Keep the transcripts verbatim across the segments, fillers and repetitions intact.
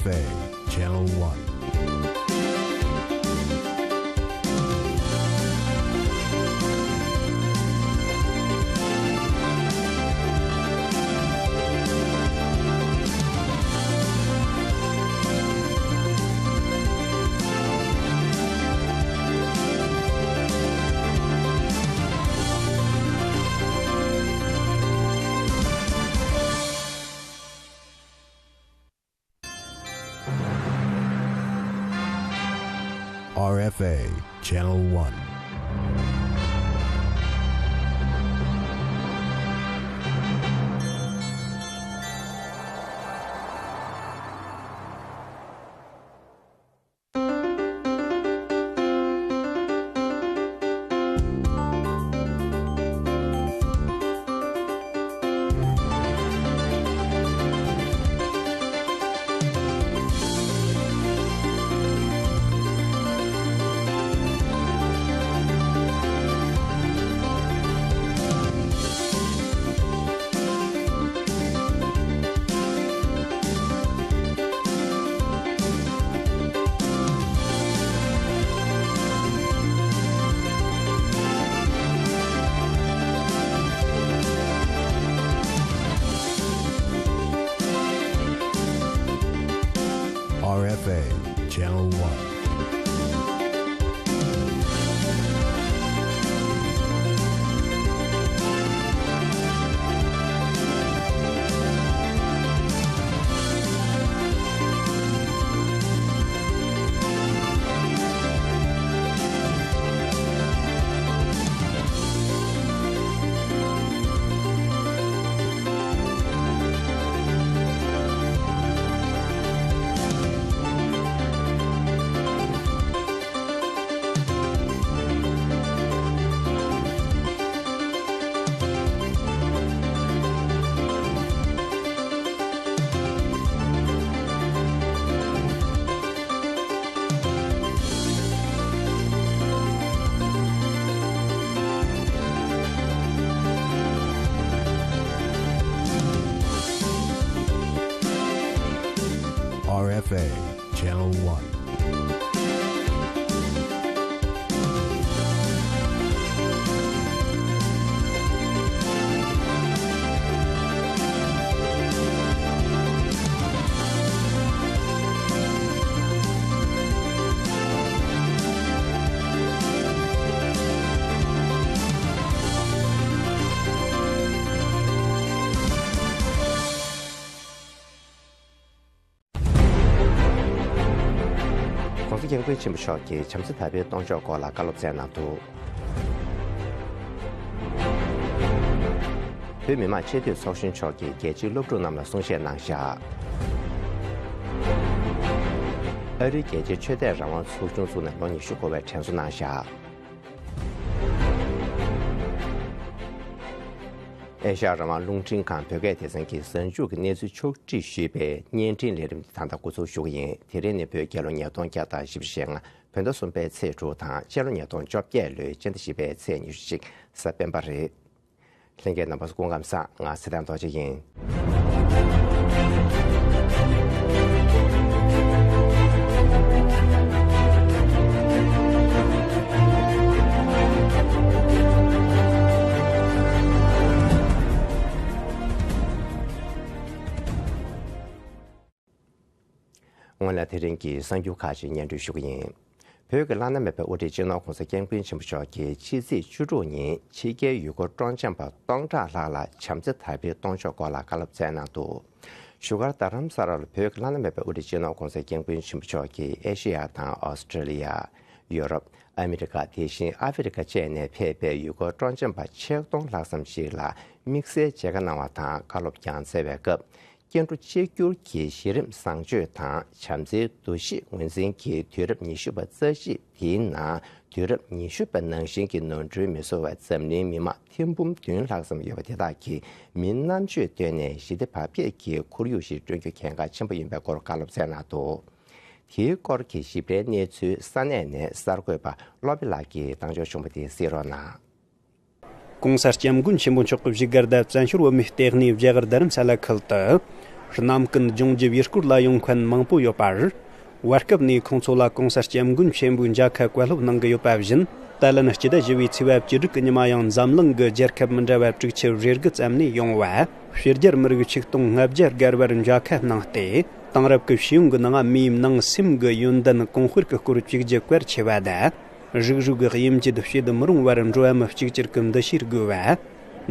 F A, Channel One. R F A, Channel One. R F A, Channel One. R F A, Channel One. ༸གོང་ས་༸སྐྱབས་མགོན་ཆེན་པོ་མཆོག་གིས་བྱམས་བརྩེ་དར་སྤེལ་གཏོང་ཕྱོགས་སྐོར་ལ་བཀའ་སློབ་སྩལ་གནང་འདུག་བོད་མི་མང་སྤྱི་འཐུས་ཚོགས་གཞོན་མཆོག་གིས་རྒྱལ་སྤྱིའི་སློབ་ཕྲུག་རྣམས་ལ་གསུང་བཤད་གནང་བཞག་ཨ་རིའི་རྒྱལ་སྤྱིའི་ཆོས་དད་རང་དབང་ཚོགས་ཆུང་བཙུགས་ནས་ལོ་ཉི་ཤུ་འཁོར་བའི་དྲན་གསོ་གནང་བཞག་ཨེ་ཤ་ཡ་རང་དབང་རླུང་འཕྲིན་ཁང་བོད་སྐད་སྡེ་ཚན་གྱིས་གཟའ་མཇུག་གི་གནས་ཚུལ་ཕྱོགས་བསྒྲིགས་ཞུས་པའི་བརྙན་འཕྲིན་ལས་རིམ་དེ་ད་ལྟ་འགོ་འཛུགས་ཞུ་གི་ཡིན། དེ་རིང་ནི་བོད་རྒྱལ་ལོ་ཉིས་སྟོང་བརྒྱ་དང་བཞི་བཅུ་ཞེ་ལྔ་བོད་ཟླ་གསུམ་པའི་ཚེས་དྲུག་དང་སྤྱི་ལོ་ཉིས་སྟོང་བཅོ་བརྒྱད་ལོའི་སྤྱི་ཟླ་བཞི་པའི་ཚེས་ཉི་ཤུ་གཅིག་གཟའ་སྤེན་པ་རེད། ལྷན་རྒྱས་རྣམ་པ་སྐུ་ཁམས་བཟང་། ང་ཚེ་བརྟན་རྡོ་རྗེ་ཡིན། སྔོན་ལ་དེ་རིང་གི་གསར་འགྱུར་ཁག་ཅིག་སྙན་སྒྲོན་ཞུ་གི་ཡིན། བོད་ཀྱི་བླ་ན་མེད་པའི་དབུ་ཁྲིད་སྤྱི་ནོར་༸གོང་ས་༸སྐྱབས་མགོན་ཆེན་པོ་མཆོག་གིས་ཕྱི་ཚེས་བཅུ་དྲུག་ཉིན་ཕྱི་རྒྱལ་ཡུལ་སྐོར་སྤྲོ་འཆམ་པ་སྟོང་ཕྲག་ལྷག་ལ་བྱམས་བརྩེ་དར་སྤེལ་གཏོང་ཕྱོགས་སྐོར་ལ་བཀའ་སློབ་སྩལ་གནང་འདུག་བཞུགས་སྒར་རྡ་རམ་ས་ལར་བོད་ཀྱི་བླ་ན་མེད་པའི་དབུ་ཁྲིད་སྤྱི་ནོར་༸གོང་ས་༸སྐྱབས་མགོན་ཆེན་པོ་མཆོག་གིས་ཨེ་ཤེ་ཡ་དང་ཨོ་སི་ཀྲེ་ལི་ཡ། ཡོ་རོབ། ཨ་མི་རི་ཀ། དེ་བཞིན་ཨ་ཧྥེ་རི་ཀ་བཅས་ནས་ཕེབས་པའི་ཡུལ་སྐོར་སྤྲོ་འཆམ་པ་ཆིག་སྟོང་ལྷག་ཙམ་ཞིག་ལ་དམིགས་བསལ་མཇལ་ཁ་གནང་བ་དང་བཀའ་སློབ་ཀྱང་སྩལ་བའི་སྐབས། སྐྱེ་འགྲོ་གཅིག་གྱུར་གྱི་གཞི་རིམ་བཟང་སྤྱོད་དང་བྱམས་བརྩེའི་འདུ་ཤེས་ངོས་འཛིན་གྱིས་དུས་རབས་ཉི་ཤུ་པ་རྩ་བཞི་དེའི་ནང་དུས་རབས་ཉི་ཤུ་པ་ནང་བཞིན་གྱི་ནོར་འཁྲུལ་མི་བཟོ་བའི་འཛམ་གླིང་མི་དམངས་ཐེར་འབུམ་བདུན་ལྷག་ཙམ་ཡོད་པ་དེ་དག་གིས་མི་རྣམ་དཔྱོད་བཏོན་ནས་ཞི་བདེ་བག་ཕེབས་ཀྱི་ཁོར་ཡུག་ཞིག་བསྐྲུན་རྒྱུ་གལ་འགངས་ཆེན་པོ་ཡིན་པའི་སྐོར་བཀའ་སློབ་སྩལ་གནང་འདུག་དེའི་སྐོར་གྱི་ཞིབ་ཕྲའི་གནས་ཚུལ་ས་གནས་ནས་གསར་འགོད་པ་བློ་བྷེ་ལགས་ཀྱིས་བཏང་འབྱོར་བྱུང་བ་དེ་གཟིགས་རོགས་གནང་། ༸གོང་ས་༸སྐྱབས་མགོན་ཆེན་པོ་མཆོག་གི་བཞུགས་སྒར་དང་བཙན་བྱོལ་བོད་མིའི་ལྟེ་གནས་བཞུགས་སྒར་རྡ་རམ་ས་ལ་ཁུལ་དུ། གནམ་རྐུན་ལྗོངས་རྒྱུ་བའི་སྐོར་ལ་ཡོང་མཁན་མང་པོ་ཡོད་པ་རེད། བར་སྐབས་ནས་ཁོང་ཚོ་ལ་གོང་ས་སྐྱབས་མགོན་ཆེན་པོའི་མཇལ་ཁ་བཀའ་སློབ་གནང་གི་ཡོད་པ་བཞིན། ཏཱ་ལན་སྤྱི་ཟླ་བཞི་བའི་ཚེས་པ་བཅུ་དྲུག་གི་ཉི་མ་ཡང་འཛམ་གླིང་གི་རྒྱལ་ཁབ་མི་འདྲ་བ་དྲུག་ཅུ་རེ་དགུ་ཙམ་ནས་ཡོང་བ། ཕྱི་རྒྱལ་མི་རིགས་ཆིག་སྟོང་ལྔ་བརྒྱ་བརྒལ་བར་མཇལ་ཁ་གནང་སྟེ། དེང་རབས་ཀྱི་ཤེས་ཡོན་གྱི་ནང་མིའི་ནང་སེམས་ཀྱི་ཡོན་ཏན་གོང་སྤེལ་གྱི་སྐོར་གཅིག་གྱུར་གལ་ཆེ་བ་དང་། རིགས་རུས་ཀྱི་དབྱེ་འབྱེད་བྱེད་མི་རུང་བར་འགྲོ་བ་མི་གཅིག་གྱུར་གྱི་འདུ་ཤེས་དགོས་པ།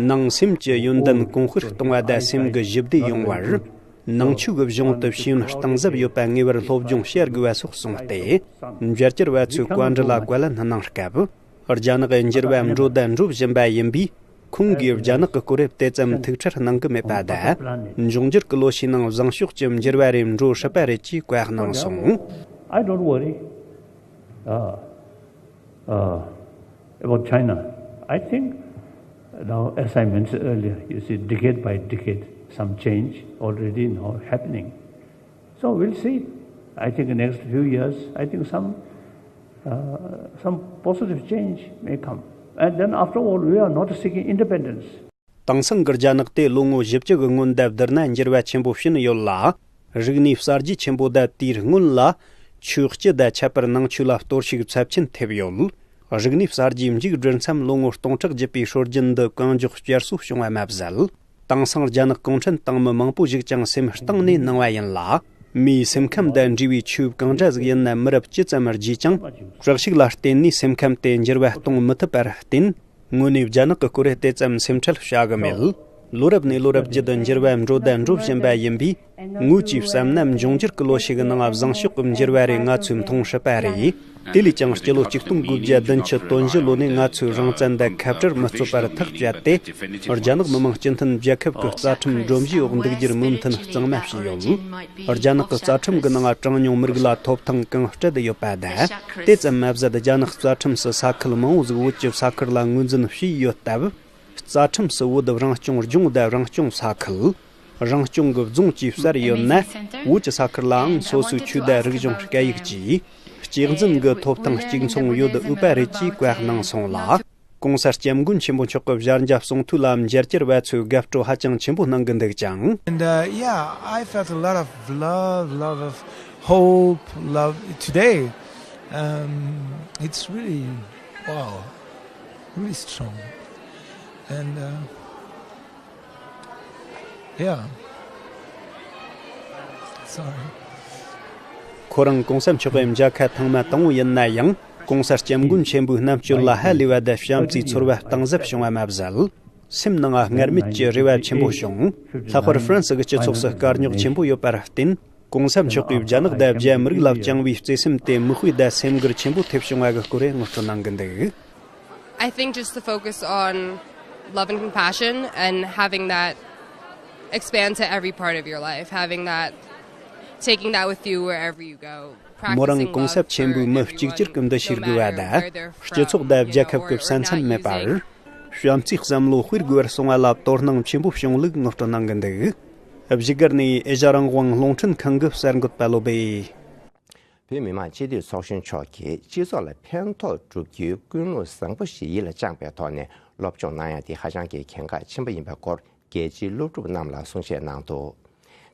ནང་སེམས་ཀྱི་ཡོན་ཏན་གོང་སྤེལ་གཏོང་བ་དང་སེམས་ཀྱི་ཞི་བདེ་ཡོང་བར། ནང་ཆོས་ཀྱི་གཞུང་དུ་ཤེས་ཡོན་གཏིང་ཟབ་ཡོད་པ་ངེས་པར་སློབ་སྦྱོང་བྱ་དགོས་པ་སོགས་གསུངས་ཏེ། མཇལ་བཅར་བ་ཚོའི་བཀའ་འདྲི་ལ་བཀའ་ལན་གནང་སྐབས། རྒྱ་ནག་གི་འགྱུར་བ་འགྲོ་དང་འགྲོ་བཞིན་པ་ཡིན་པས། ཁོང་གིས་རྒྱ་ནག་གི་སྐོར་དེ་ཙམ་ཐུགས་ཁྲལ་གནང་གི་མེད་པ་དང་། འབྱུང་འགྱུར་གྱི་ལོ་ཤས་ནང་བཟང་ཕྱོགས་ཀྱི་འགྱུར་བ་རེ་འགྲོ་སྲིད་པ་རེད་ཅེས་བཀའ་གནང་སོང་། I don't worry. Uh, uh, about China, I think now, as I mentioned earlier, you see, decade by decade, some change already now happening. So we'll see. I think the next few years, I think some, uh, some positive change may come. And then after all, we are not seeking independence. དེང་སང་གི་རྒྱ་ནག་དེ་ལོ་ངོ་བཞི་བཅུ་གི་སྔོན་དང་བསྡུར་ན་འགྱུར་བ་ཆེན་པོ་ཕྱིན་ཡོད་ལ། རིག་གནས་གསར་བརྗེ་ཆེན་པོ་དང་དེའི་སྔོན་ལ། ཆོས་སྤྱི་དང་ཁྱད་པར་ནང་ཆོས་ལ་གཏོར་བཤིག་ཚབས་ཆེན་ཐེབས་ཡོད། རིག་གནས་གསར་བརྗེའི་མཇུག་སྒྲིལ་མཚམས་ལོ་ངོ་སྟོང་ཕྲག་བརྒྱུད་པའི་སྲོལ་རྒྱུན་འདི་གང་མགྱོགས་བསྐྱར་གསོ་བྱུང་བ་མ་ཟད། དེང་སང་རྒྱ་ནག་གུང་ཁྲན་ཏང་མི་མང་པོ་ཞིག་ཀྱང་སེམས་གཏིང་ནས་ནང་བ་ཡིན་ལ། མིའི་སེམས་ཁམས་དང་འབྲེལ་བའི་ཆོས་གང་འདྲ་ཟིག་ཡིན་ན་མི་རབས་ཇི་ཙམ་བརྗེས་ཀྱང་། དྲག་ཤུགས་ལ་བརྟེན་ནས་སེམས་ཁམས་དེ་འགྱུར་བ་གཏོང་མི་ཐུབ་པར་བརྟེན། དངོས་གནས་རྒྱ་ནག་གི་སྐོར་དེ་ཙམ་སེམས་ཁྲལ་བྱ་གི་མེད། ལོ་རབས་ནས་ལོ་རབས་བརྒྱུད་དུ་འགྱུར་བ་འགྲོ་དང་འགྲོ་བཞིན་པ་ཡིན་པས། ངོས་ཀྱིས་བསམ་ན་འབྱུང་འགྱུར་གྱི་ལོ་ཞིག་གི་ནང་བཟང་ཕྱོགས་ཀྱི་འགྱུར་བ་རེ་ང་ཚོས་མཐོང་སྲིད་པ་རེད། དེ་ལས་ཀྱང་སྤྱི་ལོ་ཆིག་སྟོང་དགུ་བརྒྱ་བདུན་ཅུ་དོན་བཞི་ལོ་ནས་ང་ཚོས་རང་བཙན་དང་ཁ་བྲལ་མི་རྩོད་པར་ཐག་བཅད་དེ། རྒྱ་ནག་མི་དམངས་སྤྱི་མཐུན་རྒྱལ་ཁབ་ཀྱི་རྩ་ཁྲིམས་སྒྲོམ་གཞིའི་འོག་འདུག་རྒྱུར་མོས་མཐུན་གཙང་མ་བྱས་ཡོད། རྒྱ་ནག་གི་རྩ་ཁྲིམས་ཀྱི་ནང་གྲངས་ཉུང་མི་རིགས་ལ་ཐོབ་ཐང་གང་སྤྲད་ཡོད་པ་དང་། དེ་ཙམ་མ་ཟད། རྒྱ་ནག་རྩ་ཁྲིམས་སུ་ས་ཁུལ་མང་བོ་ཟིག་བོད་ཀྱི་ས་ཁུལ་ལ་ངོས་འཛིན་བྱས་ཡོད་སྟབས། རྩ་ཁྲིམས་སུ་བོད་རང་སྐྱོང་ལྗོངས་དང་རང་སྐྱོང་ས་ཁུལ། རང་སྐྱོང་གི་རྫོང་བཅས་གསལ་ཡོད་ན། བོད་ཀྱི་ས་ཁུལ་ལའང་སོ་སོའི་ཆོས་དང་རིག་གཞུང་སྐད་ཡིག་བཅས་གཅེས་འཛིན་གྱི་ཐོབ་ཐང་གཅིག་མཚུངས་ཡོད་འོས་པ་རེད་ཅེས་བཀའ་གནང་སོང་ལ། གོང་ས་སྐྱབས་མགོན་ཆེན་པོ་མཆོག་གི་བཞད་རྒྱ་གསུང་ཐོས་ལ་མཇལ་བཅར་བ་ཚོས་དགའ་སྤྲོ་ཧ་ཅང་ཆེན་པོ་གནང་གི་འདུག་ཅིང་། And uh, yeah, I felt a lot of love, love of hope, love today. Um, it's really, wow, really strong. And uh, yeah. Sorry. ཁོ་རང་གོང་ས་མཆོག་གི་མཇལ་ཁ་ཐེངས་མ་དང་པོ་ཡིན་ན་ཡང་། གོང་ས་སྐྱབས་མགོན་ཆེན་པོའི་རྣམ་དཔྱོད་ལ་ཧ་ལས་པ་དང་བྱམས་བརྩེའི་ཚོར་བ་གཏིང་ཟབ་བྱུང་བ་མ་ཟད། སེམས་ནང་སྔར་མེད་ཀྱི་རེ་བ་ཆེན་པོ་བྱུང་། ལྷག་པར་ཧྥ་རན་སི་གི་སྤྱི་ཚོགས་སུ་དཀའ་རྙོག་ཆེན་པོ་ཡོད་པར་བརྟེན། གོང་ས་མཆོག་གིས་རྒྱ་ནག་དང་རྒྱ་མི་རིགས་ལ་བཅངས་པའི་བརྩེ་སེམས་དེ་མིག་དཔེ་དང་སེམས་འགུལ་ཆེན་པོ་ཐེབས་བྱུང་བ་གི་སྐོར་ངོ་སྤྲོད་གནང་གི་འདུག I think just to focus on love and compassion and having that expand to every part of your life, having that, taking that with you wherever you go. མོ་རང་གོང་ས་ཆེན་པོའི་མི་གཅིག་གྱུར་གྱི་འདུ་ཤེས་དགོས་པ་དང་། སྤྱི་ཚོགས་དང་རྒྱལ་ཁབ་ཀྱི་ས་མཚམས་མེད་པར། བྱམས་བརྩེའི་བསམ་བློ་སྤེལ་དགོས་པར་གསུངས་པ་ལ་དོ་སྣང་ཆེན་པོ་བྱུང་ལུགས་ངོ་སྤྲོད་གནང་གི་འདུག་བཞུགས་སྒར་ནས་ཨེ་ཤ་རང་དབང་རླུང་འཕྲིན་ཁང་གི་གསར་འགོད་པ་བློ་བྷེ། བོད་མི་མང་སྤྱི་འཐུས་ཚོགས་གཞོན་མཆོག་གིས་སྤྱི་ཚོགས་ལ་ཕན་ཐོགས་སྒྲུབ་རྒྱུའི་ཀུན་སློང་བཟང་པོ་ཞིག་ཡིད་ལ་བཅངས་པའི་ཐོག་ནས་སློབ་སྦྱོང་གནང་ཡ་དེ་ཧ་ཅང་གི་གལ་འགངས་ཆེན་པོ་ཡིན་པའི་སྐོར་རྒྱལ་སྤྱིའི་སློབ་ཕྲུག་རྣམས་ལ་གསུང་བཤད་གནང་འདུག་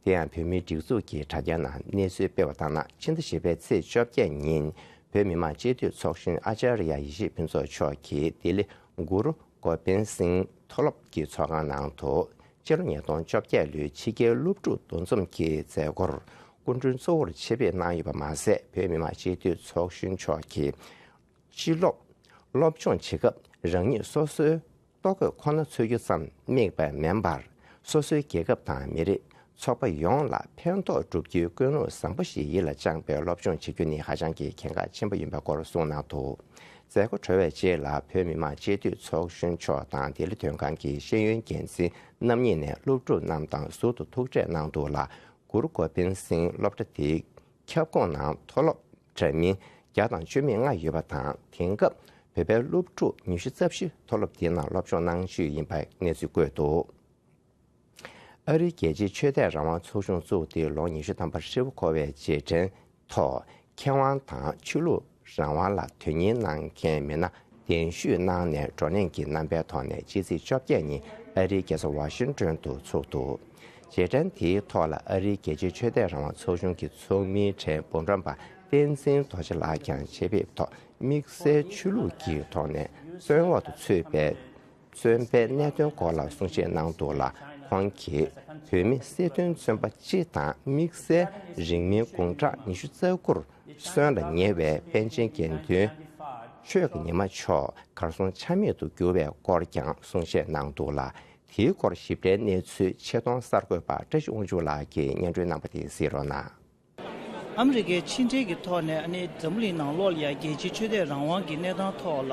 དེ་ཡང་བོད་མིའི་སྒྲིག་འཛུགས་ཀྱི་དྲ་རྒྱ་ནང་གནས་ཚུལ་སྤེལ་བ་ལྟར་ན། ཕྱི་ཟླ་བཞི་པའི་ཚེས་བཅོ་བརྒྱད་ཉིན་བོད་མི་མང་སྤྱི་འཐུས་ཚོགས་གཞོན་ཨ་ཅཱརྱ་ཡེ་ཤེས་ཕུན་ཚོགས་མཆོག་གིས་ལྡི་ལི་གུ་རུ་གོ་བིན་སིང་མཐོ་སློབ་ཀྱི་ཚོགས་ཁང་ནང་དུ། སྤྱི་ལོ་ཉིས་སྟོང་བཅོ་བརྒྱད་ལོའི་ཕྱི་རྒྱལ་སློབ་ཕྲུག་འདུ་འཛོམས་ཀྱི་མཛད་སྒོར་སྐུ་མགྲོན་གཙོ་བོར་ཆེད་ཕེབས་གནང་ཡོད་པ་མ་ཟད། བོད་མི་མང་སྤྱི་འཐུས་ཚོགས་གཞོན་མཆོག་གིས་ཕྱི་ལོགས་སློབ་སྦྱོང་བྱེད་སྐབས་རང་ཉིད་སོ་སོའི་ལྟོ་གོས་ཁོ་ན་འཚོལ་རྒྱུ་ཙམ་དམིགས་པ་མིན་པར། སོ་སོའི་རྒྱལ་ཁབ་དང་མི་རིགས། ཚོགས་པ་ཡོངས་ལ་ཕན་ཐོགས་སྒྲུབ་རྒྱུའི་ཀུན་སློང་བཟང་པོ་ཞིག་ཡིད་ལ་བཅངས་པའི་སློབ་སྦྱོང་བྱེད་རྒྱུ་ནི་ཧ་ཅང་གི་གལ་འགངས་ཆེན་པོ་ཡིན་པའི་སྐོར་གསུངས་གནང་འདུག་མཛད་སྒོ་གྲོལ་བའི་རྗེས་ལ་བོད་མི་མང་སྤྱི་འཐུས་ཚོགས་གཞོན་མཆོག་དང་ལྡི་ལི་དོན་ཁང་གི་ཤེས་ཡོན་འགན་འཛིན་རྣམ་གཉིས་ནས་སློབ་ཕྲུག་རྣམས་དང་ཟུར་དུ་ཐུག་འཕྲད་གནང་འདུག་ལ། གུ་རུ་གོ་བིན་སིང་སློབ་གྲྭ་དེའི་ཁྱབ་ཁོངས་ནང་མཐོ་སློབ་འདྲ་མིན་བརྒྱ་དང་བཅུ་མེད་ལྔ་ཡོད་པ་དང་། དེང་སྐབས་བོད་པའི་སློབ་ཕྲུག་ཉི་ཤུ་རྩ་བཞི་མཐོ་སློབ་དེའི་ནང་སློབ་སྦྱོང་གནང་བཞིན་ཡོད་པའི་གནས་ཚུལ་བཀོད་འདུག་ཨ་རིའི་རྒྱལ་སྤྱིའི་ཆོས་དད་རང་དབང་ཚོགས་ཆུང་བཙུགས་ཏེ་ལོ་ཉི་ཤུ་ཐམ་པ་ཧྲིལ་པོ་འཁོར་བའི་རྗེས་དྲན་ཐོག་མཁས་དབང་དང་ཆོས་ལུགས་རང་དབང་ལ་དོན་གཉེར་གནང་མཁན་མི་སྣ་གདན་ཞུས་གནང་ནས་བགྲོ་གླེང་གི་རྣམ་པའི་ཐོག་ནས་ཕྱི་ཚེས་བཅོ་བརྒྱད་ཉིན་ཨ་རིའི་རྒྱལ་ས་ཝ་ཤིང་ཏོན་དུ་ཚུགས་འདུག་རྗེས་དྲན་དེའི་ཐོག་ལ་ཨ་རིའི་རྒྱལ་སྤྱིའི་ཆོས་དད་རང་དབང་ཚོགས་ཆུང་གི་ཚོགས་མིའི་གྲས་འབུམ་རམས་པ་བསྟན་འཛིན་རྡོ་རྗེ་ལགས་ཀྱང་ཆེད་ཕེབས་ཐོག་དམིགས་བསལ་ཆོས་ལུགས་ཀྱི་ཐོག་ནས་བཙོན་འོག་ཏུ་ཚུད་པའི་བཙོན་པའི་གནད་དོན་སྐོར་ལ་གསུང་བཤད་གནང་འདུག་ལ། ཁོང་གིས་བོད་མི་སྲིད་དོན་བཙོན་པ་སྤྱི་དང་དམིགས་བསལ་རིང་མིན་དགུང་གྲངས་ཉི་ཤུ་རྩ་དགུར་གསོན་ལ་ཉེ་བའི་པཎ་ཆེན་དགེ་འདུན་ཆོས་ཀྱི་ཉི་མ་མཆོག་གར་སོང་ཆ་མེད་དུ་གྱུར་བའི་སྐོར་ཀྱང་གསུང་བཤད་གནང་འདུག་ལ། དེའི་སྐོར་ཞིབ་ཕྲའི་གནས་ཚུལ་ཆེད་གཏོང་གསར་འགོད་པ་བཀྲ་ཤིས་དབང་ཕྱུག་ལགས་ཀྱིས་སྙན་སྒྲོན་གནང་པ་དེ་གཟིགས་རོགས་གནང་། ཨ་མི་རི་ཀའི་ཕྱི་འབྲེལ་གྱི་ཐོག་ནས་ཨ་ནི་འཛམ་བུ་གླིང་ནང་ལོགས་ལ་ཡ་རྒྱལ་སྤྱིའི་ཆོས་དད་རང་དབང་གི་གནས་སྟངས་ཐོག་ལ་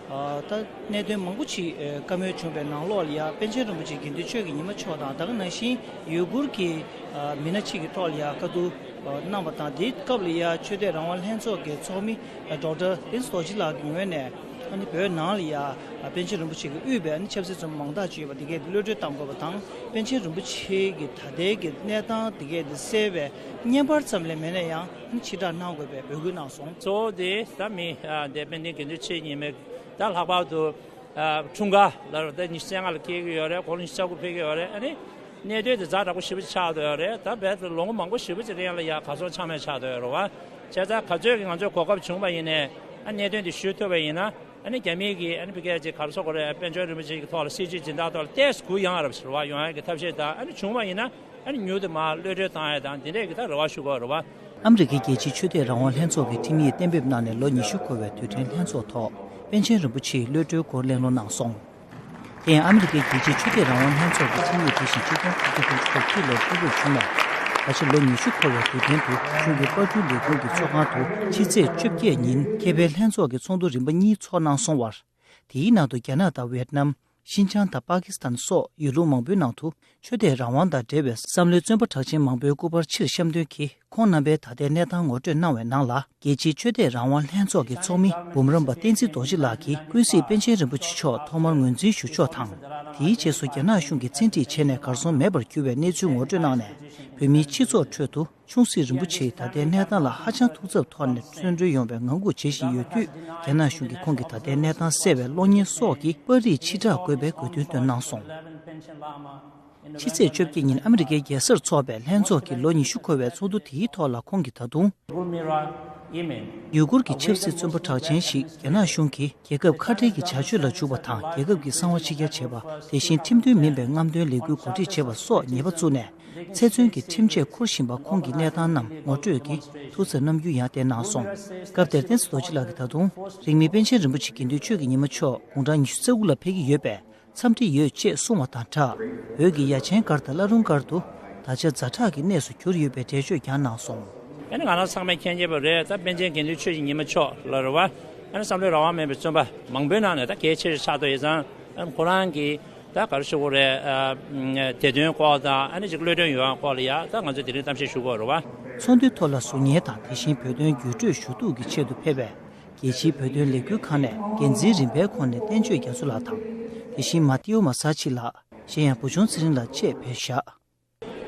ཨ་ད་གནད་དོན་མང་པོ་ཅིག་ཨ་བཀའ་མོལ་བྱུང་བའི་ནང་ལོགས་ལ་ཡ་པཎ་ཆེན་རིན་པོ་ཆེ་དགེ་འདུན་ཆོས་ཀྱི་ཉི་མ་མཆོག་དང་ད་ག་ནང་བཞིན་ཡུ་གུར་གྱི་ཨ་མི་སྣ་ཅིག་གི་ཐོག་ལ་ཡ་བཀའ་བསྡུར་ཨ་གནང་བ་དང་དེའི་སྐབས་ལ་ཡ་ཆོས་དད་རང་དབང་ལྷན་ཚོགས་ཀྱི་ཚོགས་མི་ཨ་ཌོག་ཊར་བསྟན་འཛིན་རྡོ་རྗེ་ལགས་ཀྱི་ངོས་ནས། ཨ་ནི་བོད་ནང་ལ་ཡ་པཎ་ཆེན་རིན་པོ་ཆེ་གིས་དབུས་པའི་ཨ་ནི་ཆབ་སྲིད་བཙོན་པ་མང་དག་ཅིག་ཡོད་པ་འདི་གས་གློད་གྲོལ་གཏང་དགོས་པ་དང་པཎ་ཆེན་རིན་པོ་ཆེ་གི་ད་ལྟའི་གི་གནས་སྟངས་འདི་གས་འདི་གསལ་བའི་བརྙན་པར་ཙམ་ལས་མེད་ན་ཡང་ཨ་ནི་ཕྱིར་བསྒྲགས་གནང་དགོས་པའི་འབོད་སྐུལ་གནང་སོང་། གཙོ་བོ་དེ་ད་མི་ཨ་འདས་པཎ་ཆེན་དགེ་འདུན་ཆོས་ཉི་མའི་ད་ལྷག་པར་དུ་ཨ་འཁྲུངས་སྐར་ལ་ད་ཉི་ཤུ་རྩ་ལྔ་ལ་སྐྱེལ་གྱི་ཡོད་རེད། དགུང་ལོ་ཉི་ཤུ་རྩ་དགུ་ཕེབས་ཀྱི་ཡོད་རེད། ཨ་ནི་གནད་དོན་དེ་ཛ་དྲག་པོ་ཞེ་པོ་ཅིག་ཆགས་བསྡད་ཡོད་རེད། ད་རྦད་དེ་ལོ་ངོ་མང་པོ་ཞེ་པོ་ཅིག་རིང་ལ་ཡ་གར་སོང་ཆ་མེད་ཆགས་བསྡད་ཡོད་རེད་བ། བྱས་ཙང་ག་ཚོད་ཀྱི་ང་ཚོས་གོ་སྐབས་བྱུང་བ་ཡིན་ནའི་ཨ་གནད་དོན་དེ་ཞུ་ཐུབ་པ་ཡིན་ན་ཨ་ནི་རྒྱ་མི་གིས་ཨ་ནི་ཕ་གིར་ཅིག་གར་སོང་དགོས་རེད། དཔལ་འབྱོར་རིན་པོ་ཆེ་གི་ཐོག་ལ་སྲིད་ཇུས་འཛིན་སྟངས་ཐོག་ལ་ཏོག་ཙམ་གུ་ཡངས་རབས་ཟེར་བ་ཡོང་ཡ་གི་ཐབས་ཤེས་དང་ཨ་ནི་བྱུང་བ་ཡིན་ན་ཨ་ནི་མྱུར་དུ་མར་གློད་གྲོལ་བཏང་ཡ་དང་དེ་འདྲས་ཀྱི་ད་རེ་བ་ཞུ་དགོས་རེད་བ། ཨ་མི་རི་ཀའི་རྒྱལ་སྤྱིའི་ཆོས་དད་རང་དབང་ལྷན་ཚོགས་ཀྱི་ཁྲིམས་ཡིག་གཏན་འབེབས་གནང་ནས་ལོ་ཉི་ཤུ་འཁོར་བའི་དུས་དྲན་ལྷན་ཚོགས་ཐོག་པཎ་ཆེན་རིན་པོ་ཆེའི་གློད་གྲོལ་སྐོར་གླེང་སློང་གནང་སོང་། དེ་ཡང་ཨ་མི་རི་ཀའི་རྒྱལ་སྤྱིའི་ཆོས་དད་རང་དབང་ལྷན་ཚོགས་ཀྱི་ཁྲིམས་ཡིག་དེ་བཞིན་ཆིག་སྟོང་དགུ་བརྒྱ་དགུ་བཅུ་གོ་གཅིག་ལོར་གཏན་འབེབས་བྱུང་ནས་ད་ཆ་ལོ་ཉི་ཤུ་འཁོར་བའི་དུས་དྲན་དུ་གཞུང་གི་པར་སྐྲུན་ལས་ཁུངས་ཀྱི་ཚོགས་ཁང་དུ་ཕྱི་ཚེས་བཅོ་བརྒྱད་ཉིན་ཁེ་ཕན་ལྷན་ཚོགས་ཀྱི་ཚོགས་འདུ་རིམ་པ་གཉིས་ཚོགས་གནང་སོང་བར། དེའི་ནང་དུ་རྒྱ་ནག་དང་ཝེ་ཏི་ནམ། ཤིན་ཅང་དང་པ་ཀི་སི་ཐན་སོགས་ཡུལ་ལུང་མང་པོའི་ནང་དུ་ཆོས་དད་རང་དབང་དང་འབྲེལ་བའི་བསམ་བློའི་བཙོན་པ་གྲགས་ཅན་མང་པོའི་སྐུ་པར་ཕྱིར་བཤམས་དོན་གྱིས་ཁོང་རྣམ་པའི་ད་ལྟའི་གནས་སྟངས་ངོ་སྤྲོད་གནང་བའི་ནང་ལ། རྒྱལ་སྤྱིའི་ཆོས་དད་རང་དབང་ལྷན་ཚོགས་ཀྱི་ཚོགས་མི་འབུམ་རམས་པ་བསྟན་འཛིན་རྡོ་རྗེ་ལགས་ཀྱིས་ཀུན་གཟིགས་པཎ་ཆེན་རིན་པོ་ཆེ་མཆོག་ཐོག་མར་ངོས་འཛིན་ཞུ་ཕྱོགས་དང་། དེའི་རྗེས་སུ་རྒྱ་ནག་གཞུང་གིས་བཙན་ཁྲིད་བྱས་ནས་གར་སོང་མེད་པར་གྱུར་བའི་གནས་ཚུལ་ངོ་སྤྲོད་གནང་ནས། བོད་མིའི་སྤྱི་ཚོགས་ཁྲོད་དུ་ཆུང་སྲིད་རིན་པོ་ཆེའི་ད་ལྟའི་གནས་སྟངས་ལ་ཧ་ཅང་ཐུགས་འཚབ་ཐོག་ནས་བཙོན་གྲོལ་ཡོང་བའི་ངང་སྒུག་བྱེད་བཞིན་ཡོད་དུས། རྒྱ་ནག་གཞུང་གིས་ཁོང་གི་ད་ལྟའི་གནས་སྟངས་གསལ་བའི་གློག་བརྙན་སོགས་ཀྱི་པར་རིས་ཕྱིར་བསྒྲགས་དགོས་པའི་དགོས་འདུན་བཏོན་གནང་སོང་། ཕྱི་ཚེས་བཅོ་བརྒྱད་ཉིན་ཨ་མི་རི་ཀའི་རྒྱལ་སར་འཚོགས་པའི་ལྷན་ཚོགས་ཀྱི་ལོ་ཉི་ཤུ་འཁོར་བའི་ཚོགས་འདུ་དེའི་ཐོག་ལ་ཁོང་གིས་ད་དུང་། ཡུ་གུར་གྱི་ཆབ་སྲིད་བཙོན་པ་གྲགས་ཅན་ཞིག་རྒྱ་ནག་གཞུང་གིས་རྒྱལ་ཁབ་ཁ་བྲལ་གྱི་བྱ་སྤྱོད་ལ་འཇུག་པ་དང་། རྒྱལ་ཁབ་ཀྱི་གསང་བ་ཕྱི་གྱར་བྱེད་པ། དེ་བཞིན་ཁྲིམས་མཐུན་མིན་པའི་རྔམ་སྟོན་ལས་འགུལ་གོ་སྒྲིག་བྱེད་པ་སོགས་ཉེས་པ་བཙུགས་ནས། ཚེ་བཙོན་གྱི་ཁྲིམས་ཆད་འཁུར་བཞིན་པ་ཁོང་གི་གནས་སྟངས་རྣམས་ངོ་སྤྲོད་ཀྱིས་ཐུགས་འཚབ་རྣམ་འགྱུར་ཡང་བསྟན་གནང་སོང་། སྐབས་དེར་བསྟན་འཛིན་རྡོ་རྗེ་ལགས་ཀྱིས་ད་དུང་། རིང་མིན་པཎ་ཆེན་རིན་པོ་ཆེ་དགེ་འདུན་ཆོས་ཀྱི་ཉི་མ་མཆོག་དགུང་གྲངས་ཉི་ཤུ་རྩ་དགུ་ལ་ཕེབས་ཀྱི་ཡོད་པས། འཚམས་འདྲི་ཡོད་ཅེས་གསུངས་བ་དང་སྦྲགས། བོད་ཀྱི་ཡ་ཆེན་སྒར་དང་བླ་རུང་སྒར་དུ་ད་ཆ་ཛ་དྲག་གི་གནས་སུ་གྱུར་ཡོད་པའི་འགྲེལ་བརྗོད་ཀྱང་གནང་སོང་། ཨ་ནི་ང་རང་ཚང་མས་མཁྱེན་གྱི་ཡོད་པ་རེད། ད་པཎ་ཆེན་དགེ་འདུན་ཆོས་ཀྱི་ཉི་མ་མཆོག་ལ་རེད་བ། ཨ་ནི་བསམ་བློའི་རང་དབང་མེད་པའི་བཙོན་པ་མང་པོའི་ནང་ནས་ད་གལ་ཆེ་ཤོས་ཆགས་བསྡད་ཡོད་ཙང་། ཨ་ནི་ཁོ་རང་གིས་ད་ག་རེ་ཞུ་དགོས་རེད། ཨ་བདེ་དོན་སྐོར་དང་ཨ་ནི་ཅིག་གློད་གྲོལ་ཡོང་ཡ་སྐོར་ལ་ཡ་ད་ང་ཚོས་དེ་རིང་གཏམ་བཤད་ཞུ་དགོས་རེད་བ། ཚོགས་འདུའི་ཐོག་ལ་གཟུགས་བརྙན་དང་དེ་བཞིན་བོད་དོན་བརྒྱུད་སྤྲོད་ཞུ་གཏུག་གི་ཆེད་དུ་ཕེབས་པའི། རྒྱལ་སྤྱིའི་བོད་དོན་ལས་འགུལ་ཁང་ནས་འགན་འཛིན་རིམ་པའི་ཁོངས་ནས་བསྟན་ཆོས་རྒྱ་མཚོ་ལགས་དང་། དེ་བཞིན་མ་ཏིའོ་མ་ས་ཆི་ལགས། གཞན་ཡང་བུ་ཆུང་ཚེ་རིང་ལགས་བཅས་ཕེབས་བཞག།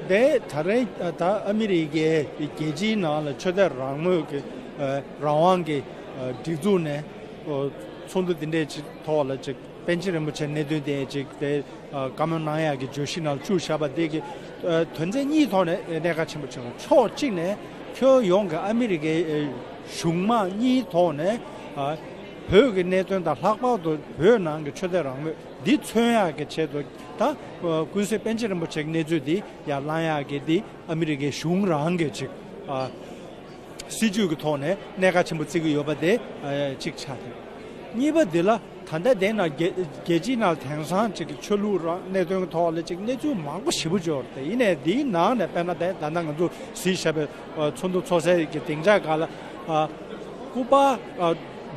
དེ་ད་རེས་ད་ཨ་མི་རི་ཀའི་རྒྱལ་སྤྱིའི་ནང་ལ་ཆོས་དད་རང་མོས་ཀྱི་རང་དབང་གི་སྒྲིག་འཛུགས་ནས་ཚོགས་འདུ་འདི་འདྲའི་ཅིག་ཐོག་ལ་ཅིག་པཎ་ཆེན་རིན་པོ་ཆེ་གནད་དོན་དེ་ཅིག་དེ། བཀའ་མོལ་གནང་ཡག་གི་བརྗོད་གཞི་ནང་བཅུག་བཞག་པ་དེ་གི་དོན་ཚན་གཉིས་ཐོག་ནས་གནད་འགག་ཆེན་པོ་ཆགས་ཡོད། ཕྱོགས་གཅིག་ནས་ཁྱོན་ཡོངས་ཀྱི་ཨ་མི་རི་ཀའི་གཞུང་དམངས་གཉིས་ཐོག་ནས་བོད་ཀྱི་གནད་དོན་དང་ལྷག་པར་དུ་བོད་ནང་གི་ཆོས་དད་རང་མོས་འདི་མཚོན་ཡག་གི་ཆེད་དུ་ད་ཀུན་གཟིགས་པཎ་ཆེན་རིན་པོ་ཆེ་གི་གནས་ཚུལ་འདི་ཡར་བསླང་ཡག་གི་འདི་ཨ་མི་རི་ཀའི་གཞུང་རང་གི་ཅིག་སྲིད་ཇུས་ཀྱི་ཐོག་ནས་གནད་འགག་ཆེན་པོ་བརྩི་གི་ཡོད་པ་དེ་གཅིག་ཆགས་ཡོད། གཉིས་པ་འདི་ལ་ད་ལྟ་དེ་ན་རྒྱལ་རྒྱལ་སྤྱིའི་ནང་དེང་སང་ཅིག་གི་ཆོས་ལུགས་རང་གནད་དོན་གྱི་ཐོག་ལ་ཅིག་གནས་ཚུལ་མང་པོ་ཞེ་པོ་ཅིག་ཡོད་རེད། དེ་ཡིན་ནའི་འདིའི་ནང་ནས་དཔེར་ན་དེ་ད་ལྟ་ང་ཚོ་གཟིགས་བཞག་པའི་ཚོགས་འདུ་ཚོགས་སའི་གི་སྡིངས་ཆ་སྒང་ལ་སྐུ་པར་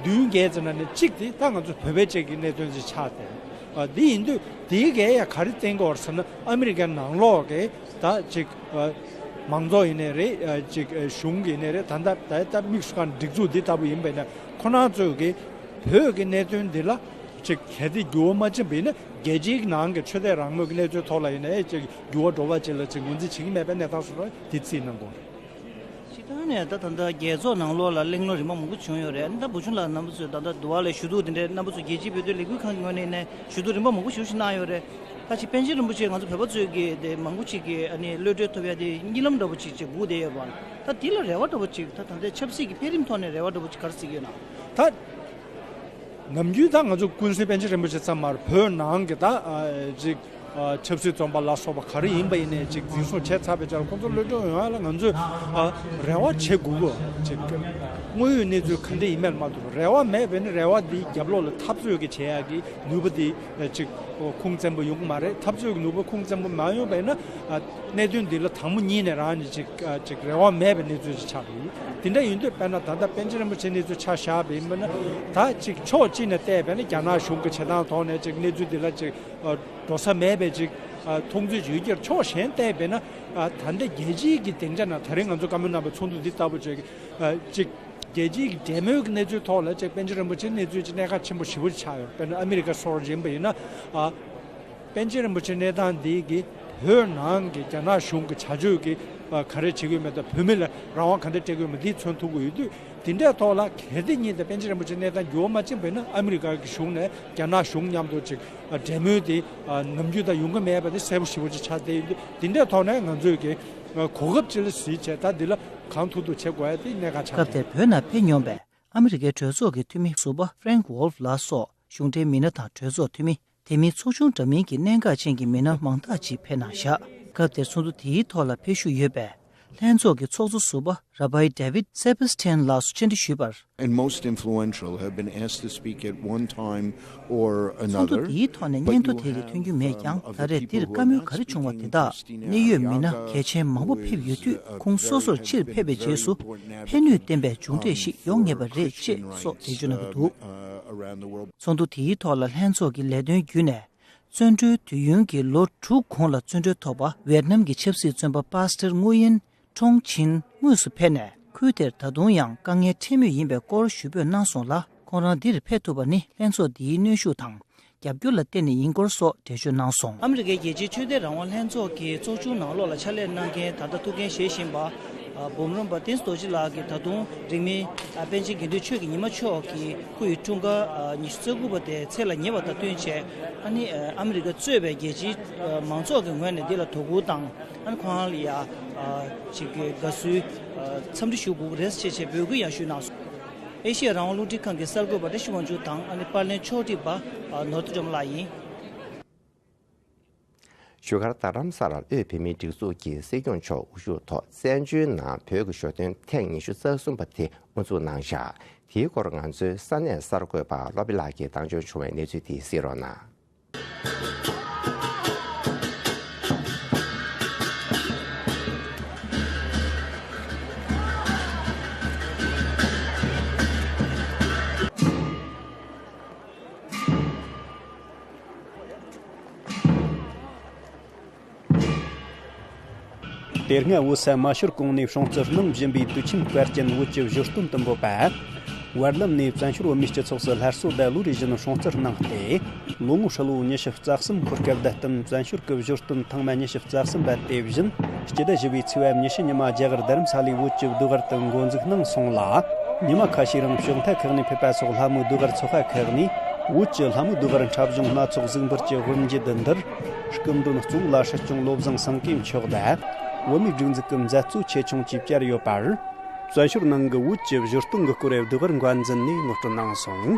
བདུན་བརྒྱད་ཙམ་ནང་ནས་གཅིག་དེ་ད་ང་ཚོ་བོད་པའི་ཅིག་གི་གནད་དོན་ཅིག་ཆགས་ཏེ། འདི་ཡིན་དུས་དེའི་གས་ཡ་ག་རེ་བསྟན་གྱི་ཡོད་རེད་ཟེར་ན་ཨ་མི་རི་ཀའི་ནང་ལོགས་ཀྱི་ད་ཅིག་མང་ཚོགས་ཡིན་ནའི་རེད། ཅིག་གཞུང་གི་ཡིན་ནའི་རེད། ད་ལྟ་ད་ལྟ་དམིགས་སུ་བཀར་སྒྲིག་འཛུགས་འདི་ལྟ་བུ་ཡིན་པས་ན་ཁོ་རང་ཚོས་ཀྱི་བོད་ཀྱི་གནད་དོན་འདི་ལ་ཅིག་གལ་ཏེ་འགྱུར་བ་མ་ཕྱིན་པ་ཡིན་ན་རྒྱལ་སྤྱིའི་ནང་གི་ཆོས་དད་རང་མོས་ཀྱི་གནས་ཚུལ་ཐོག་ལ་ཡིན་ནའི་ཅིག་འགྱུར་བ་འགྲོ་བ་ཅིག་ལ་ཅིག་ངོས་འཛིན་བྱེད་ཀྱི་མེད་པའི་གནས་སྟངས་སུ་ར་དེ་བརྩིས་གནང་དགོས་རེད། སྤྱིར་བཏང་ནས་ད་ད་ལྟ་རྒྱལ་ཚོགས་ནང་ལོགས་ལ་གླེང་སློང་རིམ་པ་མང་པོ་བྱུང་ཡོད་རེད། ད་བུ་ཆུང་ལགས་རྣམ་པ་ཚོས་ད་ལྟ་འདི་བ་ལས་ཞུ་གཏུག་དེ་འདྲའི་རྣམ་པ་ཚོ་རྒྱལ་སྤྱིའི་བོད་དོན་ལས་འགུལ་ཁང་གི་ངོས་ནས་ནས་ཞུ་གཏུག་རིམ་པ་མང་པོ་ཞེ་པོ་ཞིག་གནང་ཡོད་རེད། ད་ཅིག་པཎ་ཆེན་རིན་པོ་ཆེ་ང་ཚོ་བོད་པ་ཚོས་ཀྱི་དེ་མང་པོ་ཅིག་གིས་ཨ་ནི་གློད་གྲོལ་ཐོབ་ཡ་དེ་གཉིད་ལམ་འདྲ་པོ་ཅིག་ཅིག་སྒུག་བསྡད་ཡོད་པ། ད་དེ་ལ་རེ་བ་འདྲ་པོ་ཅིག་ད་ད་ལྟའི་ཆབ་སྲིད་ཀྱི་འཕེལ་རིམ་ཐོག་ནས་རེ་བ་འདྲ་པོ་ཅིག་ག་རེ་གཟིགས་ཡོད་ན། ད་ནམ་རྒྱུན་ད་ང་ཚོ་ཀུན་གསལ་པཎ་ཆེན་རིན་པོ་ཆེ་ཚང་མར་བོད་ནང་གི་ད་ཨ་ཅིག་ཨ་ཆབ་སྲིད་བཙོན་པ་ལ་སོགས་པ་ག་རེ་ཡིན་པ་ཡིན་ནའི་ཅིག་འཛིན་བཟུང་བྱས་ཚར་བའི་ཆར་ཁོང་ཚོ་གློད་གྲོལ་ཡོང་ཡ་ལ་ང་ཚོས་ཨ་རེ་བ་བྱེད་དགོས་གོ། ཅིག་དངོས་ཡོད་གནས་ཚུལ་ག་འདྲ་ཡིན་མིན་མ་གཏོགས་རེ་བ་མེད་པས་ནི་རེ་བ་འདིའི་རྒྱབ་ལོགས་ལ་འཐབ་རྩོད་ཀྱི་བྱེད་ཡ་གི་ནུས་པ་འདི་ཅིག་ཁུངས་བཙན་པོ་ཡོང་གི་མ་རེད། འཐབ་རྩོད་ཀྱི་ནུས་པ་ཁུངས་བཙན་པོ་མ་ཡོང་བས་ན་ཨ་གནད་དོན་འདི་ལ་དང་པོ་ཉིད་ནས་རང་ནས་ཅིག་ཨ་ཅིག་རེ་བ་མེད་པའི་གནས་ཚུལ་ཅིག་ཆགས་ཀྱི་ཡོད། དེ་འདྲ་ཡིན་དུས་དཔེར་ན་ད་ལྟ་པཎ་ཆེན་རིན་པོ་ཆེ་གནས་ཚུལ་ཆ་བཞག་པ་ཡིན་པ་ན་ད་ཅིག་ཕྱོགས་གཅིག་ནས་བལྟས་པས་ན་རྒྱ་ནག་གཞུང་གི་བྱེད་སྟངས་ཐོག་ནས་ཅིག་གནས་ཚུལ་འདི་ལ་ཅིག་ཨ་འགྲོ་ས་མེད་པའི་ཅིག་ཨ་མཐོང་ཚུལ་ཅིག་ཡོད་ཀྱང་ཕྱོགས་གཞན་བལྟས་པས་ན་ཨ་ད་ལྟ་རྒྱལ་སྤྱིའི་གི་སྡིངས་ཆ་ནང་ད་རིང་ང་ཚོ་བཀའ་མོལ་གནང་པའི་ཚོགས་འདུ་འདི་ལྟ་བུ་ཅིག་ཨ་ཅིག་རྒྱལ་སྤྱིའི་གི་འབྲེལ་མོལ་གྱི་གནས་ཚུལ་ཐོག་ལ་ཅིག་པཎ་ཆེན་རིན་པོ་ཆེའི་གནས་ཚུལ་ཅིག་གནད་འགག་ཆེན་པོ་ཞེ་པོ་ཅིག་ཆགས་ཡོད། དཔེར་ན་ཨ་མི་རི་ཀ་སོགས་ཡིན་པ་ཡིན་ན་ཨ་པཎ་ཆེན་རིན་པོ་ཆེའི་གནས་སྟངས་འདི་གི་བོད་ནང་གི་རྒྱ་ནག་གཞུང་གི་བྱ་སྤྱོད་ཀྱི་ཨ་ག་རེ་བྱེད་ཀྱི་ཡོད་མེད་དང་བོད་མི་ལ་རང་དབང་ག་འདྲ་སྤྲད་ཀྱི་ཡོད་མེད་འདི་མཚོན་ཐུབ་ཀྱི་ཡོད་དུས། དེ་འདྲའི་ཐོག་ལ་གལ་ཏེ་ཉིད་དུ་པཎ་ཆེན་རིན་པོ་ཆེའི་གནས་སྟངས་འགྱུར་བ་མ་ཕྱིན་པ་ཡིན་ན་ཨ་མི་རི་ཀ་གི་གཞུང་ནས་རྒྱ་ནག་གཞུང་མཉམ་དུ་ཅིག་འབྲེལ་མོལ་དེ་ནམ་རྒྱུན་དང་ཡོང་གི་མེད་པ་དེ་གསལ་པོ་ཞེ་པོ་ཅིག་ཆགས་བསྡད་ཡོད་དུས། དེ་འདྲའི་ཐོག་ནས་ང་ཚོས་ཀྱི་གོ་སྐབས་ཅིག་ལ་གཟིགས་བྱས་ད་འདི་ལ་གང་ཐུབ་ཐུབ་བྱེད་དགོས་ཡ་དེ་གནད་འགག་ཆགས་སྐབས་དེར་བོད་ནང་ཕེབས་མྱོང་པའི་ཨ་མི་རི་ཀའི་གྲོས་ཚོགས་ཀྱི་འཐུས་མི་ཟུར་པ་Frank Wolf ལགས་སོགས་གཞུང་འབྲེལ་མི་སྣ་དང་གྲོས་ཚོགས་འཐུས་མི། དེ་མིན་ཚོགས་ཆུང་འདྲ་མིན་གྱི་གནད་འགག་ཅན་གྱི་མི་སྣ་མང་དག་ཅིག་ཕེབས་གནང་བཞག་སྐབས་དེར་ཚོགས་འདུ་དེའི་ཐོག་ལ་ཕེབས་བཞུགས་ཡོད་པའི་ལྷན་ཚོགས་ཀྱི་ཚོགས་གཙོ་ཟུར་པ་Rabbi David Saperstein ལགས་སུ་བཅར་འདྲི་ཞུས་པར། And most influential have been asked to speak at one time or another. ཚོགས་འདུ་དེའི་ཐོག་ནས་སྙན་ཐོ་དེ་གའི་ཐོན་རྒྱུ་མེད་ཀྱང་ད་རེས་འདིར་བཀའ་མོལ་ག་རེ་བྱུང་བ་དེ་དག་གནད་ཡོད་མི་སྣ་གལ་ཆེན་མང་པོ་ཕེབས་ཡོད་དུས་ཁོང་སོ་སོར་ཕྱིར་ཕེབས་པའི་རྗེས་སུ་ཕན་ནུས་ལྡན་པའི་མཇུག་འབྲས་ཤིག་ཡོང་ངེས་པ་རེད་ཅེས་སོགས་འགྲེལ་བརྗོད་གནང་གི་འདུག་ཚོགས་འདུ་དེའི་ཐོག་ལ་ལྷན་ཚོགས་ཀྱི་ལས་དོན་བརྒྱུད་ནས། བཙོན་གྲོལ་དུས་ཡུན་གྱི་ལོ་དྲུག་གོང་ལ་བཙོན་གྲོལ་ཐོབ་པ་ཝེར་ནམ་གྱི་ཆབ་སྲིད་བཙོན་པ་པཱ་སི་ཏར་ངུ་ཡིན་ཁྲོང་ཆིན་དངོས་སུ་ཕེབས་ནས་ཁུལ་དེར་ད་དུང་ཡང་དཀའ་ངལ་འཕྲད་མུས་ཡིན་པའི་སྐོར་ཞུ་འབོད་གནང་སོང་ལ། ཁོང་རང་འདིར་ཕེབས་ཐུབ་པ་ནི་ལྷན་ཚོགས་འདིའི་གནོན་ཤུགས་དང་རྒྱབ་སྐྱོར་ལ་བརྟེན་ནས་ཡིན་སྐོར་སོགས་འགྲེལ་བརྗོད་གནང་སོང་། ཨ་མི་རི་ཀའི་རྒྱལ་སྤྱིའི་ཆོས་དད་རང་དབང་ལྷན་ཚོགས་ཀྱི་ཚོགས་ཆུང་ནང་ལོགས་ལ་ཕྱག་ལས་གནང་མཁན་ད་ལྟ་ཐུགས་འགན་བཞེས་བཞིན་པ། འབུམ་རམས་པ་བསྟན་འཛིན་རྡོ་རྗེ་ལགས་ཀྱིས་ད་དུང་རིང་མིན་པཎ་ཆེན་དགེ་འདུན་ཆོས་ཀྱི་ཉི་མ་མཆོག་གི་སྐུ་ཡི་འཁྲུངས་སྐར་ཉི་ཤུ་རྩ་དགུ་པ་དེ་ཚེས་ལ་ཉེ་བ་དང་བསྟུན་བྱས། ཨ་ནི་ཨ་མི་རི་ཀ་གཙོས་པའི་རྒྱལ་སྤྱིའི་མང་ཚོགས་ཀྱི་ངོས་ནས་འདི་ལ་དོ་ཁུར་དང་། ཨ་ནི་ཁོང་རང་ལ་ཡ་ཅིག་གི་དགའ་བསུའི་འཚམས་འདྲི་ཞུ་དགོས་ཀྱི་རེད་ཅེས་བྱས་འབོད་སྐུལ་ཡང་ཞུས་གནང་སོང་། ཨེ་ཤེ་ཡ་རང་དབང་རླུང་འཕྲིན་ཁང་གི་གསར་འགོད་པ་བཀྲ་ཤིས་དབང་ཕྱུག་དང་ཨ་ནི་པར་ལེན་ཕྱོགས་སྒྲིག་པ་ནོར་བུ་སྒྲོལ་མ་ལགས་ཡིན། བཞུགས་སྒར་རྡ་རམ་ས་ལར་དབུས་བོད་མིའི་སྒྲིག་འཛུགས་ཀྱི་སྲིད་སྐྱོང་མཆོག་དབུ་བཞུགས་ཐོག་བཙན་བྱོལ་ནང་བོད་ཀྱི་ཞོ་སྟོན་ཐེངས་ཉི་ཤུ་རྩ་གསུམ་པ་དེ་དབུ་འཛུགས་གནང་བཞག་དེའི་སྐོར་ང་ཚོའི་ས་གནས་གསར་འགོད་པ་བློ་བྷེ་ལགས་ཀྱིས་བཏང་འབྱོར་བྱུང་བའི་གནས་ཚུལ་དེ་གསན་རོགས་གནང་། དེ་སྔ་བོད་ས་མ་ཤོར་གོང་ནས་སྲུང་བརྩི་གནང་བཞིན་པའི་དུས་ཆེན་བར་ཅན་བོད་ཀྱི་གཞོན་སྟོན་དུ་འབོད་པ། བར་ལམ་ནས་བཙན་བྱོལ་བོད་མིའི་སྤྱི་ཚོགས་སུ་སླར་གསོ་དང་ལོ་རེ་བཞིན་སྲུང་བརྩི་གནང་སྟེ། ལོ་ངོ་ཧྲིལ་བོ་ཉི་ཤུ་རྩ་གསུམ་འཁོར་སྐབས་དང་བསྟུན་བཙན་བྱོལ་གྱི་གཞོན་སྟོན་ཐེངས་མ་ཉི་ཤུ་རྩ་གསུམ་པ་དེ་བཞིན་སྤྱི་ཟླ་བཞི་པའི་ཚེས་པ་ཉི་ཤུ་ཉི་མ་རྒྱ་གར་རྡ་རམ་ས་ལའི་བོད་ཀྱི་ཟློས་གར་དུ་འགོ་འཛུགས་གནང་སོང་ལ། ཉི་མ་ཁ་ཤས་རིང་ཕྱོགས་མཐའ་ཁག་ནས་ཕེབས་པ་སོགས་ལྷ་མོའི་ཟློས་གར་ཚོགས་པ་ཁག་ནས་བོད་ཀྱི་ལྷ་མོའི་ཟློས་གར་འཁྲབ་གཞུང་སྣ་ཚོགས་གཟིགས་འབུལ་གྱི་དབུ་འབྱེད་འདིར། སྐུ་མགྲོན་གཙོ་བོ་ལ་སྲིད་སྐྱོང་བློ་བཟང་སེང་གེ་མཆོག་དང་། བོད་མིའི་སྒྲིག་འཛུགས་ཀྱི་མཛད་གཙོ་ཆེ་ཆུང་བཅས་བཅར་ཡོད་པར། བཙན་བྱོལ་ནང་གི་བོད་ཀྱི་གཞོན་སྟོན་གྱི་སྐོར་ཟློས་གར་འགོ་འཛིན་ནས་ངོ་སྤྲོད་གནང་སོང་།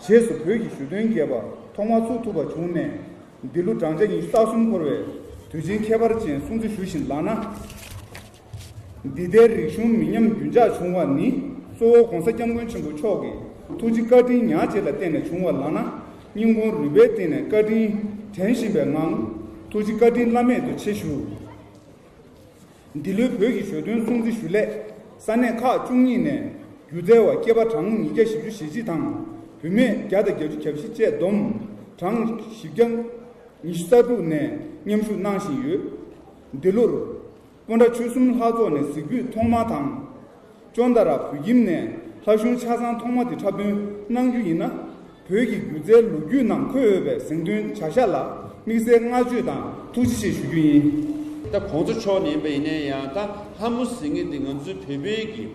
རྗེས་སུ་བོད་ཀྱི་གཞོན་སྟོན་རྒྱས་པ་ཐོག་མར་ཚུགས་ཐུབ་པ་བྱུང་ནས། འདི་ལོ་བགྲང་བྱ་ཉི་ཤུ་རྩ་གསུམ་འཁོར་བའི་དུས་ཆེན་ཁྱད་པར་ཅན་སྲུང་བརྩི་ཞུ་བཞིན་ལགས་ན། འདི་ལྟའི་རིག་གཞུང་མི་ཉམས་རྒྱུན་འཇགས་བྱུང་བ་ནི་གཙོ་བོ་༸གོང་ས་༸སྐྱབས་མགོན་ཆེན་པོ་མཆོག་གི་ཐུགས་རྗེ་བཀའ་དྲིན་ཉག་གཅིག་ལ་བརྟེན་ནས་བྱུང་བ་ལགས་ན། སྙིང་ཁོང་རུས་པའི་གཏིང་ནས་བཀའ་དྲིན་དྲན་བཞིན་པའི་ངང་ཐུགས་རྗེ་བཀའ་དྲིན་བླ་མེད་དུ་ཆེ་ཞུ། འདི་ལོའི་བོད་ཀྱི་གཞོན་སྟོན་སྲུང་བརྩི་ཞུ་སླད། ས་གནས་ཁག་བཅུ་གཉིས་ནས་སྒྱུ་རྩལ་བ་སྐྱེས་པ་གྲངས་ཉིས་བརྒྱ་བཞི་བཅུ་ཞེ་གཅིག་དང་། བུད་མེད་བརྒྱ་དང་བརྒྱད་ཅུ་གྱ་བཞི་བཅས་བསྡོམས་གྲངས་བཞི་བརྒྱ་ཉི་ཤུ་རྩ་དྲུག་ནས་མཉམ་ཞུགས་གནང་བཞིན་ཡོད། འདི་ལོར། སྤོན་ཊ་ཆོལ་གསུམ་ལྷ་ཚོགས་ནས་གཟིགས་འབུལ་ཐོག་མ་དང་། ཅོན་ཏ་ར་བོད་ཁྱིམ་ནས་ལྷ་གཞུང་ཆ་ཚང་ཐོག་མ་དེ་འཁྲབ་སྟོན་གནང་རྒྱུ་ཡིན་ན། བོད་ཀྱི་སྒྱུ་རྩལ་ལོ་རྒྱུས་ནང་འཁོད་ཡོད་པའི་གཟེངས་ཐོན་བྱ་གཞག་ལ་དམིགས་བསལ་བསྔགས་བརྗོད་དང་ཐུགས་རྗེ་ཆེ་ཞུ་རྒྱུ་ཡིན། ད་༸གོང་ས་མཆོག་ནས་ཡིན་པ་ཡིན་ན་ཡང་ད་ལྷ་མོ་ཟེར་མཁན་དེ་ང་ཚོའི་བོད་པའི་གི་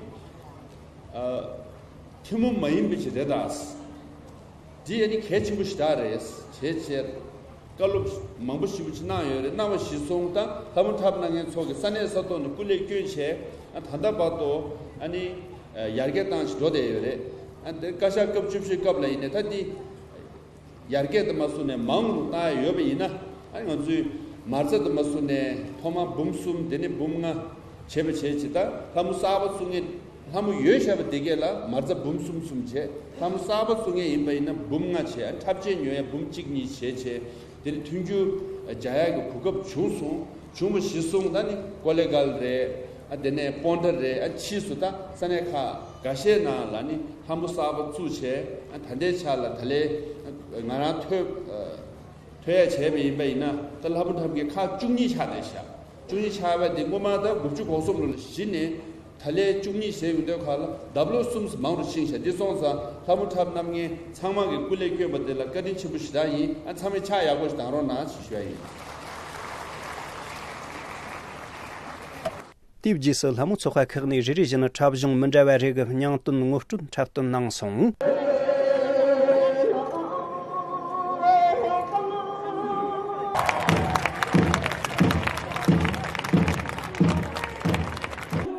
ཨ་ཐུན་མོང་མ་ཡིན་པ་ཞིག་རེད་ད། འདི་ཡ་ནི་གལ་ཆེན་པོ་ཞིག་ད་རེད་བྱས་བྱས། བཀའ་སློབ་མང་པོ་ཞེ་པོ་ཅིག་གནང་ཡོད་རེད། གནང་བ་གཞིར་བཟུང་དང་ལྷ་མོ་འཁྲབ་གནང་མཁན་ཚོ་གི་ས་གནས་ས་ཐོག་ནས་སྐུ་ལས་བསྐྱོན་བྱས། ཨ་ད་ལྟ་བར་དུ་ཨ་ནི་ཡར་རྒྱས་བཏང་ཞིག་འགྲོ་བསྡད་ཡོད་རེད། ཨ་དེ་བཀའ་ཤག་སྐབས་བཅུ་བཞི་སྐབས་ལ་ཡིན་ནའི་ད་འདི་ཡར་རྒྱས་དུ་མ་བཟུང་ནས་མང་རུ་བཏང་ཡ་ཡོད་པ་ཡིན་ན། ཨ་ང་ཚོས་མ་རྩ་དུ་མ་བཟུང་ནས་ཐོག་མ་འབུམ་གསུམ། དེ་ནས་འབུམ་ལྔ་བྱས་པ་བྱས་ཅི། ད་ལྷ་མོ་གསར་པ་བཙུགས་མཁན་ལྷ་མོ་ཡོད་བཞག་པ་དེ་གས་ལ་མ་རྩ་འབུམ་གསུམ་གསུམ་བྱས། ལྷ་མོ་གསར་པ་བཙུགས་མཁན་ཡིན་པ་ཡིན་ན་འབུམ་ལྔ་བྱས། ཨ་འཁྲབ་ཆས་ཉོ་ཡ་འབུམ་གཅིག་གཉིས་བྱས་བྱས། དེ་ནས་མཐུན་འགྱུར་སྦྱར་ཡག་གི་གོ་སྐབས་བྱུང་སོང་། བྱུང་བ་གཞིར་བཟུང་ད་ནི་ཀོ་ལེ་གལ་རེད། ཨ་དེ་ནས་སྤོན་ཊ་རེད། ཨ་ཕྱིས་སུ་ད་ས་གནས་ཁག་འགའ་ཤས་ནང་ལ་ནི་ལྷ་མོ་གསར་པ་བཙུགས་བྱས། ཨ་ད་ལྟའི་ཆ་ལ་ད་ལས་ང་རང་ཐོས་ཐོས་ཡ་བྱས་པ་ཡིན་པ་ཡིན་ན་ད་ལྷ་མོ་འཁྲབ་མཁན་ཁག་བཅུ་གཉིས་ཆགས་བསྡད་ཤག་བཅུ་གཉིས་ཆགས་པ་དེ་སྔོན་མ་ད་དགུ་བཅུ་གོ་གསུམ་ལོ་ལ་གཞི་ནས། ད་ལས་བཅུ་གཉིས་བྱས་ཡོང་དུས་ཁ་ལ་ལྡབ་ལོ་གསུམ་མང་རུ་ཕྱིན་ཤག་འདི་སོང་ཙང་ལྷ་མོ་འཁྲབ་གནང་མཁན་ཚང་མ་གི་སྐུ་ལས་བསྐྱོན་པ་དེ་ལ་བཀའ་དྲིན་ཆེན་པོ་ཞེ་དྲག་ཡིན། ཨ་ཚང་མས་ཕྱག་ཡག་པོ་ཞིག་བཏང་རོགས་གནང་ཞེས་ཞུ་ཡ་ཡིན། དེའི་རྗེས་སུ་ལྷ་མོ་ཚོགས་པ་ཁག་ནས་རེ་རེ་བཞིན་འཁྲབ་གཞུང་མི་འདྲ་བ་རེ་གི་སྙིང་དོན་ངོ་སྤྲོད་འཁྲབ་སྟོན་གནང་སོང་།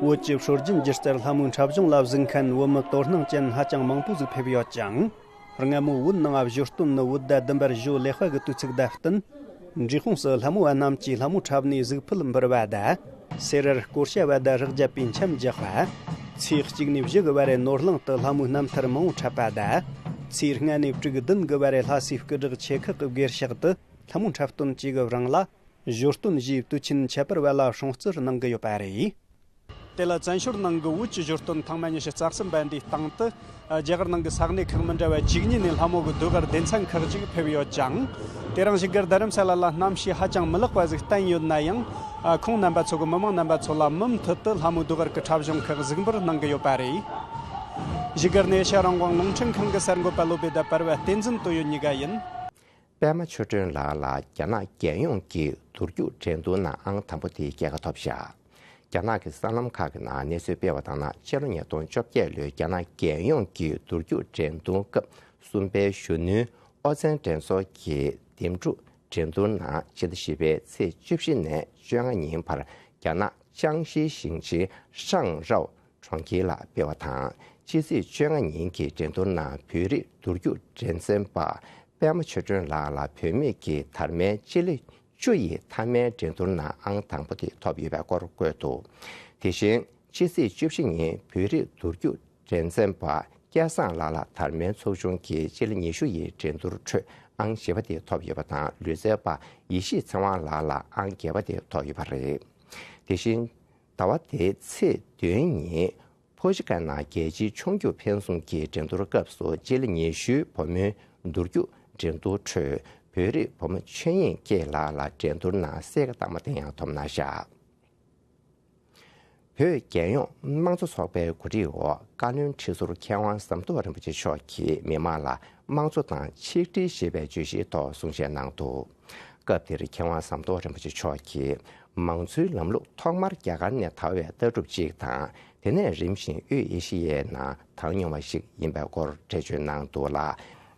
བོད་ཀྱི་སྲོལ་རྒྱུན་སྒྱུ་རྩལ་ལྷ་མོའི་འཁྲབ་གཞུང་ལ་གཟིགས་མཁན་བོད་མི་དོ་སྣང་ཅན་ཧ་ཅང་མང་པོ་ཟིག་ཕེབས་ཡོད་ཅིང་། སྔ་མོ་བོད་ནང་བཞུར་སྟོན་ནི་བོད་ཟླ་བདུན་པར་ཞོ་ལེགས་པ་གི་དུས་ཚིགས་དང་བསྟུན། འབྲས་སྤུངས་སུ་ལྷ་མོ་བ་རྣམས་ཀྱིས་ལྷ་མོ་འཁྲབ་ནས་གཟུགས་ཕུད་འབུལ་བ་དང་། སེ་རར་སྐོར་བྱ་བ་དང་རེག་བརྒྱབ་པའི་འཆམ་རྒྱག་པ། ཚེས་གཅིག་ནས་བཞི་གི་བར་རེ་ནོར་གླིང་དུ་ལྷ་མོའི་རྣམ་ཐར་མང་བོ་འཁྲབ་པ་དང་། ཚེས་ལྔ་ནས་དྲུག་བདུན་གི་བར་རེ་ལྷ་སའི་སྐུ་དྲག་ཆེ་ཁག་གི་སྒེར་ཤག་ཏུ་ལྷ་མོ་འཁྲབ་སྟོན་བཅས་ཀྱི་རིང་ལ། ཞོར་སྟོན་བཞིའི་དུས་ཆེན་ཁྱད་པར་བ་ལ་སྲུང་བརྩི་གནང་གི་ཡོད་པ་རེད། དེ་ལ་བཙན་བྱོལ་ནང་གི་བོད་ཀྱི་ཞོར་སྟོན་ཐེངས་མ་ཉི་ཤུ་རྩ་གསུམ་པ་འདིའི་སྟེང་དུ། རྒྱ་གར་ནང་གི་ས་གནས་ཁག་མི་འདྲ་བ་བཅུ་གཉིས་ནས་ལྷ་མོ་གི་ཟློས་གར་སྡེ་ཚན་ཁག་ཅིག་ཕེབས་ཡོད་ཅིང་། དེ་རིང་བཞུགས་སྒར་རྡ་རམ་ས་ལ་ལ་གནམ་གཤིས་ཧ་ཅང་མི་ལེགས་པ་ཟིག་བསྟན་ཡོད་ན་ཡང་། ཁོང་རྣམ་པ་ཚོ་གི་མི་མང་རྣམ་པ་ཚོ་ལ་མུ་མཐུད་དུ་ལྷ་མོའི་ཟློས་གར་གྱི་འཁྲབ་གཞུང་ཁག་གཟིགས་འབུལ་གནང་གི་ཡོད་པ་རེད། བཞུགས་སྒར་ནས་ཨེ་ཤ་ཡ་རང་དབང་རླུང་འཕྲིན་ཁང་གི་གསར་འགོད་པ་བློ་བདེ་དང་བར་བ་བསྟན་འཛིན་དོན་ཡོད་གཉིས་ཀ་ཡིན། པད་མ་ཆོས་སྒྲོན་ལགས་ལ་རྒྱ་ནག་རྒྱལ་ཡོངས་ཀྱི་འདུར་རྒྱུག་འགྲན་བསྡུར་ནང་ཨང་དང་པོ་དེ་རྒྱལ་ཁ་ཐོབ་བཞག་རྒྱ་ནག་གི་གསར་ལམ་ཁག་གི་ནང་གནས་ཚུལ་སྤེལ་བ་ལྟར་ན། ཕྱི་ལོ་ཉིས་སྟོང་བཅོ་བརྒྱད་ལོའི་རྒྱ་ནག་རྒྱལ་ཡོངས་ཀྱི་འདུར་རྒྱུག་འགྲན་བསྡུར་སྐབས་གསུམ་པའི་གཞོན་ནུའི་ཨོ་རྩལ་འགྲན་ཚོགས་ཀྱི་འདེམས་སྒྲུག་འགྲན་བསྡུར་ནང་ཕྱི་ཟླ་བཞི་པའི་ཚེས་བཅུ་བཞི་ནས་བཅོ་ལྔ་ཉིན་བར་རྒྱ་ནག་ཅང་ཞི་ཞིང་ཆེན་ཧྲང་རའོ་གྲོང་ཁྱེར་ལ་སྤེལ་བ་དང་། ཕྱི་ཚེས་བཅོ་ལྔ་ཉིན་གྱི་འགྲན་བསྡུར་ནང་བོད་རིགས་འདུར་རྒྱུག་འགྲན་འཛིན་པ་པད་མ་ཆོས་སྒྲོན་ལགས་ལ་བུད་མེད་ཀྱི་དར་མའི་སྤྱི་ལེ་བཅུ་ཡི་མཐའ་མའི་འགྲན་བསྡུར་ནང་ཨང་དང་པོ་དེ་ཐོབ་ཡོད་པའི་སྐོར་བཀོད་འདུག་དེ་བཞིན་ཕྱི་ཚེས་བཅུ་བཞི་ཉིན་བོད་རིགས་འདུར་རྒྱུག་འགྲན་འཛིན་པ་སྐལ་བཟང་ལགས་ལ་དར་མའི་ཚོགས་ཆུང་གི་སྤྱི་ལེ་ཉི་ཤུ་ཡི་འགྲན་བསྡུར་ཁྲོད་ཨང་བཞི་པ་དེ་ཐོབ་ཡོད་པ་དང་། ལུས་རྩལ་པ་ཡེ་ཤེས་ཚེ་དབང་ལགས་ལ་ཨང་བརྒྱད་པ་དེ་ཐོབ་ཡོད་པ་རེད། དེ་བཞིན། ཟླ་བ་འདིའི་ཚེས་བདུན་ཉིན་ཕོ་ཤི་ཀ་ནང་རྒྱལ་སྤྱིའི་མཆོང་རྒྱུག་འཕེན་གསུམ་གྱི་འགྲན་བསྡུར་སྐབས་སུ་སྤྱི་ལེ་ཉི་ཤུའི་བུ་མོའི་འདུར་རྒྱུག་འགྲན་བསྡུར་ཁྲོད་བོད་རིགས་བུ་མོ་ཆོས་དབྱིངས་སྐྱིད་ལགས་ལ་འགྲན་བསྡུར་ནང་གསལ་ཁ་བཏང་བ་དེ་ཡང་ཐོབ་གནང་བཞག་བོད་རྒྱལ་ཡོངས་དམངས་གཙོ་ཚོགས་པའི་གོ་སྒྲིག་འོག་བཀའ་བློན་ཁྲི་ཟུར་མཁས་དབང་ཟམ་གདོང་རིན་པོ་ཆེ་མཆོག་གིས་མི་མང་ལ་དམངས་གཙོ་དང་ཆིག་སྒྲིལ་ཞེས་པའི་བརྗོད་གཞིའི་ཐོག་གསུང་བཤད་གནང་འདུག་སྐབས་དེར་མཁས་དབང་ཟམ་གདོང་རིན་པོ་ཆེ་མཆོག་གིས། མང་གཙོའི་ལམ་ལུགས་ཐོག་མར་རྒྱ་གར་ནས་དར་བའི་ལྟ་གྲུབ་ཅིག་དང་། དེ་ནས་རིམ་བཞིན་དབུས་ཨེ་ཤི་ཡའི་ནང་དར་མྱོང་བ་ཞིག་ཡིན་པའི་སྐོར་འགྲེལ་བརྗོད་གནང་འདུག་ལ།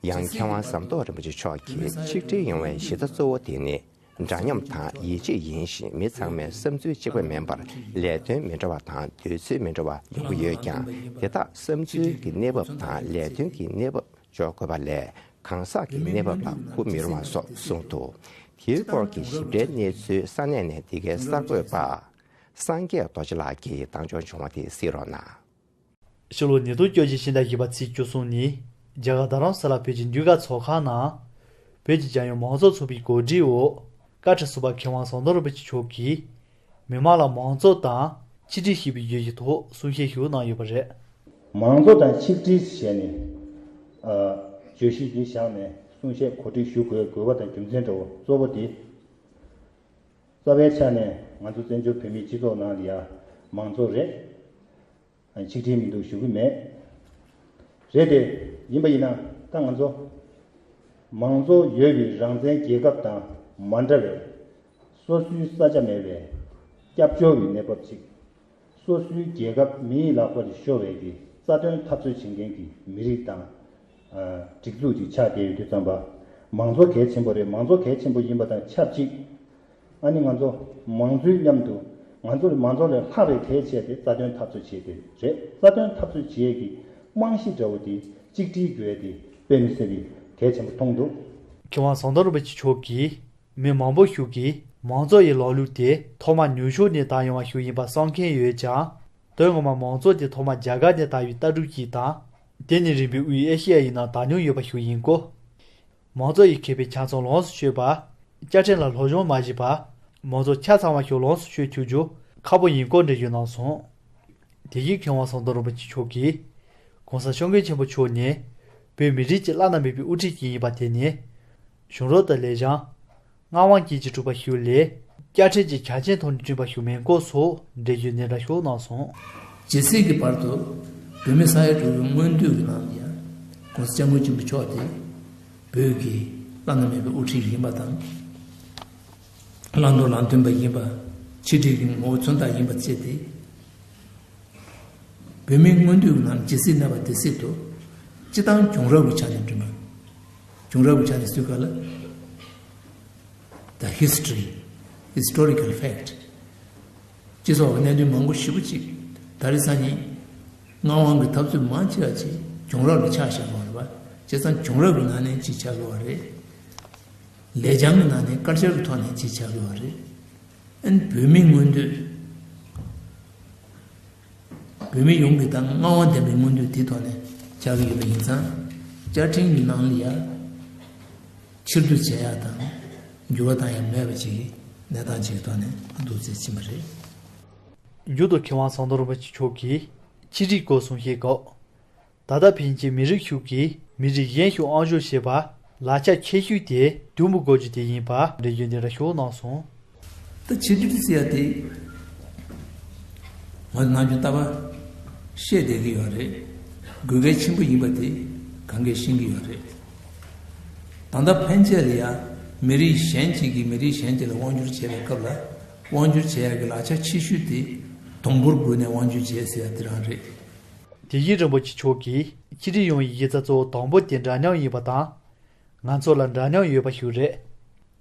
ཡང་མཁས་དབང་ཟམ་གདོང་རིན་པོ་ཆེ་མཆོག་གིས། ཆིག་སྒྲིལ་ཡོང་བའི་གཞི་རྩ་གཙོ་བོ་དེ་ནི་འདྲ་མཉམ་དང་ཡིད་ཆེས་ཡིན་ཞིང་། མི་ཚང་མའི་བསམ་ཚུལ་གཅིག་པ་མིན་པར་ལས་དོན་མི་འདྲ་བ་དང་འདོད་ཚུལ་མི་འདྲ་བ་ཡོང་གི་ཡོད་ཀྱང་། དེ་དག་བསམ་ཚུལ་གྱི་གནས་བབ་དང་ལས་དོན་གྱི་གནས་བབ་འཇོག་དགོས་པ་ལས། གང་ཟག་གི་གནས་བབ་ལ་གོ་མི་རུང་བ་སོགས་གསུངས་འདུག་དེའི་སྐོར་གྱི་ཞིབ་ཕྲའི་གནས་ཚུལ་ས་གནས་ནས་འདི་གའི་གསར་འགོད་པ་སངས་རྒྱས་རྡོ་རྗེ་ལགས་ཀྱིས་བཏང་འབྱོར་བྱུང་བ་དེ་གཟིགས་རོགས་གནང་། ཕྱི་ལོ་ཉིས་སྟོང་བཅོ་བརྒྱད་ཕྱི་ཟླ་བཞི་པ་ཚེས་བཅུ་གསུམ་ཉིན་རྒྱ་གར་རྡ་རམ་ས་ལ་བོད་ཀྱི་ཟློས་གར་ཚོགས་ཁང་ནང་། བོད་ཀྱི་རྒྱལ་ཡོངས་མང་གཙོ་ཚོགས་པའི་གོ་སྒྲིག་འོག་བཀའ་ཁྲི་ཟུར་པ་མཁས་དབང་ཟམ་གདོང་རིན་པོ་ཆེ་མཆོག་གིས། མི་མང་ལ་མང་གཙོ་དང་ཆིག་སྒྲིལ་ཞེས་པའི་བརྗོད་གཞིའི་ཐོག་གསུང་བཤད་ཞུ་གནང་ཡོད་པ་རེད། མང་གཙོ་དང་ཆིག་སྒྲིལ་ཞེས་ནས། ཨ། བརྗོད་གཞི་འདི་བཞག་ནས་གསུང་བཤད་གོ་སྒྲིག་ཞུ་དགོས་དགོས་པ་དང་རྒྱུ་མཚན་འདྲ་བོ་གཙོ་བོ་དེ། རྩ་བའི་ཆ་ནས་ང་ཚོ་བཙན་བྱོལ་བོད་མིའི་སྤྱི་ཚོགས་ནང་ལ་ཡ་མང་གཙོ་རེད། ཆིག་སྒྲིལ་མི་འདུག་ཞུ་གི་མེད། རེད་དེ། ཡིན་པ་ཡིན་ན་ད་ང་ཚོ་མང་གཙོ་ཡོད་པའི་རང་བཙན་རྒྱལ་ཁབ་དང་མ་འདྲ་བའི་སོ་སོའི་ས་ཆ་མེད་པའི་སྐྱབས་བཅོལ་བའི་གནས་བབ་ཅིག་སོ་སོའི་རྒྱལ་ཁབ་མིའི་ལག་པར་ཤོར་བའི་གི་རྩ་དོན་འཐབ་རྩོད་བྱེད་མཁན་གྱི་མི་རིགས་དང་། ཨ། སྒྲིག་འཛུགས་ཅིག་ཆགས་བསྡད་ཡོད་དུས་ཙམ་པ། མང་གཙོ་གལ་ཆེན་པོ་རེད། མང་གཙོ་གལ་ཆེན་པོ་ཡིན་པ་དང་ཆབས་ཅིག་ཨ་ནི་ང་ཚོ་མང་གཙོའི་མཉམ་དུ་ང་ཚོ་ལས་མང་གཙོ་ལས་ལྷག་པའི་གལ་ཆེ་དེ་རྩ་དོན་འཐབ་རྩོད་བྱེད་དེ་རེད། རྩ་དོན་འཐབ་རྩོད་བྱེད་ཀྱི་རྨང་གཞི་འདྲ་བོ་དེ་གཅིག་སྒྲིལ་དགོས་ཡ་དེ་དཔེ་མི་སྲིད་པའི་གལ་ཆེན་པོ་མཐོང་འདུག་ཁེ་དབང་ཟམ་གདོང་རིན་པོ་ཆེ་མཆོག་གིས་མི་མང་པོ་ཞིག་གིས་མང་གཙོ་ཡི་ལམ་ལུགས་དེ་ཐོག་མར་ནུབ་ཕྱོགས་ནས་དར་ཡོང་བ་ཞིག་ཡིན་པ་བསམ་མཁན་ཡོད་ཀྱང་། དོན་ངོ་མ་མང་གཙོ་དེ་ཐོག་མར་རྒྱ་གར་ནས་དར་བའི་ལྟ་གྲུབ་ཅིག་དང་། དེ་ནས་རིམ་པས་དབུས་ཨེ་ཤེ་ཡ་ཡི་ནང་དར་མྱོང་ཡོད་པ་ཞིག་ཡིན་སྐོར། མང་གཙོ་ཡི་མཁས་པའི་ཆ་ཚང་ལོངས་སུ་སྤྱོད་པ། བཅའ་ཁྲིམས་ལ་སློབ་སྦྱོང་མ་བྱས་པར་མང་གཙོ་ཆ་ཚང་བ་ཞིག་ལོངས་སུ་སྤྱོད་ཐུབ་རྒྱུ་ཁག་པོ་ཡིན་སྐོར་འགྲེལ་བརྗོད་གནང་སོང་། དེ་བཞིན་མཁས་དབང་ཟམ་གདོང་རིན་པོ་ཆེ་མཆོག་གིས། ༸གོང་ས་སྐྱབས་མགོན་ཆེན་པོ་མཆོག་ནི་བོད་མི་རིགས་ཀྱི་བླ་ན་མེད་པའི་དབུ་ཁྲིད་ཅིག་ཡིན་པ་དེ་ནི། གཞུང་རབ་དང་ལེགས་བྱང་། ངག་དབང་རྒྱན་གྱིས་གྲུབ་པ་ཞིག་ལས་བཅའ་ཁྲིམས་ཀྱི་ཆ་རྐྱེན་ཐོག་ནས་བསྐྲུན་པ་ཞིག་མིན་སྐོར་སོགས་འགྲེལ་བརྗོད་འདི་འདྲ་ཞིག་གནང་སོང་། ཇི་སྲིད་ཀྱི་བར་དུ་བོད་མི་ས་ཡ་དྲུག་གི་མངོན་འདོད་ཀྱི་ནང་ལ་ཡང་༸གོང་ས་༸སྐྱབས་མགོན་ཆེན་པོ་མཆོག་དེ་བོད་ཀྱི་བླ་ན་མེད་པའི་དབུ་ཁྲིད་ཡིན་པ་དང་། བླང་དོར་ལ་མཐུན་པ་ཡིན་པ། ཆིག་སྒྲིལ་གྱི་ངོ་བོ་མཚོན་རྟགས་ཡིན་པ་བཅས་ཏེ། བོད་མིའི་མངོན་འདོད་ཀྱི་ནང་ཇི་སྲིད་གནས་པ་དེ་སྲིད་དུ། སྤྱི་བཏང་བྱུང་རབས་ཀྱི་ཆ་ནས་བསྐྲུན་པ། བྱུང་རབས་ཀྱི་ཆ་ནས་ཟེར་ག་ལ། The history, historical fact. སྤྱི་ཚོགས་ཀྱི་གནད་དོན་མང་པོ་ཞེ་པོ་ཅིག་ད་རེས་སང་ཉིན་མངའ་དབང་གི་འཐབ་རྩོད་མང་ཆེ་བ་ཅིག་བྱུང་རབས་ལ་ཆ་བཞག་དགོས་རེད་པ། བྱས་ཙང་བྱུང་རབས་ཀྱི་ནང་ནས་ཅིག་ཆགས་དགོས་པ་རེད། ལེགས་བྱང་གི་ནང་ནས་དཀར་ཆག་གི་ཐོག་ནས་ཅིག་ཆགས་དགོས་པ་རེད། ཨན་བོད་མིའི་མངོན་འདོད། བོད་མི་ཡོངས་ཀྱི་དང་མངའ་དབང་ལྡན་པའི་མངོན་འདོད་དེ་ཐོག་ནས་ཆགས་ཀྱི་ཡོད་པ་ཡིན་ཙང་། བཅའ་ཁྲིམས་ཀྱི་ནང་ལ་ཡང་ཕྱིར་བསྡུ་བྱེད་ཡག་དང་འགྱུར་བ་གཏང་ཡག་མེད་པ་ཅིག་གི་གནས་སྟངས་ཅིག་གི་ཐོག་ནས་འདུག་ཚེ་ཕྱིན་པ་རེད། མཇུག་ཏུ་མཁས་དབང་ཟམ་གདོང་རིན་པོ་ཆེ་མཆོག་གིས་ཆིག་སྒྲིལ་སྐོར་གསུང་བཤད་སྐབས། ད་ལྟ་ཕན་ཆད་མི་རིགས་ཤིག་གིས་མི་རིགས་གཞན་ཞིག་དབང་བསྒྱུར་བྱེད་པར་ལག་ཆ་ཆེ་ཤོས་དེ་དུམ་བུ་བགོ་རྒྱུ་དེ་ཡིན་པ་འགྲེལ་བརྗོད་འདི་འདྲ་ཞིག་གནང་སོང་། ད་ཆིག་སྒྲིལ་ཟེར་ཡ་དེ་ང་ཚོ་ནམ་རྒྱུན་ལྟ་བ་བཤད་བསྡད་ཀྱི་ཡོད་རེད། དགོས་གལ་ཆེན་པོ་ཡིན་པ་དེ་གང་གས་ཤེས་ཀྱི་ཡོད་རེད། ད་ལྟ་ཕན་ཆད་ལ་ཡ་མི་རིགས་གཞན་ཅིག་གིས་མི་རིགས་གཞན་ཅིག་ལ་དབང་བསྒྱུར་བྱེད་པའི་སྐབས་ལ་དབང་བསྒྱུར་བྱེད་ཡ་གི་ལག་ཆ་ཆེ་ཤོས་དེ་དུམ་བུར་བགོས་ནས་དབང་བསྒྱུར་བྱེད་ཟེར་ཡ་དེ་རང་རེད། དེ་བཞིན་རིན་པོ་ཆེ་མཆོག་གིས་ཆིག་སྒྲིལ་ཡོང་བའི་གཞི་རྩ་གཙོ་བོ་དང་པོ་དེ་འདྲ་མཉམ་ཡིན་པ་དང་། ང་ཚོ་ལ་འདྲ་མཉམ་ཡོད་པ་ཞིག་རེད།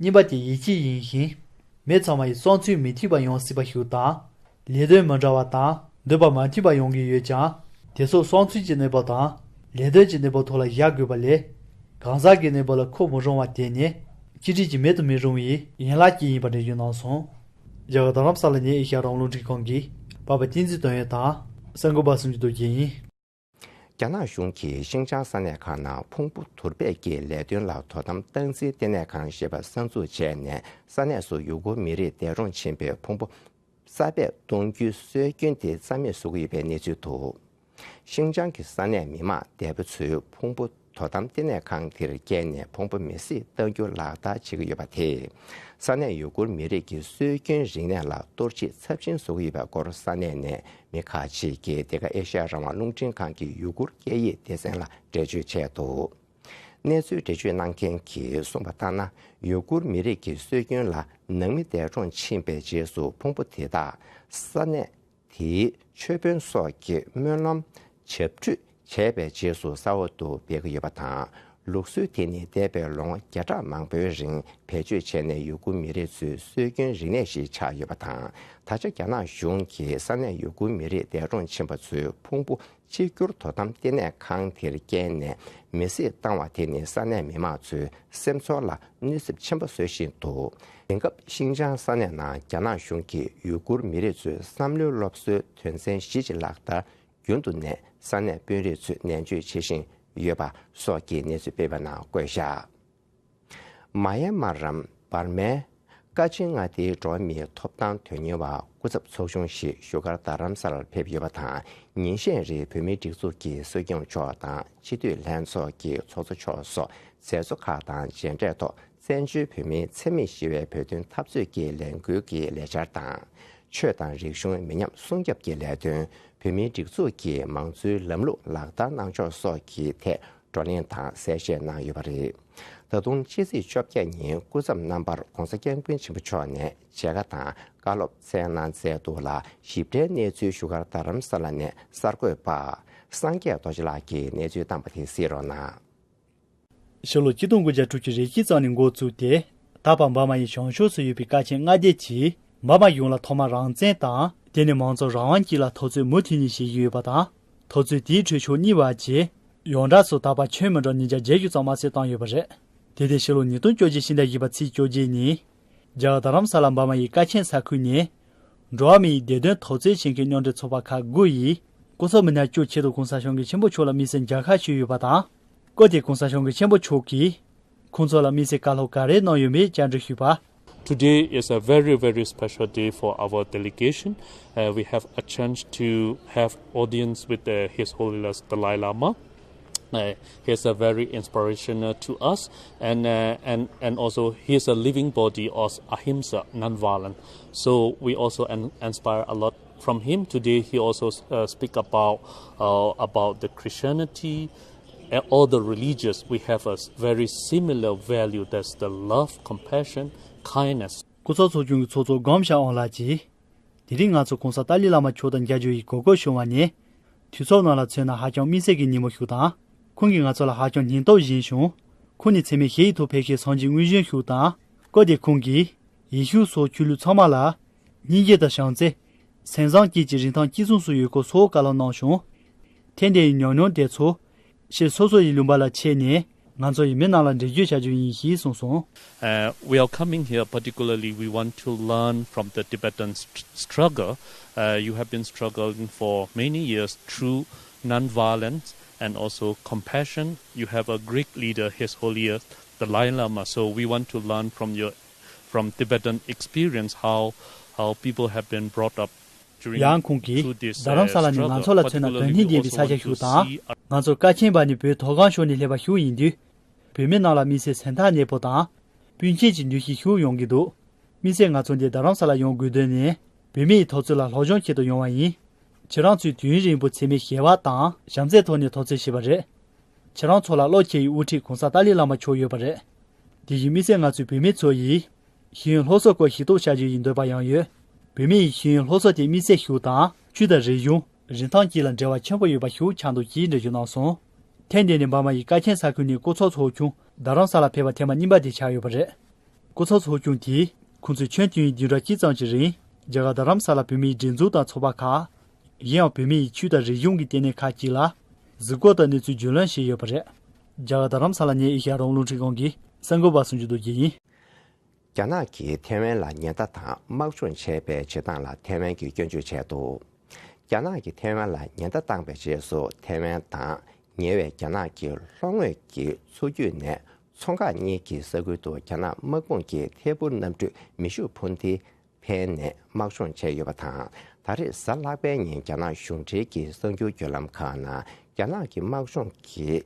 གཉིས་པ་དེ་ཡིད་ཆེས་ཡིན་ཞིང་། མི་ཚང་མ་ཡི་བསམ་ཚུལ་མི་མཐུན་པ་ཡོང་སྲིད་པ་ཞིག་དང་། ལས་དོན་མི་འདྲ་བ་དང་འདོད་པ་མ་མཐུན་པ་ཡོང་གི་ཡོད་ཀྱང་། དེ་ཚོ་བསམ་ཚུལ་གྱི་གནས་བབ་དང་། ལས་དོན་གྱི་གནས་བབ་ཐོག་ལ་བཞག་དགོས་པ་ལས། གང་ཟག་གི་གནས་བབ་ལ་ཁོ་མི་རུང་བ་དེ་ནི། གཅིག་སྒྲིལ་གྱི་མེད་དུ་མི་རུང་བའི་ཡན་ལག་ཅིག་ཡིན་པ་འགྲེལ་བརྗོད་གནང་སོང་། རྒྱ་གར་རྡ་རམ་ས་ལ་ནས་ཨེ་ཤ་ཡ་རང་དབང་རླུང་འཕྲིན་ཁང་གི་པ་པ་བསྟན་འཛིན་དོན་ཡོད་དང་། གསར་འགོད་པ་སུམ་ཅུ་རྡོ་རྗེ་ཡིན། རྒྱ་ནག་གཞུང་གིས་ཤིན་ཅང་ས་གནས་ཁག་ནང་ཕུང་པོ་དུར་སྦས་ཀྱི་ལས་དོན་ལ་དོ་དམ་སྟངས་འཛིན་ལྟེ་གནས་ཁང་ཞེས་པ་གསར་འཛུགས་བྱས་ནས་ས་གནས་སུ་ཡུ་གུར་མི་རིགས་འདས་གྲོངས་ཕྱིན་པའི་ཕུང་པོ་གསར་སྦས་གཏོང་རྒྱུའི་སྲོལ་རྒྱུན་དེ་རྩ་མེད་བཟོ་གི་ཡོད་པའི་གནས་ཚུལ་འདུག་ཤིན་ཅང་གི་ས་གནས་མི་མང་འདས་པོ་ཚོའི་ཕུང་པོ་དོ་དམ་ལྟེ་གནས་ཁང་དེར་བསྐྱལ་ནས་ཕུང་པོ་མེ་བསྲེགས་གཏང་རྒྱུ་ལག་བསྟར་བྱེད་ཀྱི་ཡོད་པ་དེས། ས་གནས་ཡུ་གུར་མི་རིགས་ཀྱི་སྲོལ་རྒྱུན་རིག་གནས་ལ་གཏོར་བཤིག་ཚབས་ཆེན་བཟོ་གི་ཡོད་པའི་སྐོར་ས་གནས་ནས་མི་ཁག་ཅིག་གིས་འདི་ག་ཨེ་ཤ་ཡ་རང་དབང་རླུང་འཕྲིན་ཁང་གི་ཡུ་གུར་སྐད་ཡིག་སྡེ་ཚན་ལ་འགྲེལ་བརྗོད་བྱས་འདུག་གནས་ཚུལ་འགྲེལ་བརྗོད་གནང་མཁན་གྱིས་གསུངས་པ་ལྟར་ན། ཡུ་གུར་མི་རིགས་ཀྱི་སྲོལ་རྒྱུན་ལ་ནང་མི་འདས་གྲོངས་ཕྱིན་པའི་རྗེས་སུ་ཕུང་པོ་དེ་དག་ས་གནས་དེའི་ཆོས་དཔོན་སོགས་ཀྱིས་སྨོན་ལམ་བྱབས་ཁྲུས་བྱས་པའི་རྗེས་སུ་ས་འོག་ཏུ་སྦས་ཀྱི་ཡོད་པ་དང་། ལུགས་སྲོལ་དེ་ནི་འདས་པའི་ལོ་ངོ་བརྒྱ་ཕྲག་མང་པོའི་རིང་བེད་སྤྱོད་བྱས་ནས་ཡུ་གུར་མི་རིགས་ཚོའི་སྲོལ་རྒྱུན་རིག་གནས་ཤིག་ཆགས་ཡོད་པ་དང་། ད་ཆ་རྒྱ་ནག་གཞུང་གིས་ས་གནས་ཡུ་གུར་མི་རིགས་འདས་གྲོངས་ཕྱིན་པ་ཚོའི་ཕུང་པོ་གཅིག་གྱུར་དོ་དམ་ལྟེ་གནས་ཁང་དེར་བསྐྱལ་ནས་མེ་བསྲེགས་བཏང་བ་དེ་ནི་ས་གནས་མི་མང་ཚོའི་སེམས་ཚོར་ལ་གནོད་འཚེ་ཆེན་པོ་བཟོ་བཞིན་འདུག་དེང་སྐབས་ཤིན་ཅང་ས་གནས་ནང་རྒྱ་ནག་གཞུང་གིས་ཡུ་གུར་མི་རིགས་ཚོའི་བསམ་བློའི་སློབ་གསོའི་དོན་ཚན་བཞི་ཅིག་ལག་བསྟར་རྒྱུན་དུ་ནས་ས་གནས་དཔོན་རིགས་ཚོས་ནན་བརྗོད་བྱེད་བཞིན་ཡོད་པ་སོགས་ཀྱི་གནས་ཚུལ་སྤེལ་བའི་ནང་བཀོད་བཞག་མ་ཡན་མར་རམ་འབར་མའི་ཀ་ཆེན་མངའ་སྡེའི་འགྲོ་བ་མིའི་ཐོབ་ཐང་དོན་གཉེར་བ་སྐུ་ཚབ་ཚོགས་ཆུང་ཞིག་བཞུགས་སྒར་རྡ་རམ་ས་ལར་ཕེབས་ཡོད་པ་དང་། ཉིན་ཤས་རིང་བོད་མིའི་སྒྲིག་འཛུགས་ཀྱི་སྲིད་སྐྱོང་མཆོག་དང་སྤྱི་འཐུས་ལྷན་ཚོགས་ཀྱི་ཚོགས་གཙོ་མཆོག་སོགས་མཛད་གཙོ་ཁག་དང་མཇལ་འཕྲད་ཐོག་བཙན་བྱོལ་བོད་མིའི་འཚེ་མེད་ཞི་བའི་བོད་དོན་འཐབ་རྩོད་ཀྱི་ལས་འགུལ་གྱི་ལས་འཆར་དང་། ཆོས་དང་རིག་གཞུང་མི་ཉམས་སྲུང་སྐྱོབ་ཀྱི་ལས་དོན། བོད་མིའི་སྒྲིག་འཛུགས་ཀྱི་མང་གཙོའི་ལམ་ལུགས་ལག་བསྟར་གནང་ཕྱོགས་སོགས་ཀྱི་ཐད་བགྲོ་གླེང་དང་གསལ་བཤད་གནང་ཡོད་པ་རེད། ད་དུང་ཕྱི་ཚེས་བཅོ་བརྒྱད་ཉིན་སྐུ་ཚབ་རྣམ་པར་༸གོང་ས་༸སྐྱབས་མགོན་ཆེན་པོ་མཆོག་ནས་མཇལ་ཁ་དང་བཀའ་སློབ་སྩལ་གནང་མཛད་འདུག་ལ། ཞིབ་ཕྲའི་གནས་ཚུལ་བཞུགས་སྒར་རྡ་རམ་ས་ལ་ནས་གསར་འགོད་པ་སངས་རྒྱས་རྡོ་རྗེ་ལགས་ཀྱིས་གནས་ཚུལ་བཏང་པ་དེ་གཟིགས་རོགས་གནང་། ཕྱི་ལོ་ཆིག་སྟོང་དགུ་བརྒྱ་དྲུག་ཅུ་རེ་གཅིག་ཙམ་ནས་འགོ་བཙུགས་ཏེ། ད་བར་འབར་མ་ཡི་བྱང་ཕྱོགས་སུ་ཡོད་པའི་ཀ་ཆེན་མངའ་སྡེ་གྱིས་འབར་མ་གཞུང་ལ་ཐོག་མར་རང་བཙན་དང་། དེ་ནས་མང་གཙོ་རང་དབང་སྐྱིད་ལ་ཐོབ་ཚོད་མུ་མཐུད་ནས་བྱེད་ཀྱི་ཡོད་པ་དང་། ཐོབ་ཚོད་དེའི་ཁྲོད་ཕྱོགས་གཉིས་བར་གྱི་ཡོངས་གྲགས་སུ་ད་བར་ཁྱོན་མི་གྲངས་ཉིས་བརྒྱ་བརྒྱད་ཅུ་ཙམ་མ་ཟད་བཏང་ཡོད་པ་རེད། དེ་དེ་ཕྱི་ལོ་ཉིས་སྟོང་བཅོ་བརྒྱད་ཕྱི་ཟླ་བཞི་པ་ཚེས་བཅོ་བརྒྱད་ཉིན། རྒྱ་གར་རྡ་རམ་ས་ལ་འབར་མ་ཡི་ཀ་ཆེན་ས་ཁུལ་ནས། འགྲོ་བ་མི་ཡི་བདེ་དོན་དོགས་ཟོན་བྱེད་མཁན་མཉམ་འབྲེལ་ཚོགས་པ་ཁག་དགུ་ཡིས། སྐུ་ཚབ་མི་སྣ་བཅུ་ཆེད་དུ་གོང་ས་སྐྱབས་མགོན་ཆེན་པོ་མཆོག་ལ་དམིགས་བསལ་མཇལ་ཁ་ཞུས་ཡོད་པ་དང་། སྐབས་དེར་གོང་ས་སྐྱབས་མགོན་ཆེན་པོ་མཆོག་གིས། ཁོང་ཚོ་ལ་དམིགས་བསལ་བཀའ་སློབ་ག་རེ་གནང་ཡོད་མེད་བཅར་འདྲི་ཞུས་པ། Today is a very, very special day for our delegation. Uh, we have a chance to have audience with uh, His Holiness Dalai Lama. Uh, he is a very inspirational to us, and uh, and and also he is a living body of ahimsa, non-violent. So we also an, inspire a lot from him. Today he also uh, speak about uh, about the Christianity, and all the religious. We have a very similar value. That's the love, compassion, kindness. སྐུ་ཚབ་ཚོགས་ཆུང་གི་ཚོགས་གཙོ་སྒོམ་ཞང་དབང་ལགས་ཀྱིས། དེ་རིང་ང་ཚོ་གོང་ས་ཏཱ་ལའི་བླ་མ་མཆོག་དང་མཇལ་རྒྱུ་ཡི་གོ་སྐབས་བྱུང་བ་ནི། དུས་ཚོད་ནང་ལ་མཚོན་ན་ཧ་ཅང་དམིགས་བསལ་གྱི་ཉིན་མོ་ཞིག་དང་། ཁོང་གིས་ང་ཚོ་ལ་ཧ་ཅང་སྙིང་སྟོབས་སྦྱིན་བྱུང་། ཁོང་ནི་འཚེ་མེད་ཞི་བའི་ཐོག་ཕེབས་མཁན་སངས་རྒྱས་དངོས་བཞིན་ཞིག་དང་། སྐབས་དེར་ཁོང་གིས། ཡེ་ཤུ་སོགས་ཆོས་ལུགས་ཚང་མ་ལ། སྙིང་རྗེ་དང་བྱམས་བརྩེ། སེམས་བཟང་བཅས་ཀྱི་རིན་ཐང་གཅིག་མཚུངས་སུ་ཡོད་སྐོར་སོགས་བཀའ་སློབ་གནང་བྱུང་། ཐེངས་འདིའི་ཉམས་མྱོང་དེ་ཚོ། ཕྱིར་སོ་སོ་ཡི་ལུང་པ་ལ་ཆས་ནས། ང་ཚོ་ཡི་མི་རྣམས་ལ་འགྲེལ་བརྗོད་བྱ་རྒྱུ་ཡིན་ཞེས་གསུངས་སོང་། Uh, we are coming here particularly, we want to learn from the Tibetan st- struggle. Uh, you have been struggling for many years through non-violence and also compassion. You have a Greek leader, His Holiness Dalai Lama. So we want to learn from your from Tibetan experience how how people have been brought up during ཡང་ཁོང་གིས། through this རྡ་རམ་ས་ལ་ནི་ང་ཚོ་ལ་མཚོན་ན་གལ་གནད་ལྡན་པའི་ས་ཆ་ཞིག་དང་། ང་ཚོ་ཀ་ཆེན་བར་ནས་བོད་མཐོ་སྒང་ཕྱོགས་ནས་སླེབས་པ་ཞིག་ཡིན་དུས། བོད་མི་རྣམས་ལ་དམིགས་བསལ་སེམས་ཐག་ཉེ་པོ་དང་། སྤུན་མཆེད་ཀྱི་འདུ་ཤེས་ཤུགས་ཡོང་གི་འདུག་དམིགས་བསལ་ང་ཚོ་འདིར་རྡ་རམ་ས་ལ་ཡོང་དགོས་དོན་ནི། བོད་མི་ཡི་འཐབ་རྩོད་ལ་སློབ་སྦྱོང་ཆེད་དུ་ཡོང་བ་ཡིན། ཁྱེད་རང་ཚོས་དུས་ཡུན་རིང་པོ་འཚེ་མེད་ཞི་བ་དང་བྱམས་བརྩེའི་ཐོག་ནས་འཐབ་རྩོད་བྱས་པ་རེད། ཁྱེད་རང་ཚོ་ལ་བློ་ཁེལ་བའི་དབུ་ཁྲིད་གོང་ས་ཏཱ་ལའི་བླ་མ་མཆོག་ཡོད་པ་རེད། དེ་བཞིན་དམིགས་བསལ་ང་ཚོའི་བོད་མི་ཚོ་ཡིས་ཤེས་ཡོན་སློབ་གསོ་སྐོར་ཤེས་རྟོགས་བྱ་རྒྱུ་ཡི་འདོད་པ་ཡང་ཡོད། བོད་མི་ཡི་ཤེས་ཡོན་སློབ་གསོ་དེ་དམིགས་བསལ་ཤོས་དང་ཆོས་དང་རིག་གཞུང་རིན་ཐང་བཅས་ལ་འབྲེལ་བ་ཆེན་པོ་ཡོད་པ་ཤོས་ཆགས་འདུག་ཅེས་འགྲེལ་བརྗོད་གནང་སོང་། ཐེངས་འདི་ནི་འབར་མ་ཡི་ཀ་ཆེན་ས་ཁུལ་ནས་སྐུ་ཚབ་ཚོགས་ཆུང་རྡ་རམ་ས་ལ་ཕེབས་པ་ཐེངས་མ་གཉིས་པ་དེ་ཆགས་ཡོད་པ་རེད། སྐུ་ཚབ་ཚོགས་ཆུང་དེས་ཁོང་ཚོས་ཁྱོན་བསྡོམས་བདུན་ཕྲག་གཅིག་ཙམ་གྱི་རིང་རྒྱ་གར་རྡ་རམ་ས་ལ་བོད་མིའི་སྒྲིག་འཛུགས་དང་ཚོགས་པ་ཁག་གཞན་ཡང་བོད་མི་ཡི་ཆོས་དང་རིག་གཞུང་གི་ལྟེ་གནས་ཁག་ཅིག་ལ་གཟིགས་སྐོར་དང་གནས་ཚུལ་བརྒྱུད་ལམ་ཞིག་ཡོད་པ་རེད། རྒྱ་གར་རྡ་རམ་ས་ལ་ནས་ཨེ་ཤ་ཡ་རང་དབང་རླུང་འཕྲིན་ཁང་གི་གསར་འགོད་པ་སུ་འཇུ་རྡོ་རྗེ་ཡིན། རྒྱ་ནག་གིས་ཐའེ་ཝན་ལ་ཉེན་བརྡ་དང་དམག་སྦྱོང་བྱས་པའི་བྱེད་སྟངས་ལ་ཐའེ་ཝན་གྱིས་སྐྱོན་བརྗོད་བྱས་འདུག་རྒྱ་ནག་གིས་ཐའེ་ཝན་ལ་ཉེན་བརྡ་བཏང་པའི་རྗེས་སུ་ཐའེ་ཝན་དང་ཉེ་བའི་རྒྱ་ནག་གི་ལྷོ་ངོས་ཀྱི་མཚོ་རྒྱུད་ནས་མཚོ་འགག་གཉིས་ཀྱི་ས་ཁུལ་དུ་རྒྱ་ནག་དམག་དཔུང་གི་ཐད་འཕུར་གནམ་གྲུ་མེ་ཤུགས་འཕུར་མདེལ་འཕེན་ནས་དམག་སྦྱོང་བྱས་ཡོད་པ་དང་། ད་རེས་གཟའ་ལྷག་པའི་ཉིན་རྒྱ་ནག་གཞུང་འབྲེལ་གྱི་གསར་འགྱུར་བརྒྱུད་ལམ་ཁག་ནང་རྒྱ་ནག་གི་དམག་སྦྱོང་གིས་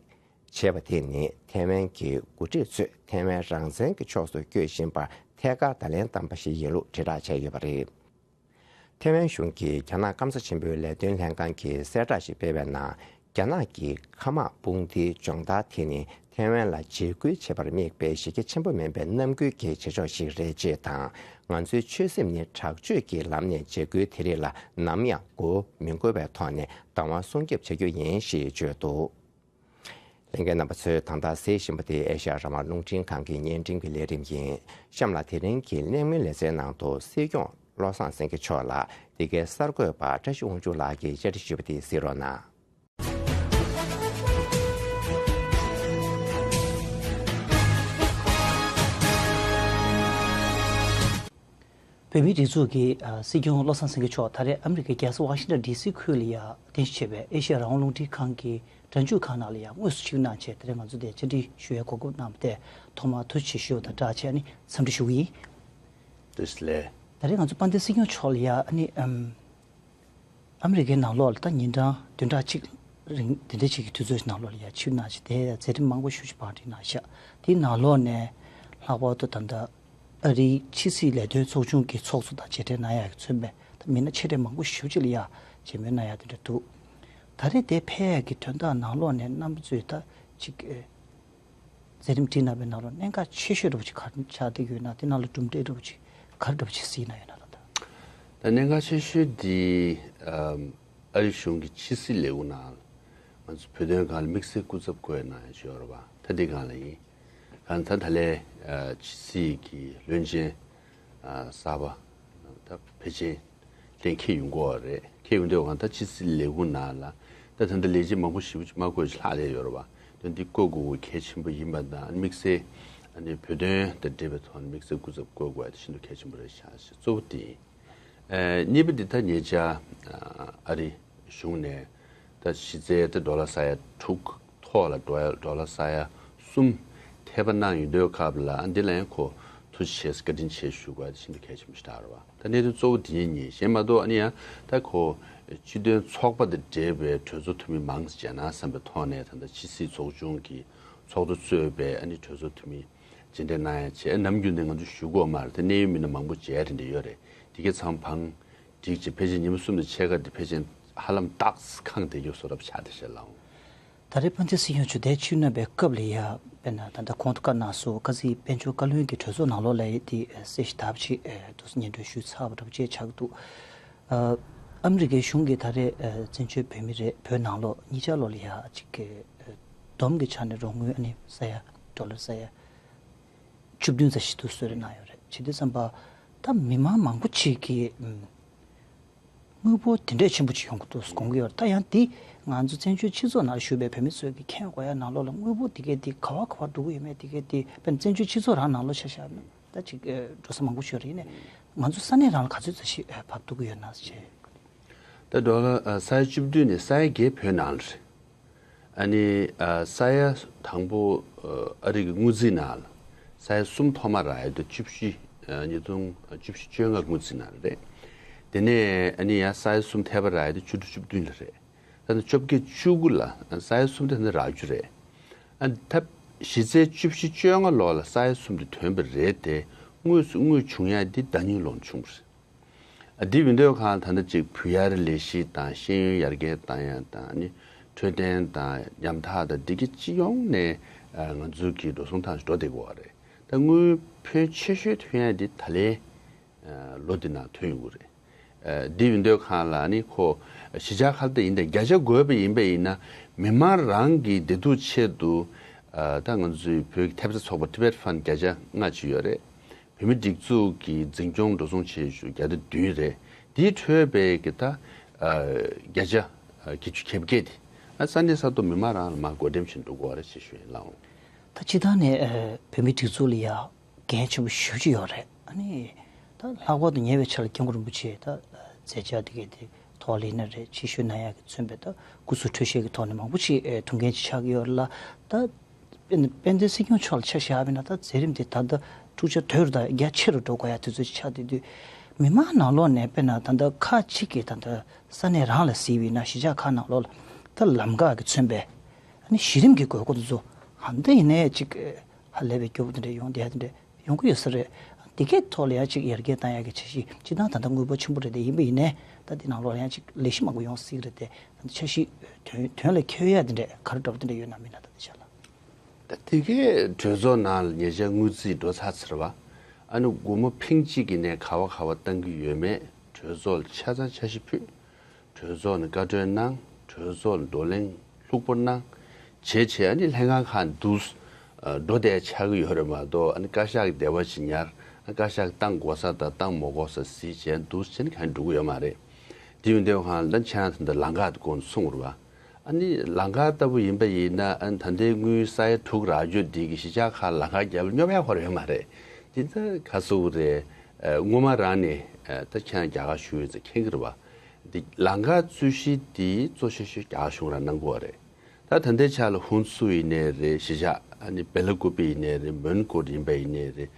བྱས་པ་དེ་ནི་ཐའེ་ཝན་གྱི་འགོ་ཁྲིད་ཚོས་ཐའེ་ཝན་རང་བཙན་གྱི་ཕྱོགས་སུ་བསྐྱོད་བཞིན་པར་ཐད་ཀར་བརྡ་ལན་བཏང་པ་ཞིག་ཡིན་ལུགས་དྲིལ་བསྒྲགས་བྱས་ཡོད་པ་རེད། ཐའེ་ཝན་གཞུང་གིས་རྒྱ་ནག་སྐམ་ས་ཆེན་པོའི་ལས་དོན་ལྷན་ཁང་གིས་གསལ་བསྒྲགས་ཤིག་སྤེལ་བའི་ནང་། རྒྱ་ནག་གི་མཁའ་དམག་དཔུང་སྡེའི་སྦྱོང་བརྡར་དེ་ནི་ཐའེ་ཝན་ལ་འཇིགས་སྐུལ་བྱེད་པར་དམིགས་པའི་གཞི་རྒྱ་ཆེན་པོ་མིན་པའི་རྣམ་འགུལ་གྱི་བྱེད་ཕྱོགས་ཤིག་རེད་ཅེས་དང་། ང་ཚོའི་ཆོད་སེམས་ནི་དྲག་སྤྱོད་ཀྱི་ལམ་ནས་འཇིགས་སྐུལ་དེ་རིགས་ལ་ནམ་ཡང་མགོ་བོ་མི་འཁོར་བའི་ཐོག་ནས་བདག་དབང་སྲུང་སྐྱོབ་བྱ་རྒྱུ་ཡིན་ཞེས་བརྗོད་འདུག་ལྷན་རྒྱས་རྣམ་པ་ཚོས་ད་ལྟ་གཟིགས་བཞིན་པ་དེ་ཨེ་ཤ་ཡ་རང་དབང་རླུང་འཕྲིན་ཁང་གི་བརྙན་འཕྲིན་གྱི་ལས་རིམ་ཡིན། གཤམ་ལ་དེ་རིང་གི་གླེང་མོལ་ལེ་ཚན་ནང་དུ་སྲིད་སྐྱོང་བློ་བཟང་སེང་གེ་མཆོག་ལ་འདི་གའི་གསར་འགོད་པ་བཀྲ་ཤིས་དབང་ཕྱུག་ལགས་ཀྱིས་བཅར་འདྲི་ཞུས་པ་དེ་གཟིགས་རོགས་གནང་། བོད་མིའི་སྒྲིག་འཛུགས་ཀྱི་ཨ་སྲིད་སྐྱོང་བློ་བཟང་སེང་གེ་མཆོག་ད་རེས་ཨ་མི་རི་ཀའི་རྒྱལ་ས་ཝ་ཤིང་ཊོན་ཌི་སི་ཁུལ་ལ་ཡ་རྟེན་གཞི་བྱས་པའི་ཨེ་ཤེ་ཡ་རང་དབང་རླུང་འཕྲིན་ཁང་གི་སྒྲ་འཇུག་ཁང་ནང་ལ་ཡ་དངོས་སུ་ཆིབས་གནང་བྱས་དེ་རིང་ང་ཚོ་འདིར་བཅར་འདྲི་ཞུ་ཡའི་གོ་སྐབས་གནང་བ་དེ་ཐོག་མར་ཐུགས་རྗེ་ཆེ་ཞུ་བ་དང་སྦྲགས་བྱས་ནས་འཚམས་འདྲི་ཞུ་གི་ཡིན། བཀྲ་ཤིས་བདེ་ལེགས། ད་རེས་ང་ཚོ་དཔལ་ལྡན་སྲིད་སྐྱོང་མཆོག་ལ་ཡ་ཨ་ནི་ཨམ། ཨ་མི་རི་ཀའི་ནང་ལོགས་ལ་ད་ཉིན་གྲངས་བདུན་ཕྲག་གཅིག་རིང་དེ་འདྲ་ཅིག་གི་དུས་ཚོད་ནང་ལོགས་ལ་ཡ་ཆིབས་གནང་བྱས་དེ་ཡ་མཛད་རིམ་མང་པོ་ཞེ་པོ་ཅིག་བང་སྒྲིག་གནང་བཞག་དེའི་ནང་ལོགས་ནས་ལྷག་པར་དུ་ད་ལྟ་ཨ་རིའི་ཕྱི་སྲིད་ལས་དོན་ཚོགས་ཆུང་གི་ཚོགས་གཙོ་དང་མཇལ་འཕྲད་གནང་ཡག་གི་མཚོན་པའི་ད་མི་སྣ་ཆེ་གྲས་མང་པོ་ཞེ་པོ་ཅིག་ལ་ཡ་མཇལ་མོལ་གནང་ཡག་དེ་འདྲ་འདུག་ད་རེས་དེ་ཕེབས་ཡག་གི་དོན་དག་ནང་ལོགས་ནས་རྣམ་པ་ཚོས་ད་ཅིག་ཨེ། མཛད་རིམ་བསྒྲིགས་གནང་བའི་ནང་ལོགས་གནད་འགག་ཆེ་ཤོས་འདྲ་པོ་ཅིག་ག་རེ་ཆགས་བསྡད་ཡོད་ན། དེ་ནང་ལ་གྲུབ་འབྲས་འདྲ་པོ་ཅིག་ག་རེ་འདྲ་པོ་ཅིག་གཟིགས་གནང་ཡོད་ན་ལབ་ད། ད་གནད་འགག་ཆེ་ཤོས་འདི་ཨམ་ཨ་རི་གཞུང་གི་ཕྱི་སྲིད་ལས་ཁུངས་ནང་ང་ཚོ་བོད་དོན་སྒང་ལ་དམིགས་བསལ་སྐུ་ཚབ་བསྐོས་གནང་ཡ་ཅིག་ཡོད་རེད་པ། ད་འདི་སྒང་ལ་ཡིན། ད་ད་ལྟ་ལས་ཕྱི་སྲིད་ཀྱི་བློན་ཆེན་གསར་པ་ད་ཕལ་ཆེར་གཏན་འཁེལ་ཡོང་གི་ཡོད་རེད། འཁེལ་ཡོང་དུས་ང་ད་ཕྱི་སྲིད་ལས་ཁུངས་ནང་ལ་ད་ད་ལྟ་ལས་བྱེད་མང་པོ་ཞེ་པོ་ཅིག་མ་བསྐོས་ཅིག་ལྷག་ལས་ཡོད་རེད་བ། དོན་འདི་བསྐོ་དགོས་གལ་ཆེན་པོ་ཡིན་པ་དང་དམིགས་བསལ་ཨ་ནི་བོད་དོན་དང་འབྲེལ་བའི་ཐོག་ནས་དམིགས་བསལ་སྐུ་ཚབ་བསྐོ་དགོས་ཡ་དེ་ཤིན་ཏུ་གལ་ཆེན་པོ་རེད་ཤག་ཞེས་གཙོ་བོ་དེ་ཡིན། གཉིས་པ་འདི་ད་ཉེ་ཆར་ཨ་རི་གཞུང་ནས་ད་གཞི་རྩའི་ད་ཌོ་ལར་ས་ཡ་དྲུག་ཐོག་ལ་ཌོ་ལར་ཌོ་ལར་ས་ཡ་གསུམ་ཐེབས་པ་གནང་ཡོང་དུས་སྐབས་ལ་འདི་ལ་ཡང་ཁོ་ཐུགས་རྗེ་ཆེ་བཀའ་དྲིན་ཆེ་ཞུ་དགོས་ཡ་དེ་ཤིན་ཏུ་གལ་ཆེན་པོ་ཞིག་རེད་བ། ད་གནད་དོན་གཙོ་བོ་འདི་གཉིས་གཉིས་གཞན་མ་གཏོགས་ཨ་ནི་ཡང་ད་ཁོ་སྤྱི་མཐུན་ཚོགས་པ་དང་འབྲེལ་བའི་གྲོས་ཚོགས་འཐུས་མི་མང་ཙམ་མཇལ་ན་བསམ་པའི་ཐོག་ནས་ད་ལྟ་ཕྱི་སྲིད་ཚོགས་ཆུང་གི་ཚོགས་གཙོ་གཙོས་པའི་ཨ་ནི་གྲོས་ཚོགས་འཐུས་མི་མཇལ་འཕྲད་གནང་ཡ་བྱས། ནམ་རྒྱུན་ནས་ང་ཚོ་ཞུ་གི་ཡོད་མ་རེད་དེ། གནད་ཡོད་མི་སྣ་མང་པོ་མཇལ་རེ་འདྲ་ཡོད་རེད། དེ་གའི་ཚང་བང་སྒྲིག་བྱས་ཕལ་ཆེར་ཉི་མ་གསུམ་དང་ཕྱེད་ཀ་དེ་ཕལ་ཆེར་ཧ་ལམ་རྟགས་ཁེངས་བསྡད་རྒྱུ་བཟོ་འདྲ་ཆགས་བསྡད་ཤག་ལགས། ད་རེས་དཔལ་ལྡན་སྲིད་སྐྱོང་མཆོག་དེ་ཕྱིར་ལོག་པའི་སྐབས་ལ་ཡ་དཔེར་ན་ད་ལྟ་གོང་དུ་བཀའ་གནང་སོང་། སྐུ་ཚེ་དཔལ་འབྱོར་བཀའ་བློན་གྱི་གྲོས་ཚོགས་ནང་ལོགས་ལ་ཡ་དེ་གསལ་བཤད་ལྡབ་ཕྱེད་དུ་སྙན་སྒྲོན་ཞུས་ཚར་བ་འདྲ་པོ་ཅིག་ཆགས་འདུག་ཨ་མི་རི་ཀའི་གཞུང་གིས་ད་རེས་བཙན་བྱོལ་བོད་མི་རེད། བོད་ནང་ལོགས་གཉིས་ཆར་ལོ་ལ་ཡ་གཅིག་གི་བསྡོམས་ཀྱི་ཆ་ནས་རོགས་དངུལ་ཨ་ནི་ས་ཡ་ཌོ་ལར་ས་ཡ་བཅུ་བདུན་ཙམ་ཞིག་འདུག་གསོལ་རས་གནང་ཡོད་རེད། བྱེད་དུས་ཙམ་པ་ད་མི་མང་མང་པོ་ཅིག་གིས་དངུལ་འབོར་དེ་འདྲས་ཆེན་པོ་ཅིག་ཡོང་གི་འདུག་དགོངས་ཀྱི་ཡོད་རེད། ད་ཡང་དེ་ང་ཚོ་བཙན་བྱོལ་སྤྱི་ཚོགས་ནང་ལ་བཞུགས་པའི་བོད་མི་ཚོས་ཀྱི་མཁྱེན་དགོས་ཡ་ནང་ལོགས་ལ་དངུལ་འབོར་དེ་གས་དེ་ག་བ་ག་བ་འགྲོ་གི་ཡོད་མེད་དེ་གས་དེ་དཔེར་ན་བཙན་བྱོལ་སྤྱི་ཚོགས་རང་ནང་ལོགས་ཆ་བཞག་ན་ད་ཅིག་འགྲོ་ས་མང་པོ་ཞིག་ཡོད་རེད། ཡིན་ནའི་ང་ཚོ་ས་གནས་རང་ལ་ག་ཚོད་ཙམ་ཞིག་བབས་ཐུབ་ཀྱི་ཡོད་ན་ཞེས། ད་ཌོ་ལར་ས་ཡ་བཅུ་བདུན་ནས་ས་ཡ་བརྒྱད་བོད་ནང་ལ་རེད། ཨ་ནི་ས་ཡ་དང་པོ་ཨ་རི་གི་དངུལ་རྩིས་ནང་ལ་ས་ཡ་གསུམ་ཐོག་མ་རག་ཡ་དེ་བཅུ་བཞི་ཉིས་སྟོང་བཅུ་བཞི་བཅོ་ལྔ་དངུལ་རྩིས་ནང་ལ་རེད། དེ་ནས་ཨ་ནི་ཡང་ས་ཡ་གསུམ་ཐེབས་པ་རག་ཡ་དེ་བཅུ་དྲུག་བཅུ་བདུན་ལ་རེད། ད་ནི་བཅོ་བརྒྱད་བཅུ་དགུ་ལ་ས་ཡ་གསུམ་དེ་ནི་རག་རྒྱུ་རེད། ཨ་ནི་ད་གཞི་རྩའི་བཅུ་བཞི་བཅོ་ལྔ་ལོ་ལ་ས་ཡ་གསུམ་དེ་ཐོན་པ་རེད་དེ། དངོས་སུ་དངུལ་བྱུང་ཡ་དེ་ཟླ་གཉིས་ལོ་ནས་བྱུང་བ་རེད། འདི་ཡིན་དུས་གང་ད་ལྟ་ཅིག་བུ་ཡར་ལས་གཞི་དང་ཤེས་ཡོན་ཡར་རྒྱས་བཏང་ཡ་དང་ནི་འཕྲོད་བསྟེན་དང་ཉམ་ཐག་དང་འདི་གི་སྤྱི་ཡོངས་ནས་ང་ཚོ་གི་འགྲོ་སོང་ཐང་ཞིག་འགྲོ་བསྡད་ཀྱི་ཡོད་རེད། ད་དངུལ་ཕོན་ཆེ་ཤོས་ཐོན་ཡ་འདི་ད་ལན་ལོ་འདི་ནང་ཐོན་ཡོང་གི་རེད། འདི་ཡིན་དུས་གང་ལ་ནི་ཁོ་གཞིས་ཆགས་ཁག་དེ་ཡིན་ད་བརྒྱ་ཆ་བགོས་པ་ཡིན་པ་ཡིན་ན་མི་མང་རང་གི་བདེ་སྡུག་ཆེད་དུ་ད་ང་ཚོའི་བོད་ཀྱི་ཐེབས་རྩ་ཚོགས་པ་Tibet Fund་བརྒྱ་ཆ་ལྔ་ཅིག་ཡོད་རེད། བོད་མི་སྒྲིག་འཛུགས་ཀྱི་འཛིན་སྐྱོང་འགྲོ་སོང་བྱེད་ཤུགས་བརྒྱ་དང་བདུན་རེད། དེའི་འཕྲོས་པའི་གི་ད་བརྒྱ་ཆ་བརྒྱད་ཅུ་གྱ་བརྒྱད་དེ་ས་གནས་ས་ཐོག་མི་མང་རང་ལ་མར་བགོ་འགྲེམས་བྱེད་འགྲོ་དགོས་རེད་ཅེས་ཞུ་ཡིན་ལགས། ད་སྤྱི་བཏང་ནས་བོད་མི་སྒྲིག་འཛུགས་ལ་ཡ་འགན་ཆེན་པོ་ཞེ་པོ་ཅིག་ཡོད་རེད། ཨ་ནི་ད་ལྷག་པར་དུ་ཉེ་བའི་ཆར་ལ་སྐྱབས་མགོན་རིན་པོ་ཆེ་ད་མཛད་འཆར་དེ་གའི་དེ་ཐོག་ལ་ཡིན་ན་རེད། ཕྱི་བཤོལ་གནང་ཡག་གི་མཚོན་པའི་ད་སྐུ་གཟུགས་འཕྲོད་བཞེས་ཀྱི་ཐོག་ནས་མང་པོ་ཅིག་ཐུགས་འགན་ཅིག་ཆགས་ཀྱི་ཡོད་རེད་ལ། ད་དཔལ་ལྡན་སྲིད་སྐྱོང་མཆོག་ལ་ཆ་བཞག་པ་ཡིན་ན་ད་མཛད་རིམ་དེ་ད་ལྟ་འཁྲུག་ཆ་དོད་རུ་དང་རྒྱ་ཆེ་རུ་འགྲོ་དགོས་ཡ་དུས་ཚོད་ཅིག་ཆགས་བསྡད་དུས་མི་མང་ནང་ལོགས་ནས་དཔེར་ན་ད་ལྟ་ཁག་ཅིག་གིས་ད་ལྟ་ས་གནས་རང་ལ་གཟིགས་པ་ཡིན་ན་གཞིས་ཆགས་ཁག་ནང་ལོགས་ལ་ད་ལམ་ཁ་གི་མཚོན་པའི་ཨ་ནི་གཞི་རིམ་གྱི་དགོས་མཁོ་དེ་ཚོ་ཧ་ད་ཡིན་ནའི་ཅིག་ཧ་ལས་པའི་སྐྱོ་པོ་དེ་འདྲ་ཡོང་བསྡད་ཡ་དེ་འདྲ་ཡོང་གི་ཡོད་ས་རེད། དེ་གའི་ཐོག་ལ་ཡང་ཅིག་ཡར་རྒྱས་བཏང་ཡག་གི་འཆར་གཞི་སྤྱི་བཏང་ད་ལྟ་དངུལ་འབོར་ཆེན་པོ་རེད་དེ། ཡིན་པ་ཡིན་ནའི་ད་དེ་ནང་ལོགས་ལ་ཡང་ཅིག་ལས་གཞི་མང་པོ་ཡོང་སྲིད་ཀྱི་རེད་དེ། ད་འཆར་གཞི་དོན་དོན་ལ་འཁྱོལ་ཡ་དེ་འདྲ་ག་རེ་འདྲ་པོ་དེ་འདྲ་ཡོད་ན་མིན་ན་ད་དེ་ཆ་ལ། ད་དེ་གའི་གྲོས་ཚོགས་ནང་ལ་ཉེ་ཆར་དངུལ་རྩིས་འགྲོ་ཚར་ཚར་བ། ཨ་ནི་སྒོར་མོ་ཕིང་གཅིག་གི་ནས་ག་བ་ག་བ་བཏང་གི་ཡོད་མེད་གྲོས་ཚོགས་ལ་ཆ་ཚང་འཆར་གཞི་ཕུལ། གྲོས་ཚོགས་ནས་བཀའ་འཁྲོལ་གནང་། གྲོས་ཚོགས་ནས་བགྲོ་གླེང་ལྷུག་པོ་གནང་། བྱས་བྱས་ཨ་ནི་ལྷན་ཁང་ཁག་འདུག་འགྲོ་བསྡད་ཆགས་ཀྱི་ཡོད་རེད་མ་གཏོགས། ཨ་ནི་བཀའ་ཤག་གི་འདེབས་པ་ཞིག་ཉར། ཨ་བཀའ་ཤག་གིས་བཏང་དགོས་ས་དང་བཏང་མ་དགོས་ས་གཟིགས་བྱས་འདུག་བྱས་ནས་གང་འགྲོ་གི་ཡོད་མ་རེད། དེ་ཡིན་དུས་གང་ལ་ཆང་དེ་འདྲ་ལམ་ཁ་དེ་གོང་དུ་གསུངས་རེད་བ། ཨ་ནི་ལམ་ཁ་ལྟ་བུ་ཡིན་པ་ཡིན་ན་ཨ་ནི་ད་ལྟའི་དངུལ་ས་ཡ་དྲུག་རག་རྒྱུ་འདི་གི་གཞིས་ཆགས་ཁག་ལམ་ཁ་རྒྱབ་ལ་སྙོབ་ཡ་ཁོ་ར་ཡོད་མ་རེད། དེ་ཚོ་ག་སུ་རེད། སྔོན་མ་རང་ནས་ད་ཁྱེད་རང་རྒྱ་གར་བཞུགས་ཡོད་ཚེ་མཁྱེན་གྱི་རེད་བ། འདི་ལམ་ཁ་རྩོད་གཞི་འདི་གཙོ་ཆེ་ཤོས་རྒྱ་གར་གཞུང་རང་གནང་གི་ཡོད་རེད། ད་ད་ལྟའི་ཆ་ལ་ཧུན་སུར་ཡིན་ནའི་རེད། གཞིས་ཆགས་ཨ་ནི་བེ་ལ་ཀུ་པེ་ཡིན་ནའི་རེད། མོན་གྷོ་ཡིན་པ་ཡིན་ནའི་རེད།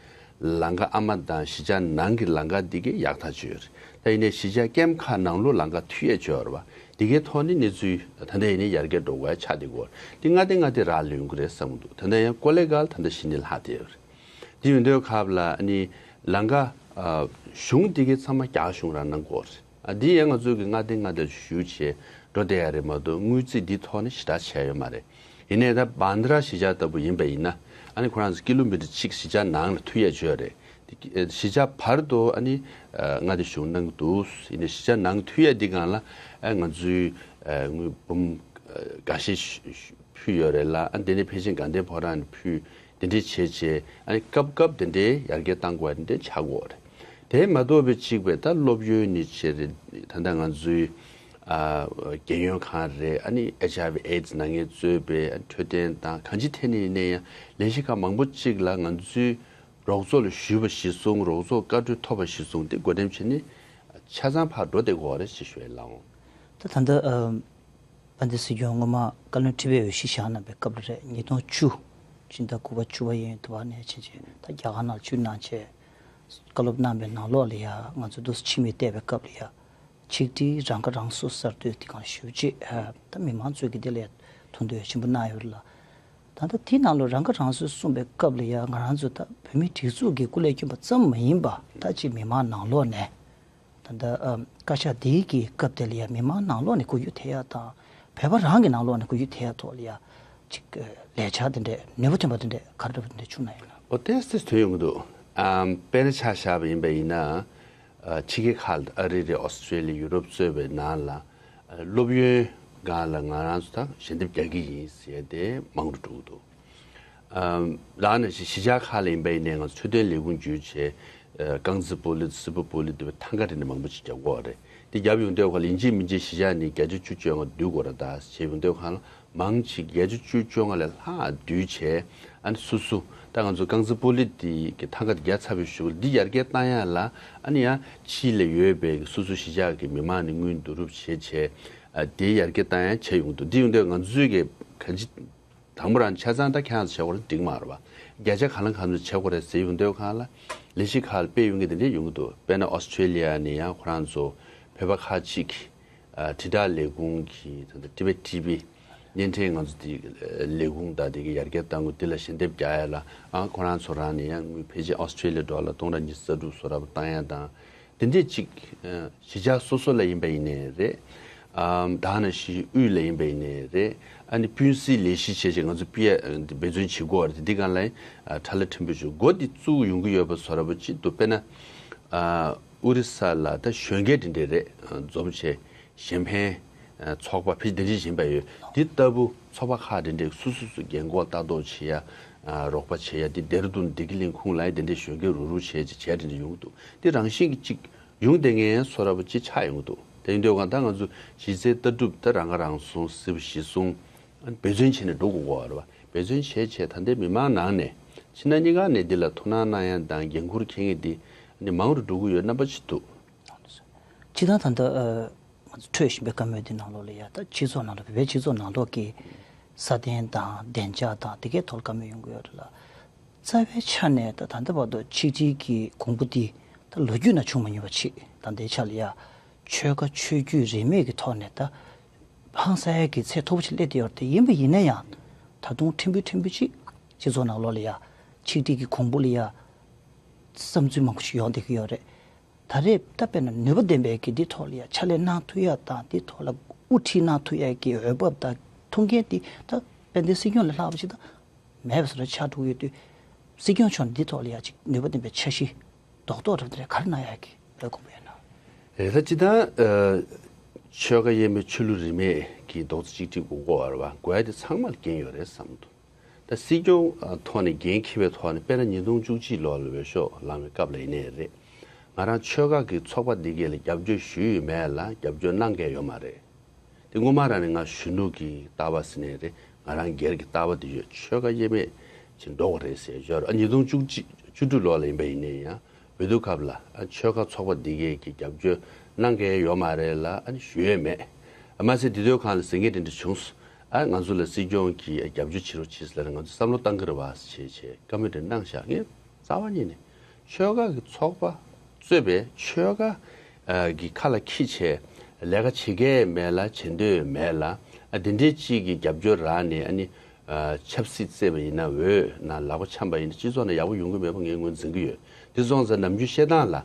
ལམ་ཁ་ཨ་མ་དང་གཞིས་ཆགས་ནང་གི་ལམ་ཁ་འདི་གས་ཡག་ཐག་ཆོད་ཡོད་རེད། ད་ཡིན་ནའི་གཞིས་ཆགས་ཀེམ་ཁག་ནང་ལོགས་ལམ་ཁ་མཐུད་ཡས་ཆོད་ཡོད་རེད་བ། འདི་གའི་ཐོག་ནས་གནས་ཚུལ་ད་ལྟ་ཡིན་ནའི་ཡར་རྒྱས་འགྲོ་དགོས་ཡ་ཆགས་བསྡད་ཀྱི་ཡོད་རེད། འདི་སྔ་ལྟས་སྔ་ལྟས་རག་ལས་ཡོང་གི་རེད་བསམ་གྱི་འདུག་ད་ལྟ་ཡང་ཀོ་ལེ་གལ་ད་ལྟ་གཞི་ནས་ལྷག་བསྡད་ཡོད་རེད། དེ་ཡིན་དུས་སྐབས་ལ་ཨ་ནི་ལམ་ཁ་ཨ་གཞུང་འདི་གའི་ཚང་མ་རྒྱ་གཞུང་རང་གནང་གི་ཡོད་རེད། ཨ་འདི་ཡང་ང་ཚོ་གི་སྔ་ལྟས་སྔ་ལྟས་ཞུ་བྱས་འགྲོ་བསྡད་ཡ་རེད་མ་གཏོགས་དངུལ་རྩིས་འདི་ཐོག་ནས་ཞེ་དྲག་བྱས་ཡོད་མ་རེད། ཡིན་ནའི་ད་བྷན་དྲ་གཞིས་ཆགས་ལྟ་བུ་ཡིན་པ་ཡིན་ན་ཨ་ནི་ཁོ་རང་ཚོ་ཀི་ལོ་མི་ཊར་གཅིག་གཞིས་ཆགས་ནང་ལ་མཐུད་ཡས་བྱས་ཡོད་རེད། དེ་གཞིས་ཆགས་བར་དུ་ཨ་ནི་ཨ་མངའ་སྡེ་གཞུང་གནང་གི་འདུག་ཡིན་ནའི་གཞིས་ཆགས་ནང་མཐུད་ཡས་འདི་སྒང་ལ་ཨ་ང་ཚོའི་ཨ་དངུལ་འབུམ་ཨ་འགའ་ཤས་ཕུལ་ཡོད་རེད་ལ། ཨ་དེ་ནས་ཕལ་ཆེར་དགའ་ལྡན་ཕོ་བྲང་ནས་ཕུལ། དེ་འདྲས་བྱས་བྱས་ཨ་ནི་སྐབས་སྐབས་དེ་འདྲས་ཡར་རྒྱས་བཏང་དགོས་པ་དེ་འདྲས་ཆགས་ཀྱི་ཡོད་རེད། དེ་མ་གཏོགས་པའི་གཅིག་པའི་ད་སློབ་ཡོན་ནི་བྱས་རེད། ད་ལྟ་ང་ཚོའི་ཨ་རྒན་ཡོལ་ཁང་རེད། ཨ་ནི་ཨེཆ་ཨའི་ཝི་ཨེ་ཌི་སི་ནད་ངན་གཙོས་པའི་ཨ་ནི་འཕྲོད་བསྟེན་དང་གང་ཅི་ཐད་ནས་ཡིན་ན་ཡང་ལས་གཞི་ཁག་མང་པོ་གཅིག་ལ་ང་ཚོའི་རོགས་ཚོགས་ལ་ཞུས་པ་གཞིར་བཟུང་། རོགས་ཚོགས་བཀའ་འཁྲོལ་ཐོབ་པ་གཞིར་བཟུང་དེ་བགོ་འགྲེམས་བྱས་ནས་ཆ་ཚང་ཕར་འགྲོ་བསྡད་ཀྱི་ཡོད་རེད་ཅེས་ཞུ་ཡས་ལགས་འོང་། ད་ད་ལྟ་ཨ་དཔལ་ལྡན་སྲིད་སྐྱོང་སྔོན་མ་བཀའ་བློན་ཁྲི་པའི་འོས་གཞི་བཞག་གནང་པའི་སྐབས་ལ་རེད། ཉིས་སྟོང་བཅུ་ཕྱི་ཟླ་དགུ་པ་བཅུ་པ་ཡིན། དུ་བ་ནས་ཕྱིན་ཆད་ད་རྒྱ་གར་ནང་ལ་བཅུག་གནང་བྱས་བཀའ་སློབ་གནང་པའི་ནང་ལོགས་ལ་ཡ་ང་ཚོ་འདུག་སེ་ཕྱི་མིག་བལྟས་པའི་སྐབས་ལ་ཡ་ཆིག་སྒྲིལ་རང་ཁ་རང་གསོ་གསར་གཏོད་དེ་གང་ཞུ་ཅེས་ད་མི་མང་ཚོས་ཀྱི་དེ་ལ་ཡ་ཐུགས་འདོད་ཆེན་པོ་གནང་ཡོད་ལ། ད་ལྟ་དེའི་ནང་ལོགས་རང་ཁ་རང་གསོ་གསུངས་པའི་སྐབས་ལ་ཡ་ང་རང་ཚོ་ད་བོད་མིའི་སྒྲིག་འཛུགས་ཀྱི་སྐུ་ལས་བསྐྱོན་པ་ཙམ་མ་ཡིན་པ་ད་ཅིག་མི་མང་ནང་ལོགས་ནས། ད་ལྟ་ཨ་བཀའ་ཤག་འདིའི་གི་སྐབས་དེ་ལ་ཡ་མི་མང་ནང་ལོགས་ནས་གོ་རྒྱུ་ཐེབས་ཡ་དང་བོད་པ་རང་གི་ནང་ལོགས་ནས་གོ་རྒྱུ་ཐེབས་ཡ་ཐོག་ལ་ཡ་ཅིག་ཨ་ལས་འཆར་དེ་འདྲས་ནུས་པ་ཐོན་པ་དེ་འདྲས་ག་རེ་འདྲ་པོ་དེ་འདྲས་བྱུང་ན་ཡོད་ན། ཨོ་ཏོག་ཙམ་ཐོན་ཡོང་གི་འདུག་ཨམ་དཔེར་ན་ཆ་བཞག་པ་ཡིན་པ་ཡིན་ན། ཨ་ཕྱི་རྒྱལ་ཁག་ལ་ཨ་རི་རེད། ཨོ་སི་ཀྲེ་ལི་ཡ། ཡུ་རོབ་གཙོས་པའི་ནང་ལ་ཨ་སློབ་ཡོན་སྒང་ལ་ང་རང་ཚོ་ད་ཞལ་འདེབས་རྒྱག་གི་ཡིན་ཟེར་ཏེ་མང་རུ་འགྲོ་གི་འདུག་ཨམ་ལགས་ན་གཞི་གཞིས་ཆགས་ཁག་ལ་ཡིན་པ་ཡིན་ནའི་ང་ཚོ་འཕྲོད་བསྟེན་ལས་ཁུངས་བརྒྱུད་བྱས། ཨ་རྐང་རྩེད་སྤོ་ལོ། གཟུགས་པོ་སྤོ་ལོ་འདི་བའི་ཐང་ག་རེ་ནས་མང་པོ་ཅིག་རྒྱག་གི་ཡོད་རེད། འདི་རྒྱབ་ཡོང་དུས་ཁ་ལ་ཡིན་གཅིག་མིན་གཅིག་གཞིས་ཆགས་ནས་བརྒྱ་ཆ་བཅུ་བཅོ་ལྔ་བསྡུ་དགོས་རེད། ད་བྱས་ཡོང་དུས་ཁ་ལ་མང་ཆེ་བརྒྱ་ཆ་བཅུ་བཅོ་ལྔ་ལས་ལྷག་བསྡུས་བྱས། ཨ་ནི་སོ་སོ་ད་ང་ཚོ་རྐང་རྩེད་སྤོ་ལོ་འདི་གི་ཐང་ག་རྒྱག་ཚར་བའི་གཞུག་ལ་འདི་ཡར་རྒྱས་བཏང་ཡ་ལ་ཨ་ནི་ཡང་ཕྱི་ལ་ཡོད་པའི་སོ་སོ་གཞིས་ཆགས་ཀྱི་མི་མང་ནས་དངུལ་བསྡུ་རུབ་བྱས་བྱས། ཨ་དེ་ཡར་རྒྱས་བཏང་ཡ་བྱས་ཡོང་གི་འདུག་འདི་ཡོང་དུས་ང་ཚོའི་གི་གང་ཅི། དང་པོ་རང་ཆ་ཚང་ད་ཁྱེད་རང་ཚོ་བྱེད་དགོས་རེད། འགྲིག་མ་རེད་པ། བརྒྱ་ཆ་གང་ལ་གང་ཚོད་བྱེད་དགོས་རེད་ཟེར་ཡོང་དུས་ཁ་ལ་ལས་གཞི་ཁག་ལ་སྤེལ་ཡོང་གི་དེ་འདྲས་ཡོང་གི་འདུག་དཔེར་ན་ཨོ་སི་ཀྲེ་ལི་ཡ་ནས་ཡང་ཁོ་རང་ཚོ་བོད་པ་ཁག་ཅིག་གིས་ཨ་དྲིལ་བསྒྲགས་ལས་ཁུངས་ཀྱི་ད་ལྟ་ཊི་བེཊ་ཊི་ཝི་བརྙན་འཕྲིན་ང་ཚོ་དེ་ལས་ཁུངས་དང་དེ་གི་ཡར་རྒྱས་གཏང་དགོས། དེ་ལ་ཞལ་འདེབས་རྒྱག་ཡ་ལ་ཨ་ཁོ་རང་ཚོ་རང་ནས་ཡང་དངུལ་ཕལ་ཆེར་ཨོ་སི་ཀྲེ་ལི་ཡ་ཌོ་ལར་སྟོང་ཕྲག་ཉི་ཤུ་རྩ་དྲུག་བཟོ་འདྲ་པོ་བཏང་ཡ་དང་། དེ་འདྲས་ཅིག་ཨ་གཞིས་ཆགས་སོ་སོ་ལ་ཡིན་པ་ཡིན་ནའི་རེད། ཨམ་ད་ནང་བཞིན་དབུས་ལ་ཡིན་པ་ཡིན་ནའི་རེད། ཨ་ནི་སྤུན་སྲིད་ལས་གཞི་བྱས་བྱས་ང་ཚོ་སྤུས་ཡ་འབད་བརྩོན་བྱེད་དགོས་པ་རེད། དེ་འདི་སྒང་ལ་ཨ་ཁྲ་ལ་ཕྲན་བུ་ཞིག་འགོ་འདི་བཙུགས་ཡོང་གི་ཡོད་པ་བཟོ་འདྲ་པོ་ཅིག་འདུག་དཔེར་ན་ཨ་ཨོ་རི་ས་ལ་ད་གཞོན་སྐྱེས་དེ་འདྲས་རེད། ཨ་འཛོམས་བྱས་གཞན་ཕན་ཨ་ཚོགས་པ་ཕལ་ཆེར་དེ་འདྲས་ཡིན་པ་ཡོད། འདི་ལྟ་བུ་ཚོགས་པ་ཁག་དེ་འདྲས་སོ་སོ་སོ་རྒན་འཁོགས་ལྟ་རྟོག་བྱེད་ཡ། ཨ་རོགས་པ་བྱེད་ཡ། འདི་ལྡེ་ར་ལྡུན་བདེ་སྐྱིད་གླིང་ཁུངས་ལ་ཡ་དེ་འདྲས་གཞོན་སྐྱེས་རུག་རུག་བྱས་བྱས་བྱས་དེ་འདྲས་ཡོང་གི་འདུག་འདི་རང་བཞིན་གྱི་གཅིག་ཡོང་བསྡད་མཁན་བཟོ་འདྲ་པོ་ཅིག་ཆགས་ཡོང་གི་འདུག་དེ་ཡིན་དུས་ད་ང་ཚོ་གཞི་རྩའི་ལྟ་གྲུབ་ད་རང་ཁ་རང་གསོ། སྲིད་པ་གཞིར་བཟུང་འབད་བརྩོན་བྱས་ནས་འགྲོ་དགོས་ཀྱི་ཡོད་རེད་པ། འབད་བརྩོན་བྱས་བྱས་ད་ལྟའི་མི་མང་ནང་ནས་ཕྱི་ནང་གཉིས་ཀ་ནས་འདི་ལ་ཐུགས་སྣང་གནང་ཡ་དང་འགན་འཁུར་འཁྱེར་མཁན་འདི་ནི་མང་རུ་འགྲོ་གི་ཡོད་རྣམ་པ་ཅིག་འདུག་སྤྱིར་བཏང་ད་ལྟ་ཨ་ང་ཚོ་འཕྲོད་བཞིན་པའི་བཀའ་མོལ་འདི་ནང་ལོགས་ལ་ཡ་ད་སྤྱི་ཚོགས་ནང་ལ་བོད་པའི་སྤྱི་ཚོགས་ནང་ལོགས་ཀྱི་སྲ་བརྟན་དང་བདེ་འཇགས་དང་དེ་གའི་ཐོག་ལ་བཀའ་མོལ་ཡོང་གི་ཡོད་རེད་ལ། རྩ་བའི་ཆ་ནས་ད་ད་ལྟ་བར་དུ་ཆིག་སྒྲིལ་གྱི་གོང་བུ་འདི་ད་ལོ་རྒྱུས་ནང་བྱུང་མ་མྱོང་བ་ཅིག་ད་ལྟའི་ཆ་ལ་ཡ་ཆོལ་ཁ་ཆོས་བརྒྱུད་རིས་མེད་ཀྱི་ཐོག་ནས་ད་ཧང་སང་ཡ་གི་ཚད་མཐོ་པོ་ཅིག་སླེབས་བསྡད་ཡོད་རེད། དེ་ཡིན་པ་ཡིན་ན་ཡང་ད་དུང་ཕྲན་བུ་ཕྲན་བུ་ཅིག་སྤྱི་ཚོགས་ནང་ལོགས་ལ་ཡ་ཆིག་སྒྲིལ་གྱི་གོང་བུ་ལ་ཡ་བསམ་ཚུལ་མང་པོ་ཞིག་ཡོང་བསྡད་ཀྱི་ཡོད་རེད། ད་རེས་ད་དཔེར་ན་ནུས་པ་ལྡན་པའི་གི་འདི་ཐོག་ལ་ཡ་ཕྱག་ལས་གནང་ཐུབ་ཡ་དང་འདི་ཐོག་ལ་དབུ་ཁྲིད་གནང་ཐུབ་ཡ་གི་འོས་བབ་དང་ཐུགས་འགན་འདི་ད་དཔལ་ལྡན་སྲིད་སྐྱོང་ལས་ལྷག་པ་ཞིག་ད་མེད་པ་བཟོ་འདྲ་ཆགས་འགྲོ་གི་ཡོད་དུས། སྲིད་སྐྱོང་མཆོག་ནས་འདི་ཐོག་ལ་ཡ་ཅིག་ནུས་པ་ལྡན་པའི་འཆར་གཞི་རྡོག་རྡོག་འདྲ་པོ་དེ་འདྲ་ག་རེ་གནང་ཡ་གི་འོས་སྐོང་པོ་ཡོད་ན། རེད། ད་སྤྱིར་བཏང་ཨ་ཆོལ་ཁ་དབྱེ་མེད་ཆོས་ལུགས་རིས་མེད་ཀྱི་རྡོག་རྩ་གཅིག་སྒྲིལ་དགོས་ཀྱི་ཡོད་རེད་པ། དགོས་ཡ་དེ་ཚང་མ་ལ་འགན་ཡོད་རེད་བསམ་འདུག་ད་སྲིད་སྐྱོང་ཨ་ཐོག་ནས་འགན་འཁྱེར་བའི་ཐོག་ནས་དཔེར་ན་ཉིས་སྟོང་བཅུ་གཅིག་ལོ་ལ་འོས་ཤོག་བླངས་པའི་སྐབས་ལ་ཡིན་ནའི་རེད། ང་རང་ཆོལ་ཁ་གི་ཚོགས་པ་འདི་གས་ལ་རྒྱབ་སྐྱོར་ཞུས་ཡོད་མེད་ལ་རྒྱབ་སྐྱོར་གནང་མཁན་ཡོད་མ་རེད། དེ་སྔོན་མ་རང་ནས་ང་གཞོན་ནུ་གི་ལྟ་བ་ཟེར་ནའི་རེད། ང་རང་སྒེར་གྱི་ལྟ་བ་དེ་ཡོད། ཆོལ་ཁ་དབྱེ་མེད་ཅིག་འགྲོ་དགོས་རེད་ཟེར་ཡོད་རེད། ཨ་ཉིས་སྟོང་བཅུ་གཅིག་བཅུ་དྲུག་ལོ་ལ་ཡིན་པ་ཡིན་ནའི་ཡང་འོས་བསྡུ་སྐབས་ལ་ཨ་ཆོལ་ཁ་ཚོགས་པ་འདི་གས་ཀྱི་རྒྱབ་སྐྱོར་གནང་མཁན་ཡོད་མ་རེད་ལ་ཨ་ནི་ཞུས་ཡོད་མེད། ཨ་མ་ཟད་དེ་དུས་གང་ལ་ཟེར་མཁན་དེ་འདྲ་བྱུང་སོང་། ཨ་ང་ཚོ་ལ་སྲིད་སྐྱོང་གིས་རྒྱབ་སྐྱོར་བྱེད་རོགས་བྱེད་ཟེར་ལ་ང་ཚོ་བསམ་བློ་བཏང་གི་རེད་བ་ཟེར་བྱས་བྱས་བཀའ་མོལ་དེ་གནང་བཞག་ངས་རྩ་བ་ཉིད་ནས་ཆོལ་ཁ་གི་ཚོགས་པ་གཙོས་པའི་ཆོལ་ཁ་ཨ་གི་ཁ་ལ་འཁྱེར་བྱས་ལས་ཀ་བྱེད་མཁན་མེད་ལ་བྱེད་འདོད་མེད་ལ་ཨ་དེ་འདྲའི་གཅིག་གི་རྒྱབ་སྐྱོར་རག་ནས་ཨ་ནི་ཨ་ཆབ་སྲིད་རྩེད་པ་ཡིན་ན་འོས་ན་ལག་པ་འཆམ་པ་ཡིན་ན་སྤྱི་ཚོགས་ནང་ཡག་པོ་ཡོང་གི་མེད་པ་ངས་ངོས་འཛིན་གྱི་ཡོད། དེ་སོང་ཙང་ནམ་རྒྱུན་བཤད་སྟངས་ལ་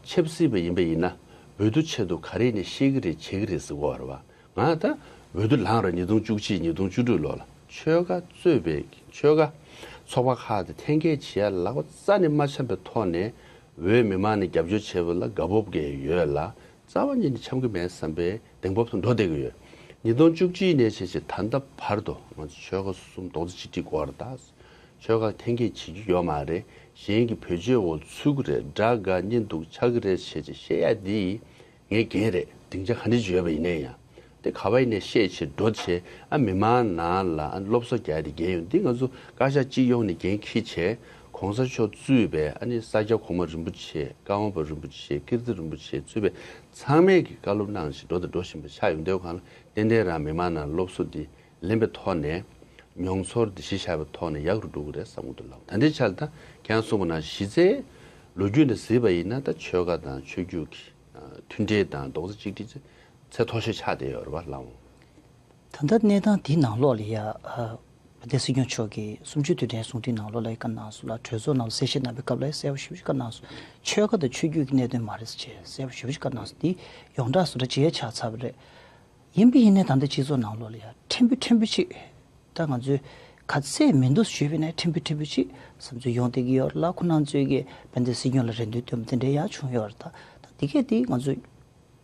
ཆབ་སྲིད་པ་ཡིན་པ་ཡིན་ན་འོས་བསྡུ་ཆེད་དུ་ག་རེ་ནས་བཤད་ཀྱི་རེད་བྱེད་ཀྱི་རེད་ཟེར་གོ་བ་རེད་བ། ང་ད་འོས་བསྡུ་ལངས་ར་ཉིས་སྟོང་བཅུ་གཅིག་ཉིས་སྟོང་བཅུ་དྲུག་ལོ་ལ་ཆོལ་ཁ་གཙོས་པའི་ཆོལ་ཁ་ཚོགས་པ་ཁག་དེ་འཐེན་འཁྱེར་བྱེད་ཡ་ལག་པ་རྩ་ནས་མ་འཆམ་པའི་ཐོག་ནས་འོས་མི་མང་ནས་རྒྱབ་སྐྱོར་བྱས་པ་ལ་དགའ་སྤོབས་ཀྱི་ཡོད་ལ་རྩ་བ་ཉིད་ནས་འཆམ་གྱི་མེད་བསམ་པའི་གདེང་སྤོབས་དང་འགྲོ་བསྡད་ཀྱི་ཡོད། ཉིས་སྟོང་བཅུ་གཅིག་ནས་བྱས་བྱས་ད་ལྟ་བར་དུ་ང་ཚོ་ཆོལ་ཁ་གསུམ་རྡོག་རྩ་གཅིག་སྒྲིལ་དགོས་རེད་ད། ཆོལ་ཁ་འཐེན་འཁྱེར་བྱེད་རྒྱུ་ཡོད་མ་རེད། གཞན་གྱི་བེད་སྤྱོད་འོག་ཚུད་ཀྱི་རེད། དགྲ་དགའ་གཉེན་སྡུག་ཆགས་ཀྱི་རེད་ཞེས་བཤད་ཡ་འདི་ངའི་འགན་རེད། སྡིངས་ཆ་ག་འདྲ་ཅིག་ཡོད་པ་ཡིན་ན་ཡང་། དེ་ག་བ་ཡིན་ནས་བཤད་བྱས་འགྲོ་བྱས། ཨ་མི་མང་ནང་ལ་ཨ་སློབ་གསོ་རྒྱག་ཡ་དེ་འགན་ཡོད། འདི་ང་ཚོ་བཀའ་ཤག་སྤྱི་ཡོངས་ནས་འགན་འཁྱེར་བྱས། གོང་ས་མཆོག་གཙོས་པའི་ཨ་ནི་ས་སྐྱ་གོང་མ་རིན་པོ་ཆེ། ཀརྨ་པ་རིན་པོ་ཆེ། ཀིརྟི་རིན་པོ་ཆེ་གཙོས་པའི་ཚང་མས་ཀྱི་བཀའ་སློབ་གནང་བཞིན་འགྲོ་དང་འགྲོ་བཞིན་པ་ཆགས་ཡོང་དུས་སྒང་ལ། ཏན་ཏན་རང་མི་མང་ནང་སློབ་གསོ་འདི་ལེན་པའི་ཐོག་ནས། མྱོང་ཚོར་འདི་གཞི་བཞག་པའི་ཐོག་ནས་ཡག་རུ་འགྲོ་གི་རེད་བསམ་གྱི་འདུག་ལགས། ད་ལྟའི་ཆར་ད་ཁྱེད་རང་གསུངས་པ་ནང་གཞི་རྩའི་ལོ་རྒྱུས་འདི་གཟིགས་པ་ཡིན་ན། ད་ཆོལ་ཁ་དང་ཆོས་བརྒྱུད་ཀྱི་མཐུན་འབྲེལ་དང་རྡོག་རྩ་གཅིག་སྒྲིལ་ཚད་མཐོ་ཤོས་ཆགས་བསྡད་ཡོད་རེད་པ་ལགས། ད་ལྟ་གནས་སྟངས་འདིའི་ནང་ལོགས་ལ་ཡ། ཨ། བདེ་སྲིད་སྐྱོང་མཆོག་གིས་གསུམ་བཅུའི་དུས་དྲན་གསུང་འཕྲིན་ནང་ལོགས་ལ་བཀའ་གནང་སོང་ལ། གྲོས་ཚོགས་ནང་ལ་གསལ་བཤད་གནང་བའི་སྐབས་ལ་གསལ་པོ་ཞེ་པོ་ཅིག་བཀའ་གནང་སོང་། ཆོལ་ཁ་དང་ཆོས་བརྒྱུད་ཀྱི་གནད་དོན་མ་རེད་ཟེར་བྱས་གསལ་པོ་ཞེ་པོ་ཅིག་བཀའ་གནང་སོང་། འདི་ཡོངས་གྲགས་བཟོ་འདྲ་ཅིག་ཆགས་ཚར་བ་རེད། ཡིན་པ་ཡིན་ནའི་ད་ལྟ་སྤྱི་ཚོགས་ནང་ལོགས་ལ་ཡ་ཕྲན་བུ་ཕྲན་བུ་ཅིག་ད་ང་ཚོས་ག་ཚད་མི་འདུག་ཞུས་པ་ཡིན་ནའི་ཕྲན་བུ་ཕྲན་བུ་ཅིག་བསམ་ཚུལ་ཡོང་བསྡད་ཀྱི་ཡོད་ལ། ཁོ་རང་ཚོས་ཀྱི་བན་དེ་སྲིད་སྐྱོང་ལ་རེ་འདུན་བཏོན་པ་དེ་འདྲའི་ཡང་བྱུང་ཡོད་རེད། ད་ད་འདི་གས་དེ་ང་ཚོས་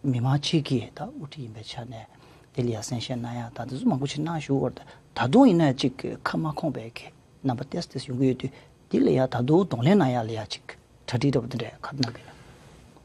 མི་མང་གཅིག་གིས་ད་དབུ་ཁྲིད་ཡིན་པའི་ཆ་ནས་དེ་ལ་ཡ་གསན་བཞེས་གནང་ཡ་ད་དེ་ཚོ་མང་པོ་ཞིག་གནང་བཞུགས་ཡོད་རེད། ད་དུང་ཡིན་ན་ཅིག་ཁ་མ་ཁོངས་པའི་གི་རྣམ་པ་ཏོག་ཙམ་ཡོང་གི་ཡོད་དུས། འདི་ལ་ཡ་ད་དུང་གདོང་ལེན་གནང་ཡ་ལ་ཡ་ཅིག་གྲ་སྒྲིག་འདྲ་པོ་དེ་འདྲས་ག་རེ་གནང་གི་ཡོད།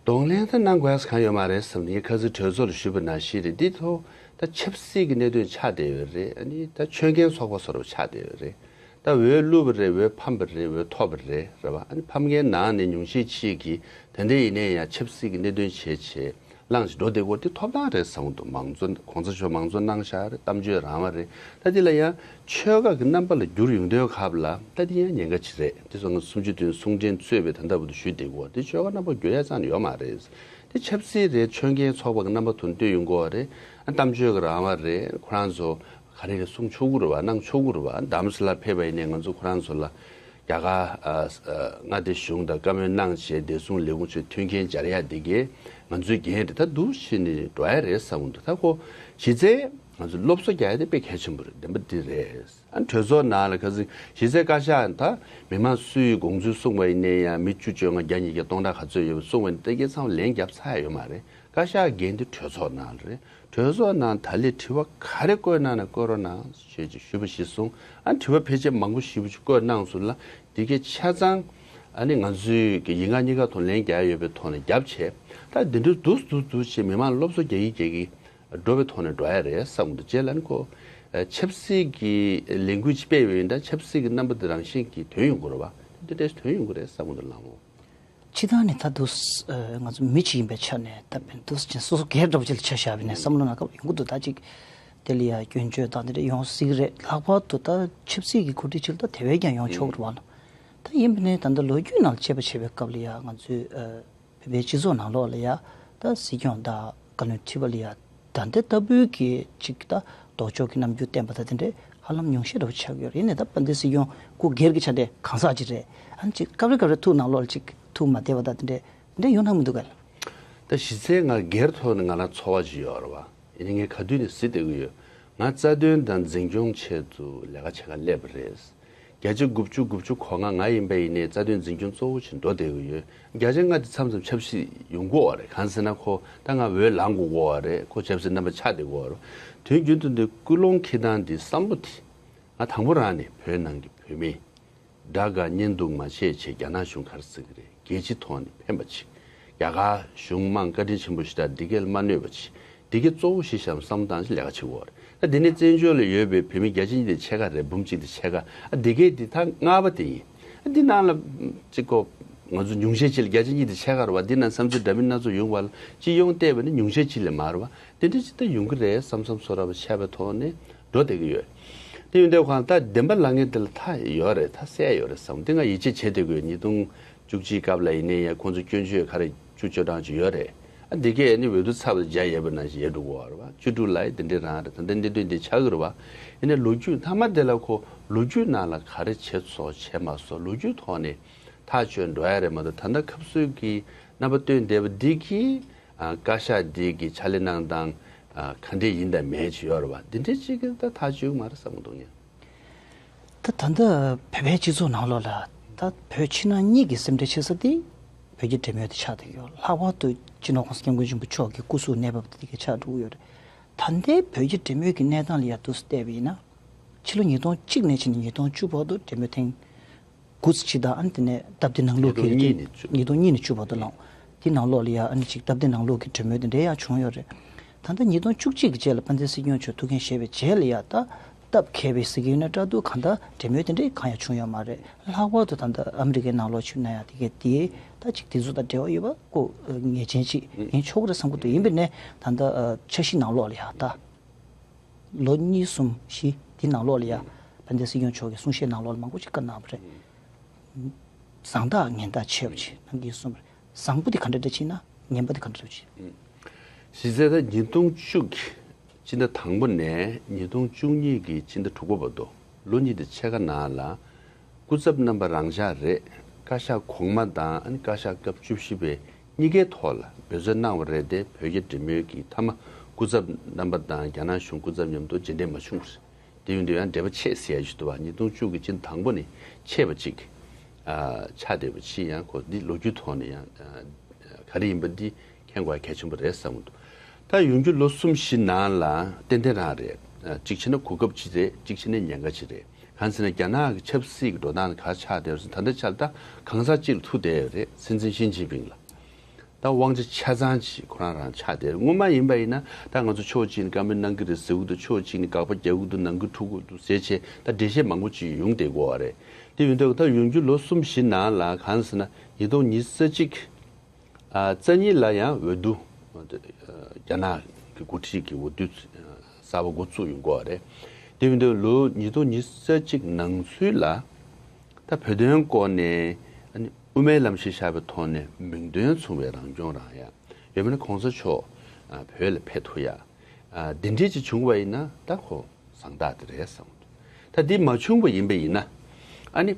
གདོང་ལེན་ད་གནང་དགོས་ཡ་གང་ཡོད་མ་རེད་བསམ་ནས། ངས་ཁ་སང་གྲོས་ཚོགས་ལ་ཞུས་པ་ནང་བཞིན་རེད། འདི་ཐོག་ད་ཆབ་སྲིད་ཀྱི་གནད་དོན་ཆགས་བསྡད་ཡོད་རེད། ཨ་ནི་ད་ཆོས་མགོན་ཚོགས་པ་བཟོ་འདྲ་པོ་ཆགས་བསྡད་ཡོད་རེད། ད་འོས་བླུགས་པ་རེད། འོས་ཕམ་པ་རེད། འོས་ཐོབ་པ་རེད། རེད་པ། ཨ་ནི་ཕམ་མཁན་ནང་ནས་ཉུང་ཤས་ཅིག་གིས་ད་ལྟ་ཡིན་ནའི་ཡང་ཆབ་སྲིད་ཀྱི་གནད་དོན་བྱས་བྱས་ལངས་བྱས་འགྲོ་བསྡད་ཀྱི་ཡོད་རེད། དེ་ཐོབ་ཐང་རེད་བསམ་གྱི་འདུག། མང་གཙོ་གོང་ས་མཆོག་མང་གཙོ་གནང་བཞག་རེད། གཏམ་བརྗོད་རང་དབང་རེད། ད་འདི་ལ་ཡང་ཆོལ་ཁ་གི་རྣམ་པ་ལ་བསྒྱུར་ཡོང་དུས་སྐབས་ལ་ད་འདི་ཡང་ཉེན་ཁ་ཅིག་རེད། དེ་སོང་ཙང་གསུམ་བཅུའི་དུས་དྲན་གསུང་འཕྲིན་གཙོས་པའི་ད་ལྟ་བར་དུ་ཞུས་བསྡད་ཀྱི་ཡོད་རེད། དེ་ཆོལ་ཁ་རྣམ་པ་བསྒྱུར་ཡ་ཙམ་ཡོད་མ་རེད། དེ་ཆབ་སྲིད་རེད། ཆོས་མགོན་ཚོགས་པ་གི་རྣམ་པ་དེ་བསྟན་ཡོང་གི་ཡོད་རེད། ཨ་གཏམ་བརྗོད་ཀྱི་རང་དབང་རེད། ཁོ་རང་ཚོ་ག་རེ་རེད་གསུང་ཆོག་གི་རེད་པ། གནང་ཆོག་གི་རེད་པ། རྡ་རམ་ས་ལར་ཕེབས་པ་ཡིན་ནའི་ང་ཚོ་ཁོ་རང་ཚོ་ལ་རྒྱ་གར་ཨ་ཨ་མངའ་སྡེ་གཞུང་དང་བཀའ་མོལ་གནང་བྱས་བདེ་སྲུང་ལས་ཁུངས་ཚོས་མཐུན་རྐྱེན་སྦྱར་ཡ་འདི་གས་ང་ཚོའི་འགན་རེད། ད་འདུག་བྱས་ནས་འགྲོ་ཡ་རེད་བསམ་གྱི་འདུག། ད་ཁོ་གཞི་རྩའི་ང་ཚོ་སློབ་གསོ་རྒྱག་ཡ་དེ་དཔེ་གལ་ཆེན་པོ་རེད། བདེན་པ་འདི་རེད། ཨ་གྲོས་ཚོགས་ནང་ལ་ཁ་སང་གཞི་རྩའི་བཀའ་ཤག་ད་མི་མང་སུའི་དགོངས་ཚུལ་གསུངས་པ་ཡིན་ནའི་ཡང་མི་བཅུ་བཅོ་ལྔ་བརྒྱ་ཉིས་བརྒྱ་སྟོང་ཕྲག་ག་ཚོད་ཡོད་པ་གསུངས་པ་ཡིན་ན་ད་གའི་ཚང་མ་ལན་རྒྱབ་ཚར་ཡ་ཡོད་མ་རེད། བཀའ་ཤག་འགན་དེ་གྲོས་ཚོགས་ནང་ལ་རེད། གྲོས་ཚོགས་ནང་ད་ལན་དྲི་བ་ག་རེ་བཀོད་གནང་ན་བཀོད་རོགས་གནང་ཞེས་ཅིག་ཞུས་པ་གཞིར་བཟུང་། ཨ་དྲི་བ་ཕལ་ཆེར་མང་པོ་ཞེ་པོ་ཅིག་བཀོད་གནང་སོང་ལ། འདི་གའི་ཆ་ཚང་ཨ་ནི་ང་ཚོའི་གི་ཡིག་ངག་གཉིས་ཀ་ཐོག་ལན་རྒྱག་ཡོད་པའི་ཐོག་ནས་རྒྱབ་བྱས། ད་འདི་འདྲ་འདུག་འདུག་འདུག་བྱས་མི་མང་སློབ་གསོ་རྒྱག་གི་རྒྱག་གི་འགྲོ་བའི་ཐོག་ནས་འགྲོ་ཡ་རེད་བསམ་གྱི་འདུག། རྗེས་ལ་ནི་ཁོ་ཆབ་སྲིད་ཀྱི་ལས་འགུལ་ཅིག་སྤེལ་བ་ཡིན་ན་ཆབ་སྲིད་ཀྱི་རྣམ་པ་འདི་རང་བཞིན་གྱིས་ཐོན་ཡོང་གི་རེད་པ། འདི་འདྲས་ཐོན་ཡོང་གི་རེད་བསམ་གྱི་འདུག་ལགས་མོ། སྤྱིར་བཏང་ནས་ད་དུང་ང་ཚོ་མི་གཅིག་ཡིན་པའི་ཆ་ནས་ད་བན་དུ་ཅན་སོ་སོ་སྒེར་འདྲ་པོ་ཅིག་ལ་ཆ་བཞག་པ་ཡིན་ན་བསམ་བློ་ནང་སྐབས་ཡོང་གི་འདུག། ད་ཅིག་དེ་ལ་ཡ་སྐྱོན་བརྗོད་དང་དེ་འདྲ་ཡོང་སྲིད་ཀྱི་རེད། ལྷག་པར་དུ་ད་ཆབ་སྲིད་ཀྱི་འགོ་ཁྲིད་ཅིག་ལ་ད་དེ་བས་ཀྱང་ཡོང་ཆོག་གི་རེད་པ། ད་ཡིན་པ་ནས་ད་ལྟ་ལོ་རྒྱུས་ནང་ལ་དཔྱད་པ་བྱེད་པའི་སྐབས་ལ་ཡ་ང་ཚོའི་བོད་པའི་སྤྱི་ཚོགས་ནང་ལོགས་ལ་ཡ་ད་སྲིད་སྐྱོང་དང་བཀའ་བློན་ཁྲི་པ་ལ་ཡ་ད་ལྟ་ལྟ་བུའི་གི་ཅིག་ད་ལྡོག་ཕྱོགས་ཀྱི་རྣམ་འགྱུར་བསྟན་པ་དང་དེ་འདྲས་ཧ་ལམ་ཉུང་ཤས་འདྲ་པོ་ཆགས་ཀྱི་ཡོད་རེད། ཡིན་ནའི་ད་དཔལ་ལྡན་སྲིད་སྐྱོང་སྐུ་སྒེར་གྱི་ཆ་དེ་གང་ཟག་ཅིག་རེད། ཨ་ནི་ཅིག་སྐབས་རེ་སྐབས་རེ་ཐུགས་ནང་ལོགས་ལ་ཅིག་ཐུགས་མ་བདེ་བ་དང་དེ་འདྲས་དེ་འདྲས་ཡོང་སྣང་མི་འདུག་ག་ལགས། ད་གཞི་རྩའི་ང་སྒེར་ཐོག་ནས་ང་ལ་ཚོར་བ་ཅིག་ཡོད་རེད་པ། ཡིན་ནའི་ངས་ག་དུས་ནས་གཟིགས་བསྡད་ཀྱི་ཡོད། ང་རྩ་དོན་དང་འཛིན་སྐྱོང་ཆེད་དུ་ལས་ཀ་བྱེད་གར་སླེབས་པ་རེད། བརྒྱ་ཆ་དགུ་བཅུ་དགུ་བཅུ་གོ་ལྔ་ང་ཡིན་པ་ཡིན་ནའི་རྩ་དོན་འཛིན་སྐྱོང་གཙོ་བོ་ཞིག་འགྲོ་བསྡད་ཀྱི་ཡོད། བརྒྱ་ཆ་ལྔ་དེ་མཚམས་མཚམས་ཆབ་སྲིད་ཡོང་གི་ཡོད་རེད། གང་ཟེར་ན་ཁོ་ད་ང་འོས་ལངས་དགོས་ཀྱི་ཡོད་རེད། ཁོ་ཆབ་སྲིད་རྣམ་པ་ཆགས་བསྡད་ཀྱི་ཡོད་རེད། དུས་རྒྱུན་དུ་འདི་ཀུན་སློང་འཁྱེར་སྟངས་འདི་བསམ་བློ་དེ་ང་དང་པོ་རང་ནས་བོད་ནང་གི་བོད་མི་དགྲ་དགའ་གཉེན་སྡུག་མ་བྱེད་ཅེས་རྒྱ་ནག་གཞུང་ག་རེ་ཟེར་གྱི་རེད། རྒྱལ་སྤྱི་ཐོག་ནས་ཕན་པ་བྱེད། རྒྱ་གར་གཞུང་མང་བཀའ་དྲིན་ཆེན་པོ་ཞིག་དང་འདི་གས་ལ་མ་གནོད་པ་བྱེད། འདི་གས་གཙོ་བོ་གཞི་བཞག་བསམ་བློ་བཏང་ཞིག་ལས་ཀ་བྱེད་དགོས་རེད། ད་འདི་ནས་བཙན་བྱོལ་ལ་ཡོད་པའི་བོད་མི་བརྒྱ་ཆ་གཉིས་དེ་ཕྱེད་ཀ་རེད། འབུམ་གཅིག་དེ་ཕྱེད་ཀ། ཨ་འདི་གས་འདི་ད་ལྔ་པ་དེ་ཡིན། ཨ་འདི་ནང་ལ་གཅིག་གོ་ང་ཚོ་ཉུང་ཤས་ཅིག་ལ་བརྒྱ་ཆ་གཉིས་དེ་ཕྱེད་ཀ་རེད་པ། འདི་ནང་བསམ་ཚུལ་འདྲ་མིན་སྣ་ཚོགས་ཡོང་བ་ལ་སྤྱི་ཡོངས་བལྟས་པ་ནི་ཉུང་ཤས་ཅིག་ལས་མ་རེད་པ། དེ་འདྲ་ཅིག་ད་ཡོང་གི་རེད་བསམ་བསམ་ཚོར་བ་ཆགས་པའི་ཐོག་ནས་འགྲོ་བསྡད་ཀྱི་ཡོད། དེ་ཡོང་དུས་ཁོང་ད་བདེན་པ་ལབ་མཁན་དེ་ལ་ཐག་ཡོད་རེད། ཐག་གསལ་ཡོད་རེད་བསམ། དེ་ང་ཡིད་ཆེས་བྱེད་བསྡད་ཀྱི་ཡོད། ཉིས་སྟོང་བཅུ་གཅིག་སྐབས་ལ་ཡིན་ནའི་ཡང་ཁོང་ཚོ་སྐྱོན་བརྗོད་ག་རེ་བཅུ་བཅུ་གྲངས་ཅིག་ཡོད་རེད། ཨ་འདི་གས་ནི་འོས་བསྡུ་ཚར་བ་རྒྱ་ཡོད་པ་ནང་བཞིན་ཡོད་འགྲོ་གི་ཡོད་རེད་པ། བཅུ་དྲུག་ལ་ཡི་འདི་འདྲའི་རང་རེད། ད་ལྟ་གནད་དོན་འདི་ཆགས་ཀྱི་རེད་པ། ཡིན་ནའི་ལོ་རྒྱུས་མཐའ་མ་དེ་ལ་ཁོ་ལོ་རྒྱུས་ནང་ལ་ག་རེ་བྱས་སོང་བྱས་མ་སོང་ལོ་རྒྱུས་ཐོག་ནས་ཐག་གཅོད་འགྲོ་ཡ་རེད་མ་གཏོགས། ད་ལྟ་ཁབ་སོལ་གྱི་རྣམ་པ་སྟོན་བསྡད་པ་འདི་གིས་ཨ་བཀའ་ཤག་འདི་གི་ཕྱག་ལས་གནང་སྟངས་ཨ་ག་འདྲས་ཡིན་དང་མེད་ཅིག་ཡོད་རེད་པ། འདི་འདྲས་ཅིག་གིས་ད་ཐག་གཅོད་ཀྱི་མ་རེད་བསམ་གྱི་འདུག་ངས། ད་ད་ལྟ་བོད་པའི་སྤྱི་ཚོགས་ནང་ལོགས་ལ་ད་བོད་ཕྱི་ནང་གཉིས་ཀྱི་སེམས་ཁྲལ་ཆེ་ས་དེ་བོད་ཀྱི་འབྲེལ་མོལ་དེ་ཆགས་བསྡད་ཡོད། ལྷག་པར་དུ་སྤྱི་ནོར་༸གོང་ས་༸སྐྱབས་མགོན་ཆེན་པོ་མཆོག་གི་སྐུ་གཟུགས་གནས་བབ་དེ་ག་ཆགས་འགྲོ་གི་ཡོད་རེད། ད་ལྟའི་བོད་ཀྱི་འབྲེལ་མོལ་གྱི་གནས་སྟངས་ལ་ཡར་འདུག་སེ་བལྟས་པ་ཡིན་ན། ཕྱི་ལོ་ཉིས་སྟོང་གཅིག་ནས་ཕྱིན་ནས་ཉིས་སྟོང་བཅུ་བར་དུ་འབྲེལ་མོལ་ཐེངས་ དགུ་ཙམ་ཅིག་དང་། ཨ་ནི་དེ་ནས་སྟབས་བདེ་ནང་ལོགས་ཀྱི་ཉིས་སྟོང་གཉིས་ནས་བཅུ། ཉིས་སྟོང་གཉིས་ནས་བཅུ་བར་དུ་ལོངས། དེ་ནང་ལོགས་ལ་ཡ་ཨ་ནི་ཅིག་སྟབས་བདེ་ནང་ལོགས་ཀྱི་གྲོས་མོལ་དེ་འདྲ་ཡང་བྱུང་ཡོད་རེད། ད་ལྟ་ཉིས་སྟོང་བཅུ་གཅིག་གི་རྗེས་ལ་དཔལ་ལྡན་སྲིད་སྐྱོང་མཆོག་ཐུགས་འགན་བཞེས་པའི་རྗེས་ལ་ཡ་ད་སྟབས་འཁེལ་བའི་ཟེར་གྱི་ཡོད་ན་འདྲ་འདུག། གང་ལྟར་གྲོས་མོལ་དེ་འདྲ་གང་ཡང་བྱུང་ཡོད་མ་རེད། ལྷག་པར་དུ་ད་ལྟ་ཨ་མི་རི་ཀའི་ནང་ལོགས་ཕྱིན་ན་ཡང་དེ་གའི་དེ་ད་ཅིག་དེ་ཚོ་དང་འབྲེལ་བ་ཡོད་པ་ཁོ་ངེས་ཅན་ཅིག་ཡིན་ཆོག་གི་རེད་བསམ་གྱི་འདུག། ཡིན་པས་ན་ད་ལྟ་འཆར་གཞི་ནང་ལོགས་ལ་ཡ་ད། ལོ་གཉིས་གསུམ་བཞི་དེ་ནང་ལོགས་ལ་ཡ། དཔལ་ལྡན་སྲིད་སྐྱོང་མཆོག་གི་གསུང་བཤད་ནང་ལོགས་ལ་མང་པོ་ཅིག་བཀའ་གནང་བ་རེད། བཟང་ཐག་ངན་ཐག་ཆོད་པ་ཅིག་གནང་གི་གསུངས་པ་རེད། བཟང་པོ་དེ་ག་འདྲ་འདྲ་ཅིག་ན་ངན་པ་དེ་ག་འདྲ་འདྲ་ཅིག། གཞི་རྩའི་ད་ཉིས་སྟོང་བཅུ་གི་སྤྱི་ཟླ་དང་པོ་ནས་ཉིས་སྟོང་བཅུ་གཉིས་ཀྱི་སྤྱི་ཟླ་དྲུག་པ་བར་དུ་ལོ་གཉིས་དེ་ཕྱེད་ཀ་ནང་ལ། སྐུ་ཚབ་རྣམ་པ་རང་འཇགས་རེད། བཀའ་ཤག་གོང་མ་དང་ཨ་ནི་བཀའ་ཤག་སྐབས་བཅུ་བཞི་པའི་གཉིས་ཀའི་ཐོག་ལ་འབད་བརྩོན་གནང་བ་རེད་དེ། བོད་རྒྱ་འབྲེལ་མོལ་གྱི་མཐའ་མ་སྐུ་ཚབ་རྣམ་པ་དང་རྒྱ་ནག་གཞུང་སྐུ་ཚབ་མཉམ་དུ་མཇལ་འཕྲད་མ་བྱུང་བ་རེད། དེ་ཡིན་དུས་ཡང་འབྲེལ་བ་ཆད་ཟེར་ཡ་ཞིག་འདུག་བ། ཉིས་སྟོང་བཅུ་གི་སྤྱི་ཟླ་དང་པོ་ནས་ཆད་པ་ཅིག་ཨ་ཆགས་བསྡད་པ་ཅིག། ཡང་ཁོ་འདི་ལོ་རྒྱུས་ཐོག་ནས་ཡང་ཨ་ག་རེ་ཡིན་པ་འདི་མཁྱེན་དགོས་གལ་ཆེན་པོ་རེད་བསམ་གྱི་འདུག། ད་ཡོང་རྒྱུ་ལོ་གསུམ་བཞི་ནང་ལ་ཏན་ཏན་རང་རེད། ཨ་གཅིག་བྱས་ན་གོ་སྐབས་ཅིག་རེད། གཅིག་བྱས་ན་ཉེན་ཁ་ཅིག་རེད། གང་ཟེར་ན་རྒྱ་ནག་གི་ཆབ་སྲིད་ཀྱི་འགྲོ་སྟངས་ག་ཆགས་བསྡད་ཡོད་ཟེར་ན། ད་ལྟ་ཆར་ད་གང་ཟག་གཅིག་ལ་ཐུག་བསྡད་ཡོད་རེད། སྲིད་འཛིན་ཞི་ཅིན་ཕིང་ལ། ད་དབང་ཆ་ཆ་ཚང་ཅིག་ཁོ་རང་རང་ཆགས་བསྡད་ཡོད་རེད། སྔོན་མ་ཡིན་པ་ཡིན་ན་ད་ང་ཚོ་ཕྱོགས་གཅིག་ནས་བཀའ་མོལ་གནང་གི་རེད་ཟེར་གྱི་འདུག། ཕྱོགས་གཅིག་ནས་དགག་པ་རྒྱག་གི་འདུག། ནང་ཁུལ་འཁྲུག་གི་འདུག་ཟེར་བྱས་ད་འགྲེལ་བཤད་མང་པོ་ཅིག་ཡོང་བསྡད་ཀྱི་ཡོད་རེད། དེ་ཡིན་དུས་ད་ཡོང་རྒྱུ་ལོ་གསུམ་བཞི་ནང་ལ་གང་ཟེར་ན་ཉིས་སྟོང་ཉི་ཤུ་རྩ་གཅིག་ཨ་རྩ་གཉིས་ལ་ཡང་འོས་བསྡུ། རྒྱ་ནག་གི་འགོ་ཁྲིད་ཀྱི་འོས་བསྡུ་གསར་པ་འགོ་བཙུགས་ཡོང་གི་ཡོད་རེད། དེ་ཡིན་དུས་ལོ་ཉིས་སྟོང་ཉི་ཤུ་རྩ་གཅིག་ནང་ཚུད་ལ་ད་བོད་དོན་སྐོར་ནས་ཨ་ནི་དབུ་མའི་ལམ་གཞིར་བཞག་པའི་ཐོག་ནས་མིང་དོན་མཚུངས་པའི་རང་སྐྱོང་རང་ཡག། ཡང་མིན་ན་གོང་ས་མཆོག་ཨ་བོད་ལ་ཕེབས་ཐུབ་ཡག། ཨ་འདི་འདྲས་ཅིག་བྱུང་བ་ཡིན་ན་ད་ཁོ་བཟང་རྟགས་དེ་རེད་བསམ་གྱི་འདུག། ད་འདི་མ་བྱུང་བ་ཡིན་པ་ཡིན་ན་ཨ་ནི།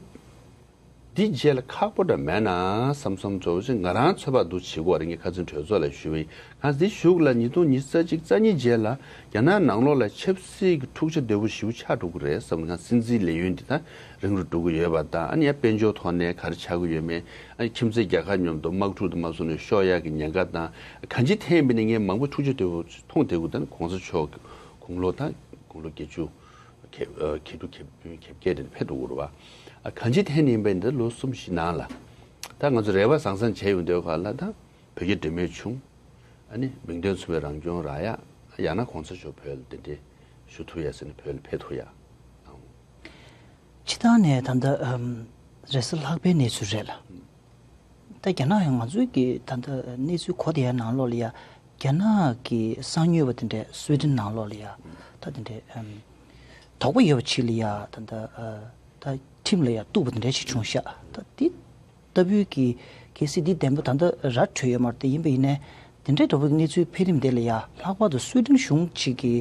འདི་རྗེས་ལ་ཁག་པོ་འདྲ་མེད་ན་བསམ་བསམ་ཚོར་བ་ཅིག་ང་རང་ཚོད་དཔག་འདུག་བྱེད་དགོས་རེད། ངས་ཁ་སང་གྲོས་ཚོགས་ལ་ཞུས་པ་ཡིན། གང་འདི་གཞུག་ལ་ཉིས་སྟོང་ཉི་ཤུ་རྩ་གཅིག་རྩ་གཉིས་རྗེས་ལ་རྒྱ་ནག་ནང་ལོགས་ལ་ཆབ་སྲིད་ཀྱི་འཁྲུག་ཆ་དོད་པོ་ཞེ་པོ་ཆགས་འགྲོ་གི་རེད་བསམ། ང་སྲིད་འཛིན་ལས་ཡུན་འདི་ད་རིང་རུ་འགྲོ་གི་ཡོད་པ་དང་། ཨ་ནི་ཡང་དཔལ་འབྱོར་ཐོག་ནས་ག་རེ་ཆགས་ཀྱི་ཡོད་མེད། ཨ་ནི་ཁྱིམ་མཚེས་རྒྱལ་ཁབ་མཉམ་དུ་དམག་འཁྲུག་དང་མ་སོང་ནས་ཤོར་ཡག་གི་ཉེན་ཁ་དང་། གང་ཅིའི་ཐད་ཡིན་པ་ནས་ངས་མང་པོ་འཁྲུག་ཆ་དོད་པོ་མཐོང་བསྡད་ཀྱི་འདུག། ད་ནི་གོང་ས་མཆོག་གི་དགུང་ལོ་ད་དགུང་ལོ་བརྒྱད་ཅུ། ཁེ་ཨ་ཁེ་དྲུག་ཁེ་བདུན་ཁེ་བརྒྱད་དེ་ཕེབས་འགྲོ་གི་རེད་བ། ཨ་གང་ཅིའི་ཐད་ནས་ཡིན་པ་ཡིན་ན་ལོ་གསུམ་བཞི་ནང་ལ་ད་ང་ཚོ་རེ་བ་བཟང་བཟང་བྱས་ཡོང་དུས་ག་ལ་ད་བོད་རྒྱ་འབྲེལ་མོལ་བྱུང་། ཨ་ནི་མིང་དོན་མཚུངས་པའི་རང་སྐྱོང་རག་ཡག། ཡང་ན་གོང་ས་མཆོག་བོད་ལ་གདན་འདྲེན་ཞུ་ཐུབ་ཡག་ཟེར་ནས་བོད་ལ་ཕེབས་ཐུབ་ཡག། སྤྱིར་བཏང་ནས་ད་ལྟ་ཨམ་རེས་གཟའ་ལྷག་པའི་གནས་ཚུལ་རེད་ལ། ད་རྒྱ་ནག་ཡང་ང་ཚོའི་གི་ད་ལྟ་གནས་ཚུལ་གོ་བསྡད་ཡ་ནང་ལོགས་ལ་ཡ། རྒྱ་ནག་གི་གསང་ཉུལ་བ་དེ་འདྲས་སུའེ་ཏེན་ནང་ལོགས་ལ་ཡ། ད་དེ་འདྲས་ཨམ་དོགས་པ་ཡོད་པ་ཅིག་ལ་ཡ། ད་ལྟ་ཨ་ད་ཁྲིམས་ལ་ཡ་གཏུགས་པ་དེ་འདྲས་ཅིག་བྱུང་ཤག། ད་དེ་ལྟ་བུའི་གི་གལ་སྲིད་འདི་བདེན་པ་ད་ལྟ་ར་འཕྲོད་ཡོད་མ་རེད་དེ། ཡིན་པ་ཡིན་ནའི་དེ་འདྲས་འདྲ་བོའི་གནས་ཚུལ་འཕེལ་རིམ་དེ་ལ་ཡ། ལྷག་པར་དུ་སུའེ་ཏེན་གཞུང་གཅིག་གི་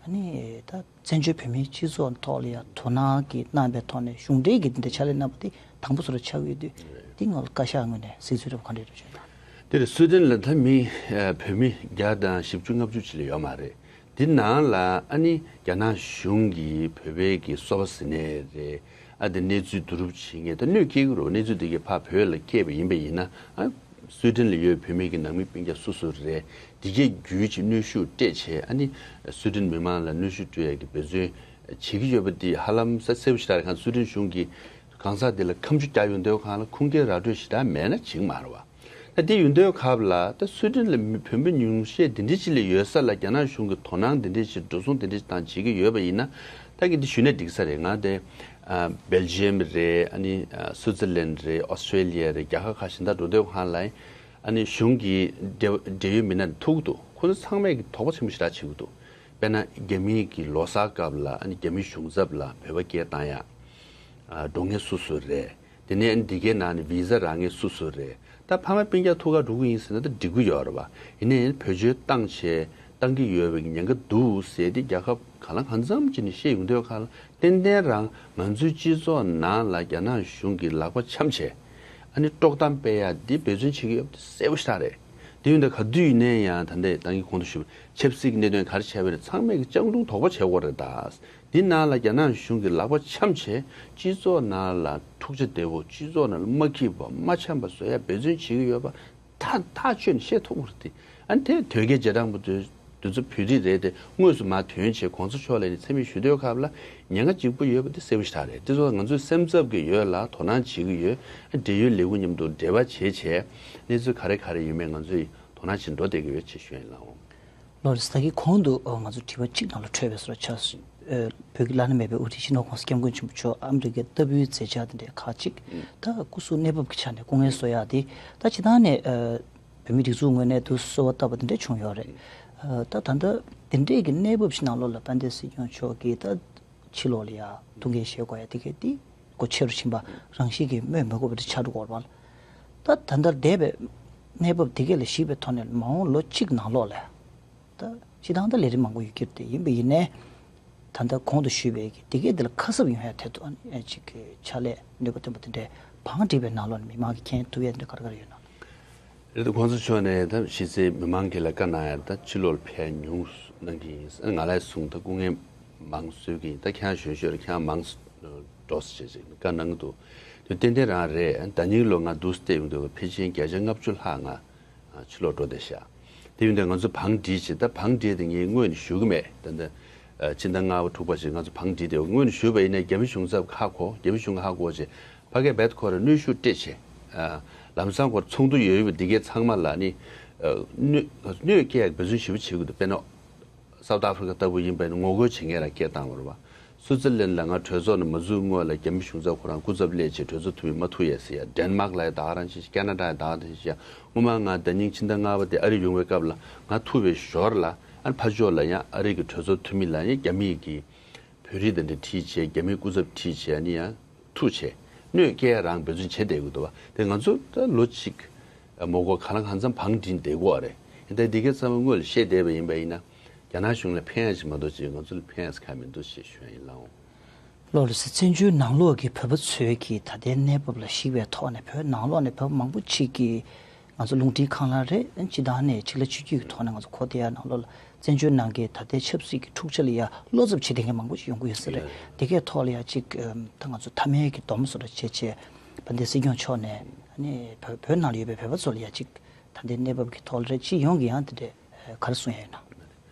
ཨ་ནི་ད། བཙན་བྱོལ་བོད་མིའི་སྤྱི་ཚོགས་ཐོག་ལ་ཡང་དོ་སྣང་གིས་གནང་བའི་ཐོག་ནས་གཞུང་འབྲེལ་གྱི་འདི་འདྲ་ཕྱག་ལས་གནང་བ་དེ་དང་པོ་སུ་རུ་ཆགས་ཀྱི་ཡོད་དུས། འདི་ངོ་ལ་བཀའ་ཤག་ངོས་ནས་གཟིགས་ཚུལ་རེ་བ་ག་འདྲ་རེད་བྱུང་ན། དེར་སུའེ་ཏེན་ལ་ད་མི་ཨ་བོད་མི་བརྒྱ་དང་བཞི་བཅུ་ལྔ་བཅུ་ཅིག་ལས་ཡོད་མ་རེད། འདི་ནང་ལ་ཨ་ནི་རྒྱ་ནག་གཞུང་གིས་བོད་པའི་གི་སོ་པ་ཟིན་ནས་རེད། ཨ་འདི་གནས་ཚུལ་བསྡུ་རུབ་བྱེད་མཁན་ད་གནོད་སྐྱེལ་གྱི་རེད། གནས་ཚུལ་འདི་གའི་ཕར་བོད་ལ་སྐྱེས་པ་ཡིན་པ་ཡིན་ན་ཨ། སུའེ་ཏེན་ལ་ཡོད་བོད་མི་གི་ནང་མི་སྤུན་ཀྱག་སུ་སུ་རེད། འདི་གའི་བརྒྱུད་ཅིག་གནོན་ཤུགས་སྤྲད་བྱས། ཨ་ནི་སུའེ་ཏེན་མི་མང་ལ་གནོན་ཤུགས་སྤྲོད་ཡ་གི་འབད་བརྩོན་བྱེད་ཀྱི་ཡོད་པ་འདི་ཧ་ལམ་གསལ་པོ་ཞེ་དྲག་རེད། གང་སུའེ་ཏེན་གཞུང་གིས་གང་ཟག་འདི་ལ་ཁ་མཆུ་རྒྱག་ཡོང་དུས་གང་ལ་ཁུངས་སྐྱེལ་ར་སྤྲོད་ཞེ་དྲག་མེད་ན་འགྲིག་མ་རེད་བ། ད་འདི་ཡོང་དུས་སྐབས་ལ་ད་སུའེ་ཏེན་ལ་མི་བོད་མི་ཉུང་ཤས་འདི་འདྲ་ཅིག་ལ་ཡོད་ས་ལ་རྒྱ་ནག་གཞུང་གིས་དོ་སྣང་འདི་འདྲ་ཅིག་འགྲོ་སོང་འདི་འདྲ་ཅིག་བཏང་བྱེད་ཀྱི་ཡོད་པ་ཡིན་ན། ད་གི་འདི་ཞུས་ན་འགྲིག་ས་རེད། ང་དེ་ཨ་སྦེལ་ཇི་ཡམ་རེད། ཨ་ནི་ཨ་སུའི་ཙི་ལན་རེད། ཨོ་སི་ཀྲེ་ལི་ཡ་རེད། རྒྱ་གར་ཁག་གཞན་དག་འགྲོ་དུས་གང་ལ་ཨ་ནི་གཞུང་གི་འབྲེལ་འབྲེལ་ཡོད་མི་སྣ་ཐུག་འདུག། ཁོ་ཚོ་ཚང་མས་ཀྱི་དོགས་པ་ཆེན་པོ་ཞེ་དྲག་བྱེད་ཀྱི་འདུག། དཔེར་ན་རྒྱ་མིའི་གི་ལོ་གསར་སྐབས་ལ་ཨ་ནི་རྒྱ་མིའི་གཞུང་ཚབ་ལ་བོད་པ་སྐད་བཏང་ཡ། ཨ་འགྲོ་མཁན་སུ་སུ་རེད། དེ་ནས་ཨ་ནི་འདི་གའི་ནང་ནས་བི་ཟ་རག་མཁན་སུ་སུ་རེད། ད་ཕ་མ་སྤུན་ཀྱག་ཐུག་ག་འགྲོ་གི་ཡིན་ཟེར་ན་ད་འགྲིག་གི་ཡོད་རེད་བ། ཡིན་ནའི་བེད་སྤྱོད་བཏང་བྱས་བཏང་གི་ཡོད་པའི་ཉེན་ཁ་འདུག་ཟེར་ཏེ་རྒྱལ་ཁབ་གང་ལ་གང་འཚམ་ཅིག་ནས་བཤད་ཡོང་དུས་གང་ལ་ཏན་ཏན་རང་ང་ཚོའི་སྤྱི་ཚོགས་ནང་ལ་རྒྱ་ནག་གཞུང་གི་ལག་པ་འཆམ་བྱས་ཨ་ནི་དཀྲོག་གཏམ་སྤེལ་ཡ་འདི་འབད་བརྩོན་བྱེད་ཀྱི་ཡོད་པ་དེ་གསལ་པོ་ཞེ་དྲག་རེད། དེ་ཡིན་དུས་ག་དུས་ཡིན་ནའི་ཡང་ད་ལྟའི་ད་གིན་གོང་དུ་ཞུས་པ་ཆབ་སྲིད་ཀྱི་གནད་དོན་ག་རེ་བྱས་པ་རེད། ཚང་མས་ཀྱི་སྤྱང་གྲུང་དོགས་པ་བྱེད་དགོས་རེད་ད། འདི་ནང་ལ་རྒྱ་ནག་གཞུང་གི་ལག་པ་འཆམ་བྱས་སྤྱི་ཚོགས་ནང་ལ་འཁྲུག་ཆ་དོད་པོ། སྤྱི་ཚོགས་ནང་ལ་མ་སྐྱིད་པ་མ་འཆམ་པ་བཟོ་ཡ་འབད་བརྩོན་བྱེད་ཀྱི་ཡོད་པ་ཐག་ཐག་ཆོད་ནས་བཤད་ཐུབ་ཀྱི་རེད་དེ། ཨ་ནི་དེ་དོལ་རྒྱལ་རྗེས་འབྲང་པོ་དེ་ དེ་ཚོ་བོད་རིགས་རེད་དེ། དངོས་སུ་མར་ཐོན་བྱས་གོང་ས་མཆོག་ལ་ནི་མཚན་སྨད་ཞུ་འདོད་སྐབས་ལ་ཉེན་ཁ་གཅིག་པུ་ཡོད་པ་དེ་གསལ་པོ་ཞེ་དྲག་རེད། དེ་ཚོ་ང་ཚོས་སེམས་འཚབ་ཀྱི་ཡོད་ལ་དོ་སྣང་བྱེད་ཀྱི་ཡོད། འབྲེལ་ཡོད་ལས་ཁུངས་མཉམ་དུ་འབྲེལ་བ་བྱེད་བྱས་གནས་ཚུལ་ག་རེ་ག་རེ་ཡོད་མེད་ང་ཚོས་དོ་སྣང་བྱེད་འགྲོ་བསྡད་ཀྱི་ཡོད་ཅེས་ཞུ་ཡ་ཡིན་ལགས། ལགས་རེད། ད་གིན་གོང་དུ་ང་ཚོ་དྲི་བ་གཅིག་ནང་ལ་འཕྲོས་པའི་བཟོ་འདྲ་ཆགས་སོང་། བོད་ཀྱི་བླ་ན་མེད་པའི་དབུ་ཁྲིད་སྤྱི་ནོར་༸གོང་ས་༸སྐྱབས་མགོན་ཆེན་པོ་མཆོག་ཨ་མི་རི་ཀའི་ལྟ་བུའི་མཛད་འཆར་དེ་འདྲའི་ཁག་ཅིག་ད་སྐུ་གཟུགས་གནས་བབ་ཀྱི་ཆ་ནས་སྐུ་ངལ་གསོ་ཡག་དེ་ད་སྤྱིར་བཏང་ནས་བོད་མི་སྒྲིག་འཛུགས་ངོས་ནས་དུ་གསོལ་བ་བཏབ་པ་དེ་འདྲ་བྱུང་ཡོད་རེད། ད་ད་ལྟ་དེ་འདྲའི་གི་གནས་བབ་ཞིག་ནང་ལོགས་ལ་དཔལ་ལྡན་སྲིད་སྐྱོང་མཆོག་གིས་ད་ཕྱི་ལོགས་ལ་ཡ་ཐུགས་འགན་བཞེས་དགོས་ཡ་དེ་གས་དེ་སྒོ་ཕྱེ་རུ་ཕྱིན་པ་རང་བཞིན་གྱིས་སྨོས་མི་དགོས་པ་དེ་ཆགས་འགྲོ་གི་ཡོད་རེད་པ། ད་ད་ལྟར་འདས་པའི་གནས་བབ་དེ་གས་ལ་གཞིགས་པའི་ཐོག་ནས་མ་འོངས་ལོ་གཅིག་ནང་ལོགས་ལ་ད་སྤྱིར་བཏང་ད་ལས་རིམ་མང་པོ་ཡོད་ཀྱི་རེད། ཡིན་པ་ཡིན་ནའི་ད་ལྟ་གོང་དུ་ཞུས་པའི་གི་དེ་གས་དེ་ལ་ཁ་གསབ་ཡོང་ཡ་ཐད་དུ་ཨ་ནི་ཅིག་གི་ཕྱག་ལས་ནུས་པ་བཏོན་པ་དེ་འདྲའི་བང་བསྒྲིགས་པའི་ནང་ལོགས་ནས་མི་མང་གིས་མཁྱེན་ཐུབ་ཡ་དེ་འདྲ་ག་རེ་ག་རེ་ཡོད་ན། རེད་དེ། གོང་ས་མཆོག་ནས་ད་གཞི་རྩའི་མི་མང་གི་ལ་བཀའ་གནང་ཡ་ད་ཕྱི་ལོགས་ལ་ཕེབས་ཡ་ཉུང་གནང་གི་ཡིན། ང་ལ་གསུངས། ད་སྐུ་ངལ་མང་གསོས་ཀྱི་ཡིན། ད་ཁྱེད་རང་གཞོན་ཤོས་རེད། ཁྱེད་རང་མང་འགྲོ་ཟེར་བྱས་བཀའ་གནང་གི་འདུག་དེ་ཏན་ཏན་རང་རེད། ད་ནིང་ལོ་ང་འདུག་བལྟས་ཡོང་དུས་ཕལ་ཆེར་བརྒྱ་ཆ་ལྔ་བཅུ་ལྷག་ང་ཕྱི་ལོགས་འགྲོ་བསྡད་ཤག་དེ་ཡིན་དུས་ང་ཚོ་བང་བསྒྲིགས་བྱས། ད་བང་བསྒྲིགས་དེ་ངས་སྔོན་ནས་ཞུ་གི་མེད། ད་ད་ཕྱི་ཟླ་ལྔ་པ་དྲུག་པ་ཞིག་ང་ཚོ་བང་བསྒྲིགས་དེ་སྔོན་ནས་ཞུས་པ་ཡིན་ན་རྒྱ་མི་གཞུང་ཚབ་ཧ་གོ་རྒྱ་མི་གཞུང་ཧ་གོ་བྱས་ཕ་གིར་རྦད་ཁོ་རང་གནོན་ཤུགས་སྤྲད་བྱས། ལམ་སང་ཁོ་ཚོགས་འདུ་ཡོད་ཡོད་པ་འདི་གའི་ཚང་མ་ལ་ནི་གནོད་གནོད་སྐྱེལ་ཡག་འབད་བརྩོན་ཞེ་པོ་བྱེད་ཀྱི་འདུག་དཔེར་ན། སའུ་ཐི་ཨ་ཧྥི་རི་ཀ་ལྟ་བུ་ཡིན་པ་ཡིན་ན་ངོ་རྒོལ་བྱེད་མཁན་རང་སྐད་བཏང་བ་རེད་པ། སུའུ་ཙི་ལན་ལ་ང་གྲོས་ཚོགས་ནང་མ་འཛུལ་སྔོན་ལ་རྒྱ་མི་གཞུང་ཚབ་ཁོ་རང་སྐུ་ཚབ་སླེབས་བྱས་གྲོས་ཚོགས་འཐུས་མི་མ་ཐུག་ཡས་ཟེར་ཡ། ཌེན་མཱག་ལ་ཡ་ད་ག་རང་བྱས་ཤག་ཀ་ན་ཌ་ད་ག་རང་བྱས་ཤག་སྔོན་མ་ང་ཟླ་ཉིན་ཕྱི་ཟླ་ལྔ་པ་དེ་ཨ་རི་ཡོང་བའི་སྐབས་ལ་ང་ཐུག་པའི་ཞོར་ལ་ཨ་ནི་ཕར་ཕྱོགས་ལ་ཡང་ཨ་རི་གི་གྲོས་ཚོགས་འཐུས་མི་ལ་ཡང་རྒྱ་མི་གི་བོད་རིགས་དེ་འདྲ་ཁྲིད་བྱས། རྒྱ་མིའི་སྐུ་ཚབ་ཁྲིད་བྱས་ནི་ཡང་ཐུག་བྱས་གནོད་སྐྱེལ་རང་འབད་བརྩོན་བྱས་བསྡད་ཀྱི་འདུག་བ། དེ་ང་ཚོ་ད་ལོ་གཅིག་མ་འགོར་ག་ལ་གང་འཚམ་བང་བསྒྲིགས་བསྡད་ཀྱི་ཡོད་རེད། ཡིན་ད་འདི་གའི་ཚང་མ་སྔོན་ལ་བཤད་བསྡད་པ་ཡིན་པ་ཡིན་ན་རྒྱ་ནག་གཞུང་ལ་ཕན་ཡ་ཞིག་མ་གཏོགས་ཅིག་ང་ཚོ་ལ་ཕན་ཡ་ཞིག་གང་མི་འདུག་ཅེས་ཞུ་ཡ་ཡིན་ལགས། ལགས་རེད་ཟེར། བཙན་བྱོལ་ནང་ལོགས་ཀྱི་བོད་པ་ཚོའི་གི་ད་ལྟའི་གནས་བབ་ལ་གཞིགས་པའི་ཐོག་ནས་བོད་ནང་ལོགས་ནས་བོད་པ་མང་པོ་ཅིག་གིས་ང་ཚོ་རླུང་འཕྲིན་ཁང་ལ་རེད། སྤྱི་བཏང་ནས་ཆིག་ལ་ཆིག་བརྒྱུད་ཀྱི་ཐོག་ནས་ང་ཚོ་གོ་བསྡད་ཡ་ནང་ལོགས་ལ་བཙན་བྱོལ་ནང་གི་ད་ལྟའི་ཆབ་སྲིད་ཀྱི་འཁྲུག་ཆ་ལ་ཡ་བློ་འཚབ་བྱེད་བསྡད་མཁན་མང་པོ་ཞིག་ཡོང་གི་ཡོད་ས་རེད། དེ་གའི་ཐོག་ལ་ཡ་ཅིག་ད་ང་ཚོ་མཐའ་མའི་གི་སྡོམ་བཟོ་འདྲ་བྱས་བྱས་དཔལ་ལྡན་སྲིད་སྐྱོང་མཆོག་ནས་ཨ་ནི་བོད་བོད་ནང་ལ་ཡོད་པའི་བོད་པ་ཚོ་ལ་ཡ་ཅིག་ད་ལྟའི་གནས་བབ་ཀྱི་ཐོག་ལ་རེད། སྤྱི་ཡོངས་ཀྱི་ཡང་དེ་འདྲས་ག་རེ་གསུང་ཡ་ཡོད་ན།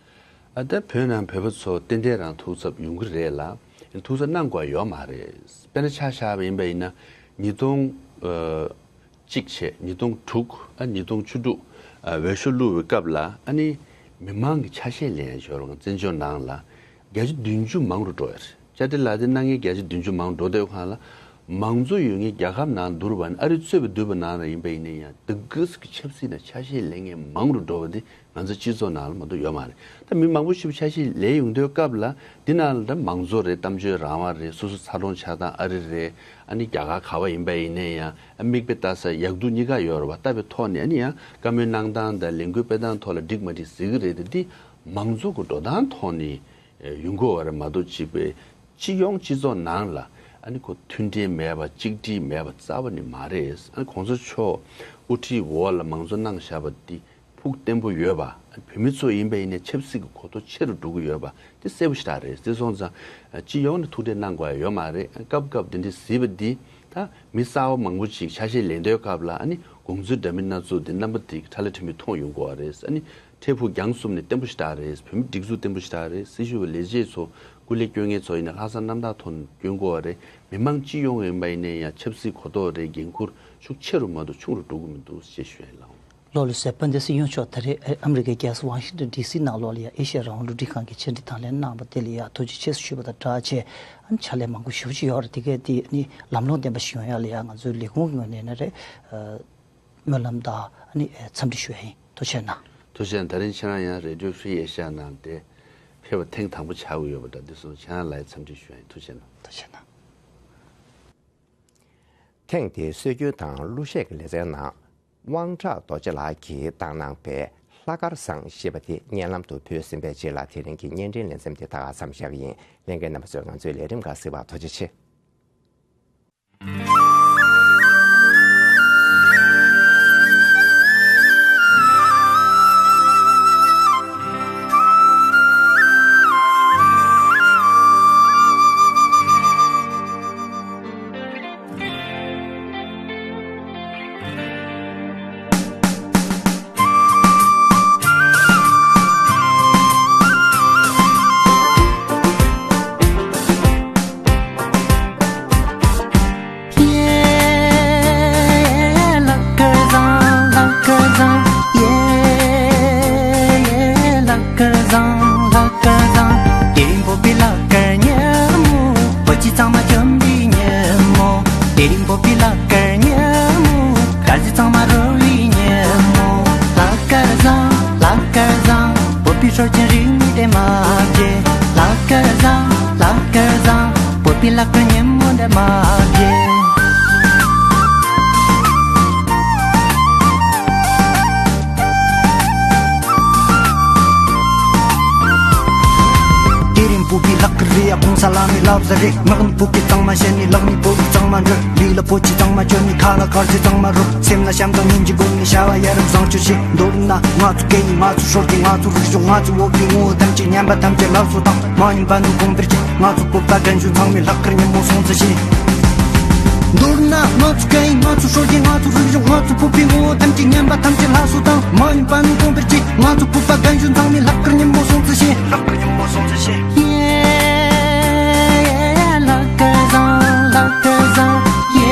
ཨ་ད་བོད་ནང་བོད་པ་ཚོ་ཏན་ཏན་རང་ཐུགས་འཚབ་ཡོང་གི་རེད་ལ། ཐུགས་འཚབ་གནང་དགོས་ཡོད་མ་རེད། དཔེར་ན་ཆ་བཞག་པ་ཡིན་པ་ཡིན་ན་ཉིས་སྟོང་གཅིག་བྱས་ཉིས་སྟོང་དྲུག་ཨ་ཉིས་སྟོང་བཅུ་དྲུག་ཨ་འོས་ཤོག་བླུགས་པའི་སྐབས་ལ་ཨ་ནི་མི་མང་གི་ཆ་ཤས་ལེན་ཡ་ཞོར་ལ་བཙན་བྱོལ་ནང་ལ་བརྒྱ་ཆ་བདུན་ཅུ་མང་རུ་འགྲོ་ཡ་རེད། བཅའ་སྒྲིག་ལག་དེབ་གནང་མཁན་བརྒྱ་ཆ་བདུན་ཅུ་མང་རུ་འགྲོ་དུས་སྒང་ལ་མང་གཙོ་ཡོད་མཁན་རྒྱལ་ཁབ་ནང་བསྡུར་བ་ན་ཨ་རི་གཙོས་པའི་འདུས་པ་ནང་ལ་ཡིན་པ་ཡིན་ན་ཡང་དེ་ག་ཙམ་གྱི་ཆབ་སྲིད་ནང་ཆ་ཤས་ལེན་མཁན་མང་རུ་འགྲོ་བ་འདི་ང་ཚོ་སྤྱི་ཚོགས་ནང་ལ་མ་གཏོགས་ཡོད་མ་རེད། ད་མི་མང་པོ་ཞིག་ཆ་ཤས་ལེན་ཡོང་དུས་སྐབས་ལ་འདི་ནང་ལ་ད་མང་གཙོ་རེད། གཏམ་བརྗོད་རང་དབང་རེད། སོ་སོ་འཚར་ལོངས་ཆགས་སྟངས་ཨ་རི་རེད། ཨ་ནི་རྒྱ་གར་ག་པར་ཡིན་པ་ཡིན་ན་ཡང་ཨ་མིག་དཔེ་ལྟ་ས་ཡག་སྡུག་གཉིས་ཀ་ཡོད་རེད་བ། ལྟ་བའི་ཐོག་ནས་ཨ་ནི་ཡང་བཀའ་མོལ་གནང་སྟངས་དང་ལས་འགུལ་སྤེལ་སྟངས་ཐོག་ལ་འགྲིག་མ་འགྲིག་ཟེར་གི་རེད་དེ། འདི་མང་གཙོ་གི་འགྲོ་སྟངས་ཐོག་ནས་ཡོང་གི་ཡོད་རེད་མ་གཏོགས་ཅིག་པའི་སྤྱི་ཡོངས་སྤྱི་ཚོགས་ནང་ལ་ཨ་ནི་ཁོ་མཐུན་སྒྲིལ་མེད་པ་གཅིག་སྒྲིལ་མེད་པ་རྩ་བ་ནས་མ་རེད། ཨ་ནི་གོང་ས་མཆོག་དབུ་ཁྲིད་འོག་ལ་མང་གཙོ་གནང་བཞག་པ་འདི་ཕུགས་བརྟན་པོ་ཡོད་པ། བོད་མི་ཚོ་ཡིན་པ་ཡིན་ནའི་ཆབ་སྲིད་ཀྱི་གོ་རྟོགས་ཆེ་རུ་འགྲོ་གི་ཡོད་པ་དེ་གསལ་པོ་ཞེ་དྲག་རེད། དེ་སོང་ཙང་སྤྱི་ཡོངས་ནས་ཐུགས་ཁྲལ་གནང་དགོས་ཡ་ཡོད་མ་རེད། སྐབས་སྐབས་འདི་འདྲའི་གཟིགས་པ་འདི་ད་མི་གསར་པ་མང་པོ་ཅིག་ཆ་ཤས་ལེན་དུས་སྐབས་ལ་ཨ་ནི་དགོངས་ཚུལ་འདྲ་མིན་སྣ་ཚོགས་འདི་རྣམ་པ་འདི་ཁྲ་ལ་ཁྲི་མི་མཐོང་ཡོང་གི་ཡོད་རེད། ཨ་ནི་འཕྲལ་ཕུགས་རྒྱང་གསུམ་ནས་བརྟན་པོ་ཞེ་དྲག་རེད། བོད་མི་སྒྲིག་འཛུགས་བརྟན་པོ་ཞེ་དྲག་རེད། སྲི་ཞུ་བ་ལས་བྱེད་ཚོ་སྐུ་ལས་སྐྱོན་མཁན་ཚོ་ཡིན་ན་ལྷག་བསམ་རྣམ་དག་ཐོག་ནས་སྐྱོན་གྱི་ཡོད་རེད། མི་མང་སྤྱི་ཡོངས་ཡིན་པ་ཡིན་ན་ཡང་ཆབ་སྲིད་གོ་རྟོགས་རེད། འགན་འཁུར་ཤུགས་ཆེ་རུ་མ་གཏོགས་ཆུང་རུ་འགྲོ་གི་མི་འདུག་ཅེས་ཞུ་ཡ་ཡིན་ལགས། ལགས་ལགས་སོ། དཔལ་ལྡན་སྲིད་སྐྱོང་མཆོག་ད་རེས་ཨ་ཨ་མི་རི་ཀའི་རྒྱལ་ས་ཝ་ཤིང་ཊོན་ཌི་སི་ནང་ལོགས་ལ་ཡ་ཨེ་ཤ་ཡ་རང་དབང་རླུང་འཕྲིན་ཁང་གི་བཅར་འདྲི་དང་ལེན་གནང་བ་དེ་ལ་ཡ་ཐུགས་རྗེ་ཆེ་ཞུས་པ་དང་སྦྲགས་བྱས་ཨ་ནི་ཕྱག་ལས་མང་པོ་ཞེ་པོ་ཅིག་ཡོད་རེད། དེ་གས་དེ་ཨ་ནི་ལམ་ལྷོང་ལྡན་པ་ཞིག་ཡོང་ཡ་ལ་ཡ་ང་ཚོའི་ལས་ཁུངས་ཀྱི་ངོས་ནས་ན་རེད། སྨོན་ལམ་དང་ཨ་ནི་འཚམས་འདྲི་ཞུ་ཡ་ཡིན། ཐུགས་རྗེ་གནང་། ཐུགས་རྗེ་གནང་། ད་རིང་ཁྱེད་རང་ཡང་Radio Free Asia ནང་དེ་ཕེབས་པ་ཐེངས་དང་པོ་ཆགས་ཀྱི་ཡོད་པ་འདྲ། འདི་སོང་ཁྱེད་རང་ལ་ཡང་འཚམས་འདྲི་ཞུ་ཡ་ཡིན། ཐུགས་རྗེ་གནང་། ཐུགས་རྗེ་གནང་། ཐེངས་འདིའི་སྲོལ་རྒྱུན་དང་གླུ་གཞས་ཀྱི་ལེ་ཚན་ནང་དབང་གྲགས་རྡོ་རྗེ་ལགས་ཀྱིས་བཏང་གནང་པའི་ལྷ་དཀར་བཟང་ཞེས་པ་དེ་སྙན་ལམ་དུ་བུད་ཟིན་པའི་རྗེས་ལ་དེ་རིང་གི་བརྙན་འཕྲིན་ལེ་ཚན་འདི་ད་ག་མཚམས་བཞག་གི་ཡིན། ལྷན་རྒྱས་རྣམ་པ་ཚོས་ང་ཚོའི་ལས་རིམ་ཁག་གཟིགས་པར་ཐུགས་རྗེ་ཆེ། ཅི་གཙང་མ་བཅོམ་པའི་ཉིན་མོ། དེ་རིང་བོད་པའི་ལག་དཀར་ཉིན་མོ། དཀར་ཟས་གཙང་མ་རོལ་བའི་ཉིན་མོ། ལག་དཀར་བཟང་། ལག་དཀར་བཟང་། བོད་པའི་སྲོལ་རྒྱུན་རིག་གནས་དེ་མ་བརྗེད། ལག་དཀར་བཟང་། ལག་དཀར་བཟང་། བོད་པའི་ལག་དཀར་ཉིན་མོ་འདི་མ་བརྗེད། དེ་རིང་བོད་པའི་ལག་དཀར་རེད་ཡ། གོང་ས་ལྷ་མོའི་ལབ་ས་རེད། ངག་ནས་བོད་སྐད་གཙང་མ་བཤད་ནས། ལག་ནས་བོད་ཡིག་གཙང་མ་འབྲི། ལུས་ལ་བོད་ཆས་གཙང་མ་གྱོན་ནས། ཁ་ལ་དཀར་ཟས་གཙང་མ་རོལ། སེམས་ལ་བྱམས་དང་སྙིང་རྗེ་སྒོམ་ནས། བྱ་བ་ཡ་རབས་བཟང་སྤྱོད་བྱེད། མདོར་ན་ང་ཚོ་སྐད་ཡིག་ང་ཚོ་སྲོལ་རྒྱུན། ང་ཚོ་རིག་གཞུང་། ང་ཚོ་བོད་པའི་ངོ་བོ་ཐམས་ཅད། ཉམས་པ་ཐམས་ཅད་སླར་གསོ་དང་། མ་ཡིན་པ་ནོར་གོང་འཕེལ་ཆེད། ང་ཚོ་བོད་པ་རྒན་གཞོན་ཚང་མའི་ལག་དཀར་ཉིན་མོ་སྲུང་བརྩི་ཞུ། མདོར་ན་ང་ཚོ་སྐད་ཡིག་ང་ཚོ་སྲོལ་རྒྱུན། ང་ཚོ་རིག་གཞུང་། ང་ཚོ་བོད་པའི་ངོ་བོ་ཐམས་ཅད། ཉམས་པ་ཐམས་ཅད་སླར་གསོ་དང་། མ་ཡིན་པ་ནོར་གོང་འཕེལ་ཆེད། ང་ཚོ་བོད་པ་རྒན་གཞོན་ཚང་མའི་ལག་དཀར་ཉིན་མོ་སྲུང་བརྩི་ཞུ། ལག་དཀར་ཉིན་མོ་སྲུང་བརྩི་ཞུ། ཡེ། ལག་དཀར་བཟང་། ལག་དཀར་བཟང་། ཡེ།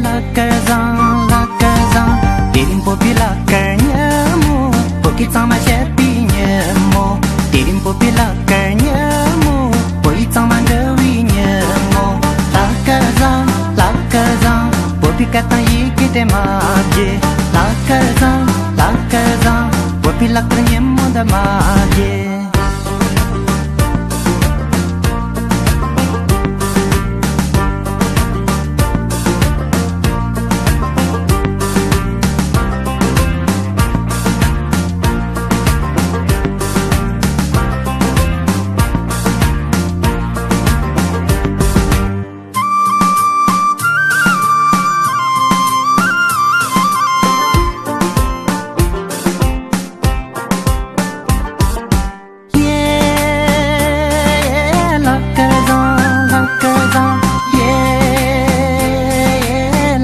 ལག་དཀར་བཟང་། ལག་དཀར་བཟང་། དེ་རིང་བོད་པའི་ལག་དཀར་ཉིན་མོ། བོད་སྐད་གཙང་མ་བཤད་པའི་ཉིན་མོ། དེ་རིང་བོད་པའི་ལག་དཀར་ཉིན་མོ། བོད་ཡིག་གཙང་མ་འབྲི་བའི་ཉིན་མོ། ལག་དཀར་བཟང་། ལག་དཀར་བཟང་། བོད་པའི་སྐད་དང་ཡི་གེ་དེ་མ་བརྗེད། ལག་དཀར་བཟང་། ལག་དཀར་བཟང་། བོད་པའི་ལག་དཀར་ཉིན་མོ་འདི་མ་བརྗེད། ཡེ། ལག་དཀར་བཟང་། ལག་དཀར་བཟང་། ཡེ།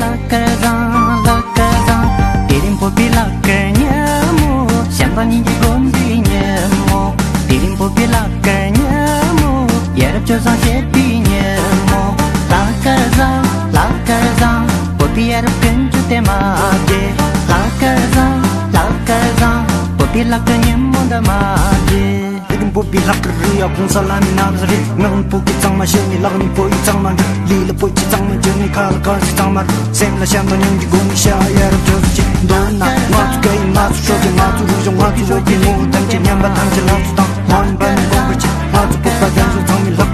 ལག་དཀར་བཟང་། ལག་དཀར་བཟང་། དེ་རིང་བོད་པའི་ལག་དཀར་ཉིན་མོ། བྱམས་པ་སྙིང་རྗེ་སྒོམ་པའི་ཉིན་མོ། དེ་རིང་བོད་པའི་ལག་དཀར་ཉིན་མོ། ཡ་རབས་སྤྱོད་བཟང་བྱེད་པའི་ཉིན་མོ། ལག་དཀར་བཟང་། ལག་དཀར་བཟང་། བོད་པའི་ཡ་རབས་ཀུན་སྤྱོད་དེ་མ་བརྗེད། ལག་དཀར་བཟང་། ལག་དཀར་བཟང་། བོད་པའི་ལག་དཀར་ཉིན་མོ་འདི་མ་བརྗེད། དེ་རིང་བོད་པའི་ལག་དཀར་རེད་ཡ། གོང་ས་ལྷ་མོའི་ན་བཟའ་རེད། ངག་ནས་བོད་སྐད་གཙང་མ་བཤད་ནས། ལག་ནས་བོད་ཡིག་གཙང་མ་འབྲི། ལུས་ལ་བོད་ཆས་གཙང་མ་གྱོན་ནས། ཁ་ལ་དཀར་ཟས་གཙང་མ་རོལ། སེམས་ལ་བྱམས་དང་སྙིང་རྗེ་སྒོམ་ནས། བྱ་བ་ཡ་རབས་སྤྱོད་བཟང་བྱེད། མདོར་ན་ང་ཚོ་སྐད་ཡིག་ང་ཚོ་སྲོལ་རྒྱུན། ང་ཚོ་རིག་གཞུང་། ང་ཚོ་བོད་པའི་ངོ་བོ་ཐམས་ཅད། ཉམས་པ་ཐམས་ཅད་སླར་གསོ་དང་། མ་ཡིན་པ་ནོར་གོང་འཕེལ་ཆེད། ང་ཚོ་བོད་པ་རྒན་གཞོན་ཚང་མའི་ལག་